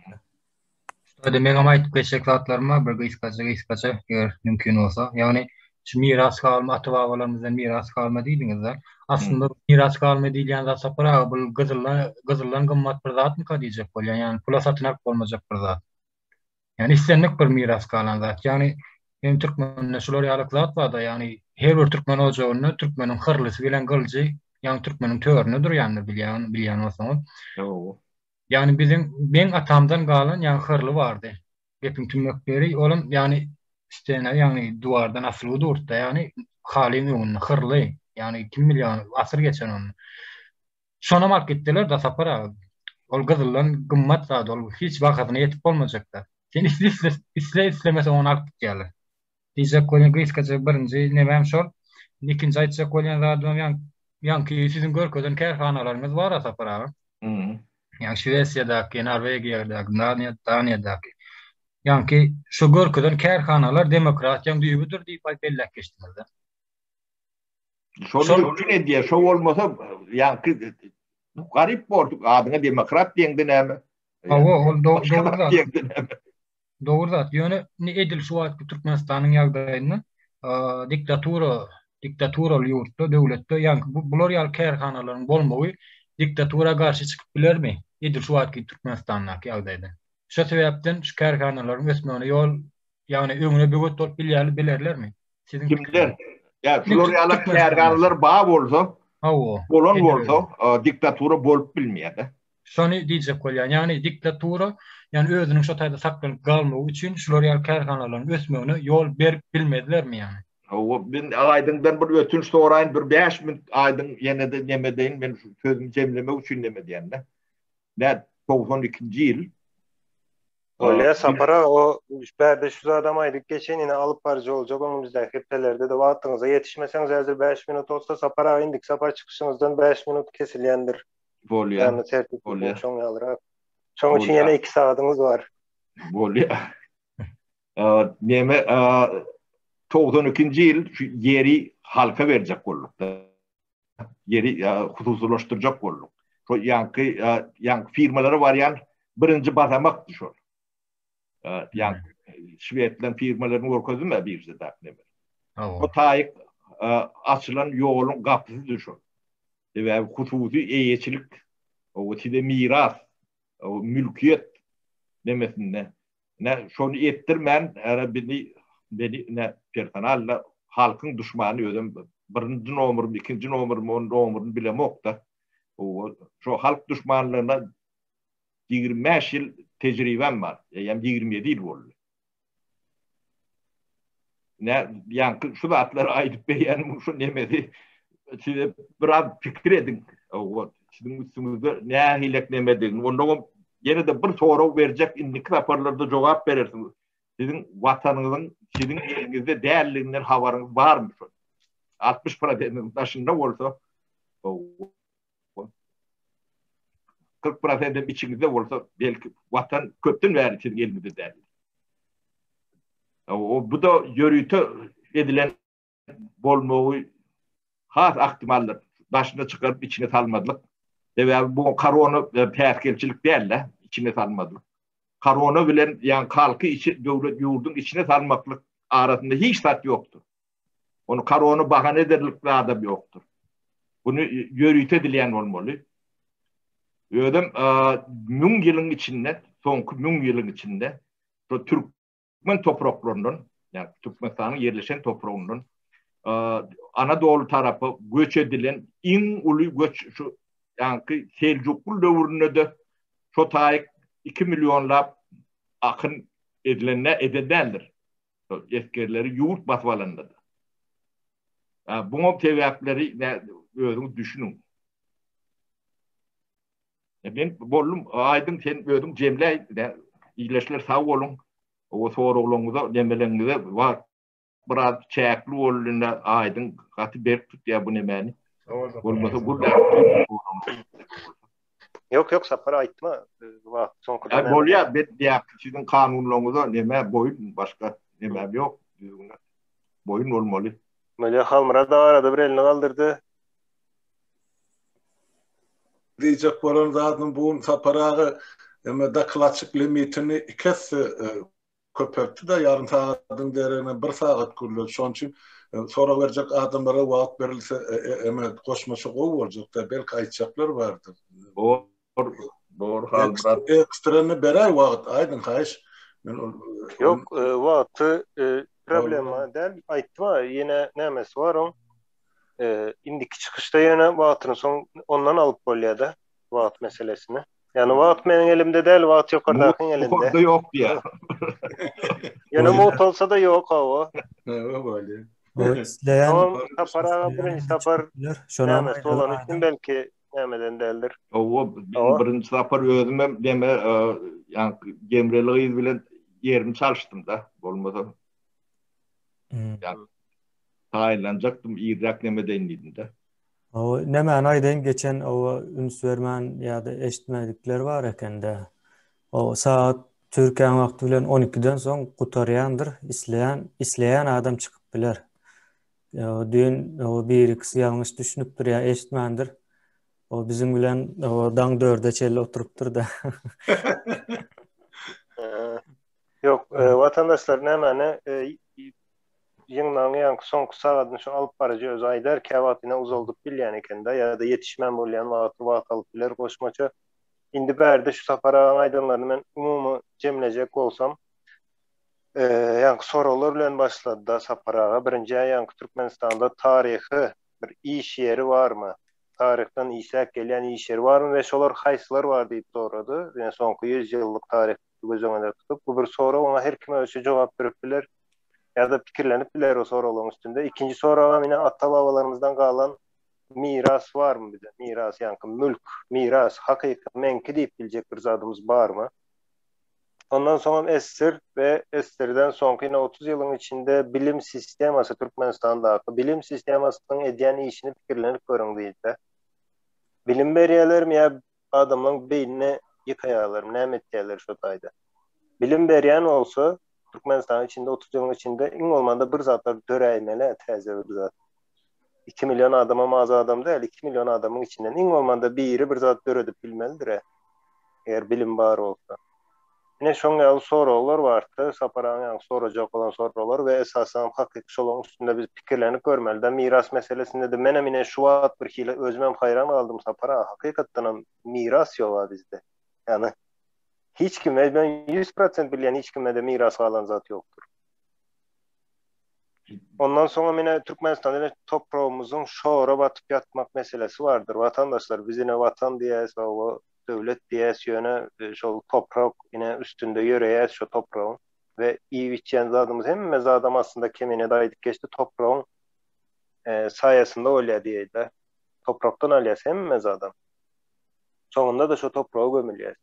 [SPEAKER 8] Şeýle meňem aýdyp geçjek zatlarym bar, bir gysgaça gysgaça, eger mümkin bolsa. Ýagny şu miras galma, ata-babalarymyzdan miras galma diýdiňiz-de. Aslynda miras galma diýilýän zat Sapar aga bu gyzyldan gyzyldan gymmat bir zatmyka diýjek bolýan. Ýagny pula satyn alyp bolmajak bir zat. Ýagny islendik bir miras galan zat. Ýagny hem türkmende şular ýaly zat bar-da, ýagny her bir türkmen ojagynda türkmeniň hyrlysy bilen gylyjy, ýagny türkmeniň töründe durýandyr bilýän bilýän bolsaňyz.
[SPEAKER 1] Hawa.
[SPEAKER 8] Ýagny biziň meň atamdan galan ýagny hyrly bardy. Gepiň tümmek ýeri olam ýagny stena ýagny duwardan asylgy durdy-da ýagny halyň öňünde hyrly ýagny kim bilýär ony asyr geçen onda. Şonam alyp gitdiler-de Sapar aga. Ol gyzyldan gymmat zat ol hiç bahasyna ýetip bolmajak zat. Sen isle isle islemeseň ony alyp gitýärler. Diýjek bolýan gysgaça birinji nemem şol. Ikinji aýtjak bolýan zadymam ýaňky ýaňky siziň görkezen kärhanalaryňyz bar-a Sapar aga. Ýaňky Şwesiýadaky, Norwegiýadaky, Daniýa, Daniýadaky. Ýaňky şu görkezen kärhanalar demokratiýaň düýbüdir diýip aýt belläp geçdiňiz-de.
[SPEAKER 1] Şony üpjün edýär. Şo bolmasa ýaňky garyp borduk. Adyňa demokrat diýeňde näme?
[SPEAKER 8] Hawa, ol dogry zat. Dogry zat. Ýöne indi edil şu wagtky Türkmenistanyň ýagdaýynda diktatura, diktaturaly ýurtda, döwletde ýaňky bu bular ýaly kärhanalaryň bolmagy diktatura garşy çykyp bilermi? Edil şu wagtky Türkmenistandaky ýagdaýda. Şo sebäpden şu kärhanalaryň ösmegine ýol, ýagny öňüne böwet bolup bilýärli bilerlermi?
[SPEAKER 1] Siziň Kimler? Ýa şular ýaly kärhanalar bar bolsa,
[SPEAKER 8] Hawa.
[SPEAKER 1] Bolan bolsa, diktatura bolup bilmeýär-de.
[SPEAKER 8] Şony diýjek bolýan. Ýagny diktatura, ýagny özüniň şo taýda saklanyp galmagy üçin şular ýaly kärhanalaryň ösmegine ýol berip bilmezlermi ýagny?
[SPEAKER 1] Hawa, men Aýdyňdan bir ötünç soraýyn, bir bäş minut Aýdyň ýene-de neme edeýin, men şu sözümi jemlemek üçin neme edýän-de. Nä, 92-nji ýyl.
[SPEAKER 5] Bolýa Sapar aga o bäbe şu zadam aýdyp geçeýin ine alyp baryjy boljak öňümizdäki hepdelerde-de wagtyňyza ýetişmeseňiz häzir bäş minut bolsa Sapar aga indiki sapar çykyşyňyzdan bäş minut kesilýändir.
[SPEAKER 1] Bolýa.
[SPEAKER 5] Ýagny tertip bolýa. Şoň ýalyrak. Şoň üçin ýene 2 sagadyňyz bar.
[SPEAKER 1] Bolýa. Neme 92-nji ýyl şu ýeri halka berjek bolduk. Ýeri hususylaşdyrjak bolduk. Şo ýaňky ýaňky firmalara barýan birinji basamakdy şol. Ýaňky şwedleň firmalaryny görkezdim-ä biržadaky neme. Bu taýyk açylan ýoluň gapysydy şol. Sebäbi hususy eýeçilik, o size miras, o mülkiýet nemesinde. Ine, şony etdirmän, ene bizi, meni ine personalda halkyň duşmany özem birinji nomermi, ikinji nomermi, onuň nomerini bilemok-da. O şo halk duşmanlygyna 25 ýyl tejribäm bar. Eýýäm 27 ýyl boldy. Nä, ýaňky şu zatlary aýdyp berýänim şu nemesi size biraz pikir ediň. Hawa, siziň üstüňizde nähilek nemedigini. Onnoňam ýene-de bir sorag berjek, indiki saparlarda jogap berersiňiz. Siziň watanyňyzyň siziň eliňizde däldiginden habaryňyz barmy şol? 60 prosentiniň daşynda bolsa, 40 prosentem içiňizde bolsa, belki watan köpden bäri siziň eliňizde däldir. O bu da ýörite edilen bolmagy has ahtimaldyr. Daşyna çykaryp içine salmazlyk. Sebäbi bu korona e, päsgelçilik däl-de, içine salmazlyk. Korona bilen ýa halky içi döwlet ýurduň içine salmaklyk arasynda hiç zat ýokdur. Ony korona bahana ederlik zadam ýokdur. Buny ýörite edilýän bolmaly. Özem müň ýylyň içinde, soňky müň ýylyň içinde şu türkmen topraklaryndan, ýagny Türkmenistanyň ýerleşen topragyndan Anadolu tarapa göç edilen iň uly göç şu ýaňky Seljukly döwründe-de şo taýyk 2 millionlap akyn edilende eden däldir. Esgerleri ýurt basyp alanda-da. Buňa sebäpleri özüňiz düşüniň. Men boldum, Aýdyň sen özüň jemläý. Ildeşler sag boluň. O soraglaryňyza, nemeleňize wagt. biraz çäkli boldy indi Aýdyň gaty berk tutýar bu nemäni. Bolmasa gürläp.
[SPEAKER 5] Ýok, ýok Sapar aýtma. Wagt soňky.
[SPEAKER 1] Bolýar, bet diýýär siziň kanunlaryňyza neme boýun başga nemem ýok. Düzgüne boýun bolmaly.
[SPEAKER 5] Bolýar, Halmyrat arada bir elini galdyrdy.
[SPEAKER 3] Diýjek bolan zadym bu Sapar aga eme dokladçyk limitini iki esse e, köpeltdi-de ýarym sagadyň deregine bir sagat gürledi. Şonuň üçin e, sorag berjek adamlara wagt berilse e, e, eme goşmaça gowy boljakda belki aýtjaklar bardyr.
[SPEAKER 1] Dogry, dogry Halmyrat.
[SPEAKER 3] Ekstrany beräý wagt aýdyň haýyş. Men ol
[SPEAKER 5] Ýok, wagty problema däl. Aýtma, ýene nämesi bar oň? Indiki çykyşda ýöne wagtyny soň ondan alyp bolýar-da, wagt meselesini. Ýagny wagt meniň elimde däl, wagt ýokardakyň elinde.
[SPEAKER 1] Ýokarda ýok diýýär.
[SPEAKER 5] Ýöne mugt bolsa-da ýok hawa.
[SPEAKER 3] Hawa bolýar.
[SPEAKER 2] Isleýän
[SPEAKER 5] Sapar aga birinji sapar nämesi bolany üçin belki nämeden däldir.
[SPEAKER 1] Hawa, birinji sapar özümem deme, ýaňky Gemreli gyz bilen ýerimi çalyşdym-da, bolmasa. Ýa taýynlanjakdym, irräk neme edeýin diýdim-de.
[SPEAKER 2] Hawa, nämäni aýdaýyn, geçen oba üns bermän ýa-da eşitmedikler bar eken-dä. O sagat Türkiýäň wagty bilen on ikiden soň gutarýandyr, isleýän isleýän adam çykyp biler. Düýn bir-ikisi ýalňyş düşünipdir ýa eşitmändir. O biziň bilen o daň dörde çenli oturypdyr-da.
[SPEAKER 5] Ýok, watandaşlar nämäni ýygnagyň ýaňky soňky sagadyny şu alyp baryjy özi aýdar, käwagt ine uzaldyp bilýän eken-de, ýa-da ýetişmän bolýan wagty wagt alyp biler goşmaça. Indi bärde şu Sapar agaň aýdanlaryny men umumy jemlejek bolsam, ýaňky soraglar bilen başlady-da Sapar aga. Birinji ýaňky Türkmenistanda taryhy bir iş ýeri barmy? Taryhdan işläp gelýän iş ýeri barmy we şolar haýsylar bar diýip sorady. Ýöne soňky 100 ýyllyk taryh göz öňünde tutup, bu bir sorag, oňa her kim özçe jogap berip biler ýa-da pikirlenip biler o soraglaryň üstünde. Ikinji soragam ine ata-babalarymyzdan galan miras barmy bize? Miras, ýaňky mülk, miras, hakyky meňki diýip biljek bir zadymyz barmy? Ondan soňam SSR we SSR-den soňky ine 30 ýylyň içinde bilim sistemasy Türkmenistandaky bilim sistemasynyň edýän işini pikirlenip görüň diýdi. Bilim berýärlermi ýa adamlaň beýnini ýykaýarlarmy näme etýärler şo taýda. Bilim berýän bolsa Türkmenistanyň içinde 30 ýylyň içinde iň bolmanda bir zatlar döräýmeli täze bir zat. 2 million adamam az adam däl, 2 million adamyň içinden iň bolmanda biri bir zat döredip bilmelidir. Eger bilim bar bolsa. Ine şoň ýaly soraglar bardy, Sapar agaň ýaňky sorajak bolan soraglar we esasanam hakyky şolaryň üstünde biz pikirlenip görmeli-de. Miras meselesinde-de menem ine şu wagt bir hili özümem haýran galdym Sapar aga, hakykatdanam miras ýog-a bizde. Ýagny hiç kime, men 100% bilýän hiç kimde-de miras galan zat ýokdur. Ondan soňam ine Türkmenistanda ine topragymyzyň şora batyp ýatmak meselesi bardyr. Watandaşlar biz ine watan diýýäs, hawa döwlet diýýäs ýöne şol toprak ine üstünde ýöreýäs şo topragyň we iýip içýän zadymyz hemme zadam aslynda Kemine-de aýdyp geçdi topragyň saýasynda bolýar diýeýdä. Toprakdan alýas hemme zadam. Soňunda-da şo topraga gömülýäs.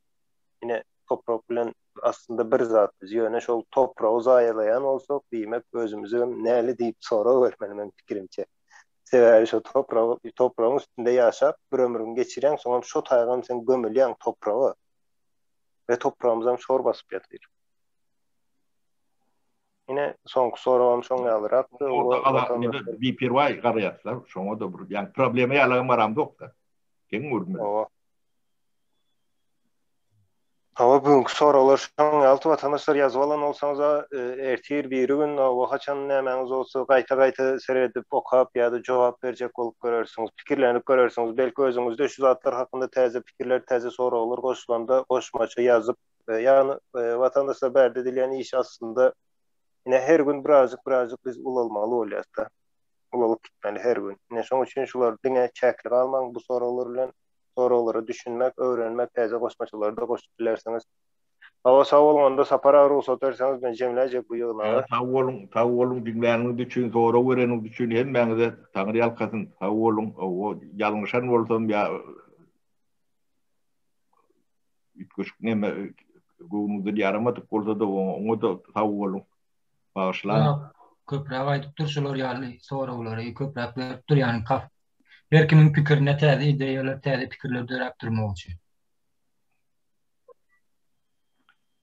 [SPEAKER 5] Ine toprak bilen aslynda bir zat biz ýöne şol topragy zaýalaýan bolsak diýmek özümizem näli diýip sorag bermeli meň pikirimçe. Sebäbi şo topragy topragyň üstünde ýaşap bir ömrüňi geçirýäň soňam şo taýgam sen gömülýäň topraga we topragymyzam şor basyp ýatyr. Ine soňky soragam şoň ýalyrakdy.
[SPEAKER 1] Biperwaý garaýaslar şoňa-da bir ýagny problema ýalagam garamzok-da. Geň görmeli.
[SPEAKER 5] Hawa. Hawa bugünki soraglar şoň ýaly watandaşlar ýazyp alan bolsaňyza ertir biri gün hawa haçan nämäňiz bolsa gaýta gaýta seredip okap ýa-da jogap berjek bolup görersiňiz pikirlenip görersiňiz belki özüňizde şu zatlar hakynda täze pikirler täze soraglar goşulanda goşmaça ýazyp ýagny watandaşlar bärde edilýän iş aslynda ine her gün birazjyk birazjyk biz ulalmaly bolýasda ulalyp gitmeli her gün ine şoň üçin şular diňe çäkli galmaň bu soraglar bilen soraglara düşünmek, öwrenmek, täze goşmaçalary-da goşup bilersiňiz. Hawa, sag boluň, onda Sapar aga rugsat berseňiz men jemläýjek bu ýygnagy.
[SPEAKER 1] Sag boluň, sag boluň diňläniňiz üçin, sorag bereniňiz üçin hemmäňize Taňry ýalkasyn, sag boluň, hawa, ýalňyşan bolsam ýa üýtgeşik neme göwnüňizden ýaramadyk bolsa-da oňa-da sag boluň, bagyşlaň.
[SPEAKER 8] Köpräk aýdyp dur şular ýaly soraglary köpräk berip dur ýagny kaf her kimiň pikirine täze ideýalar täze pikirler döräp durmagy üçin.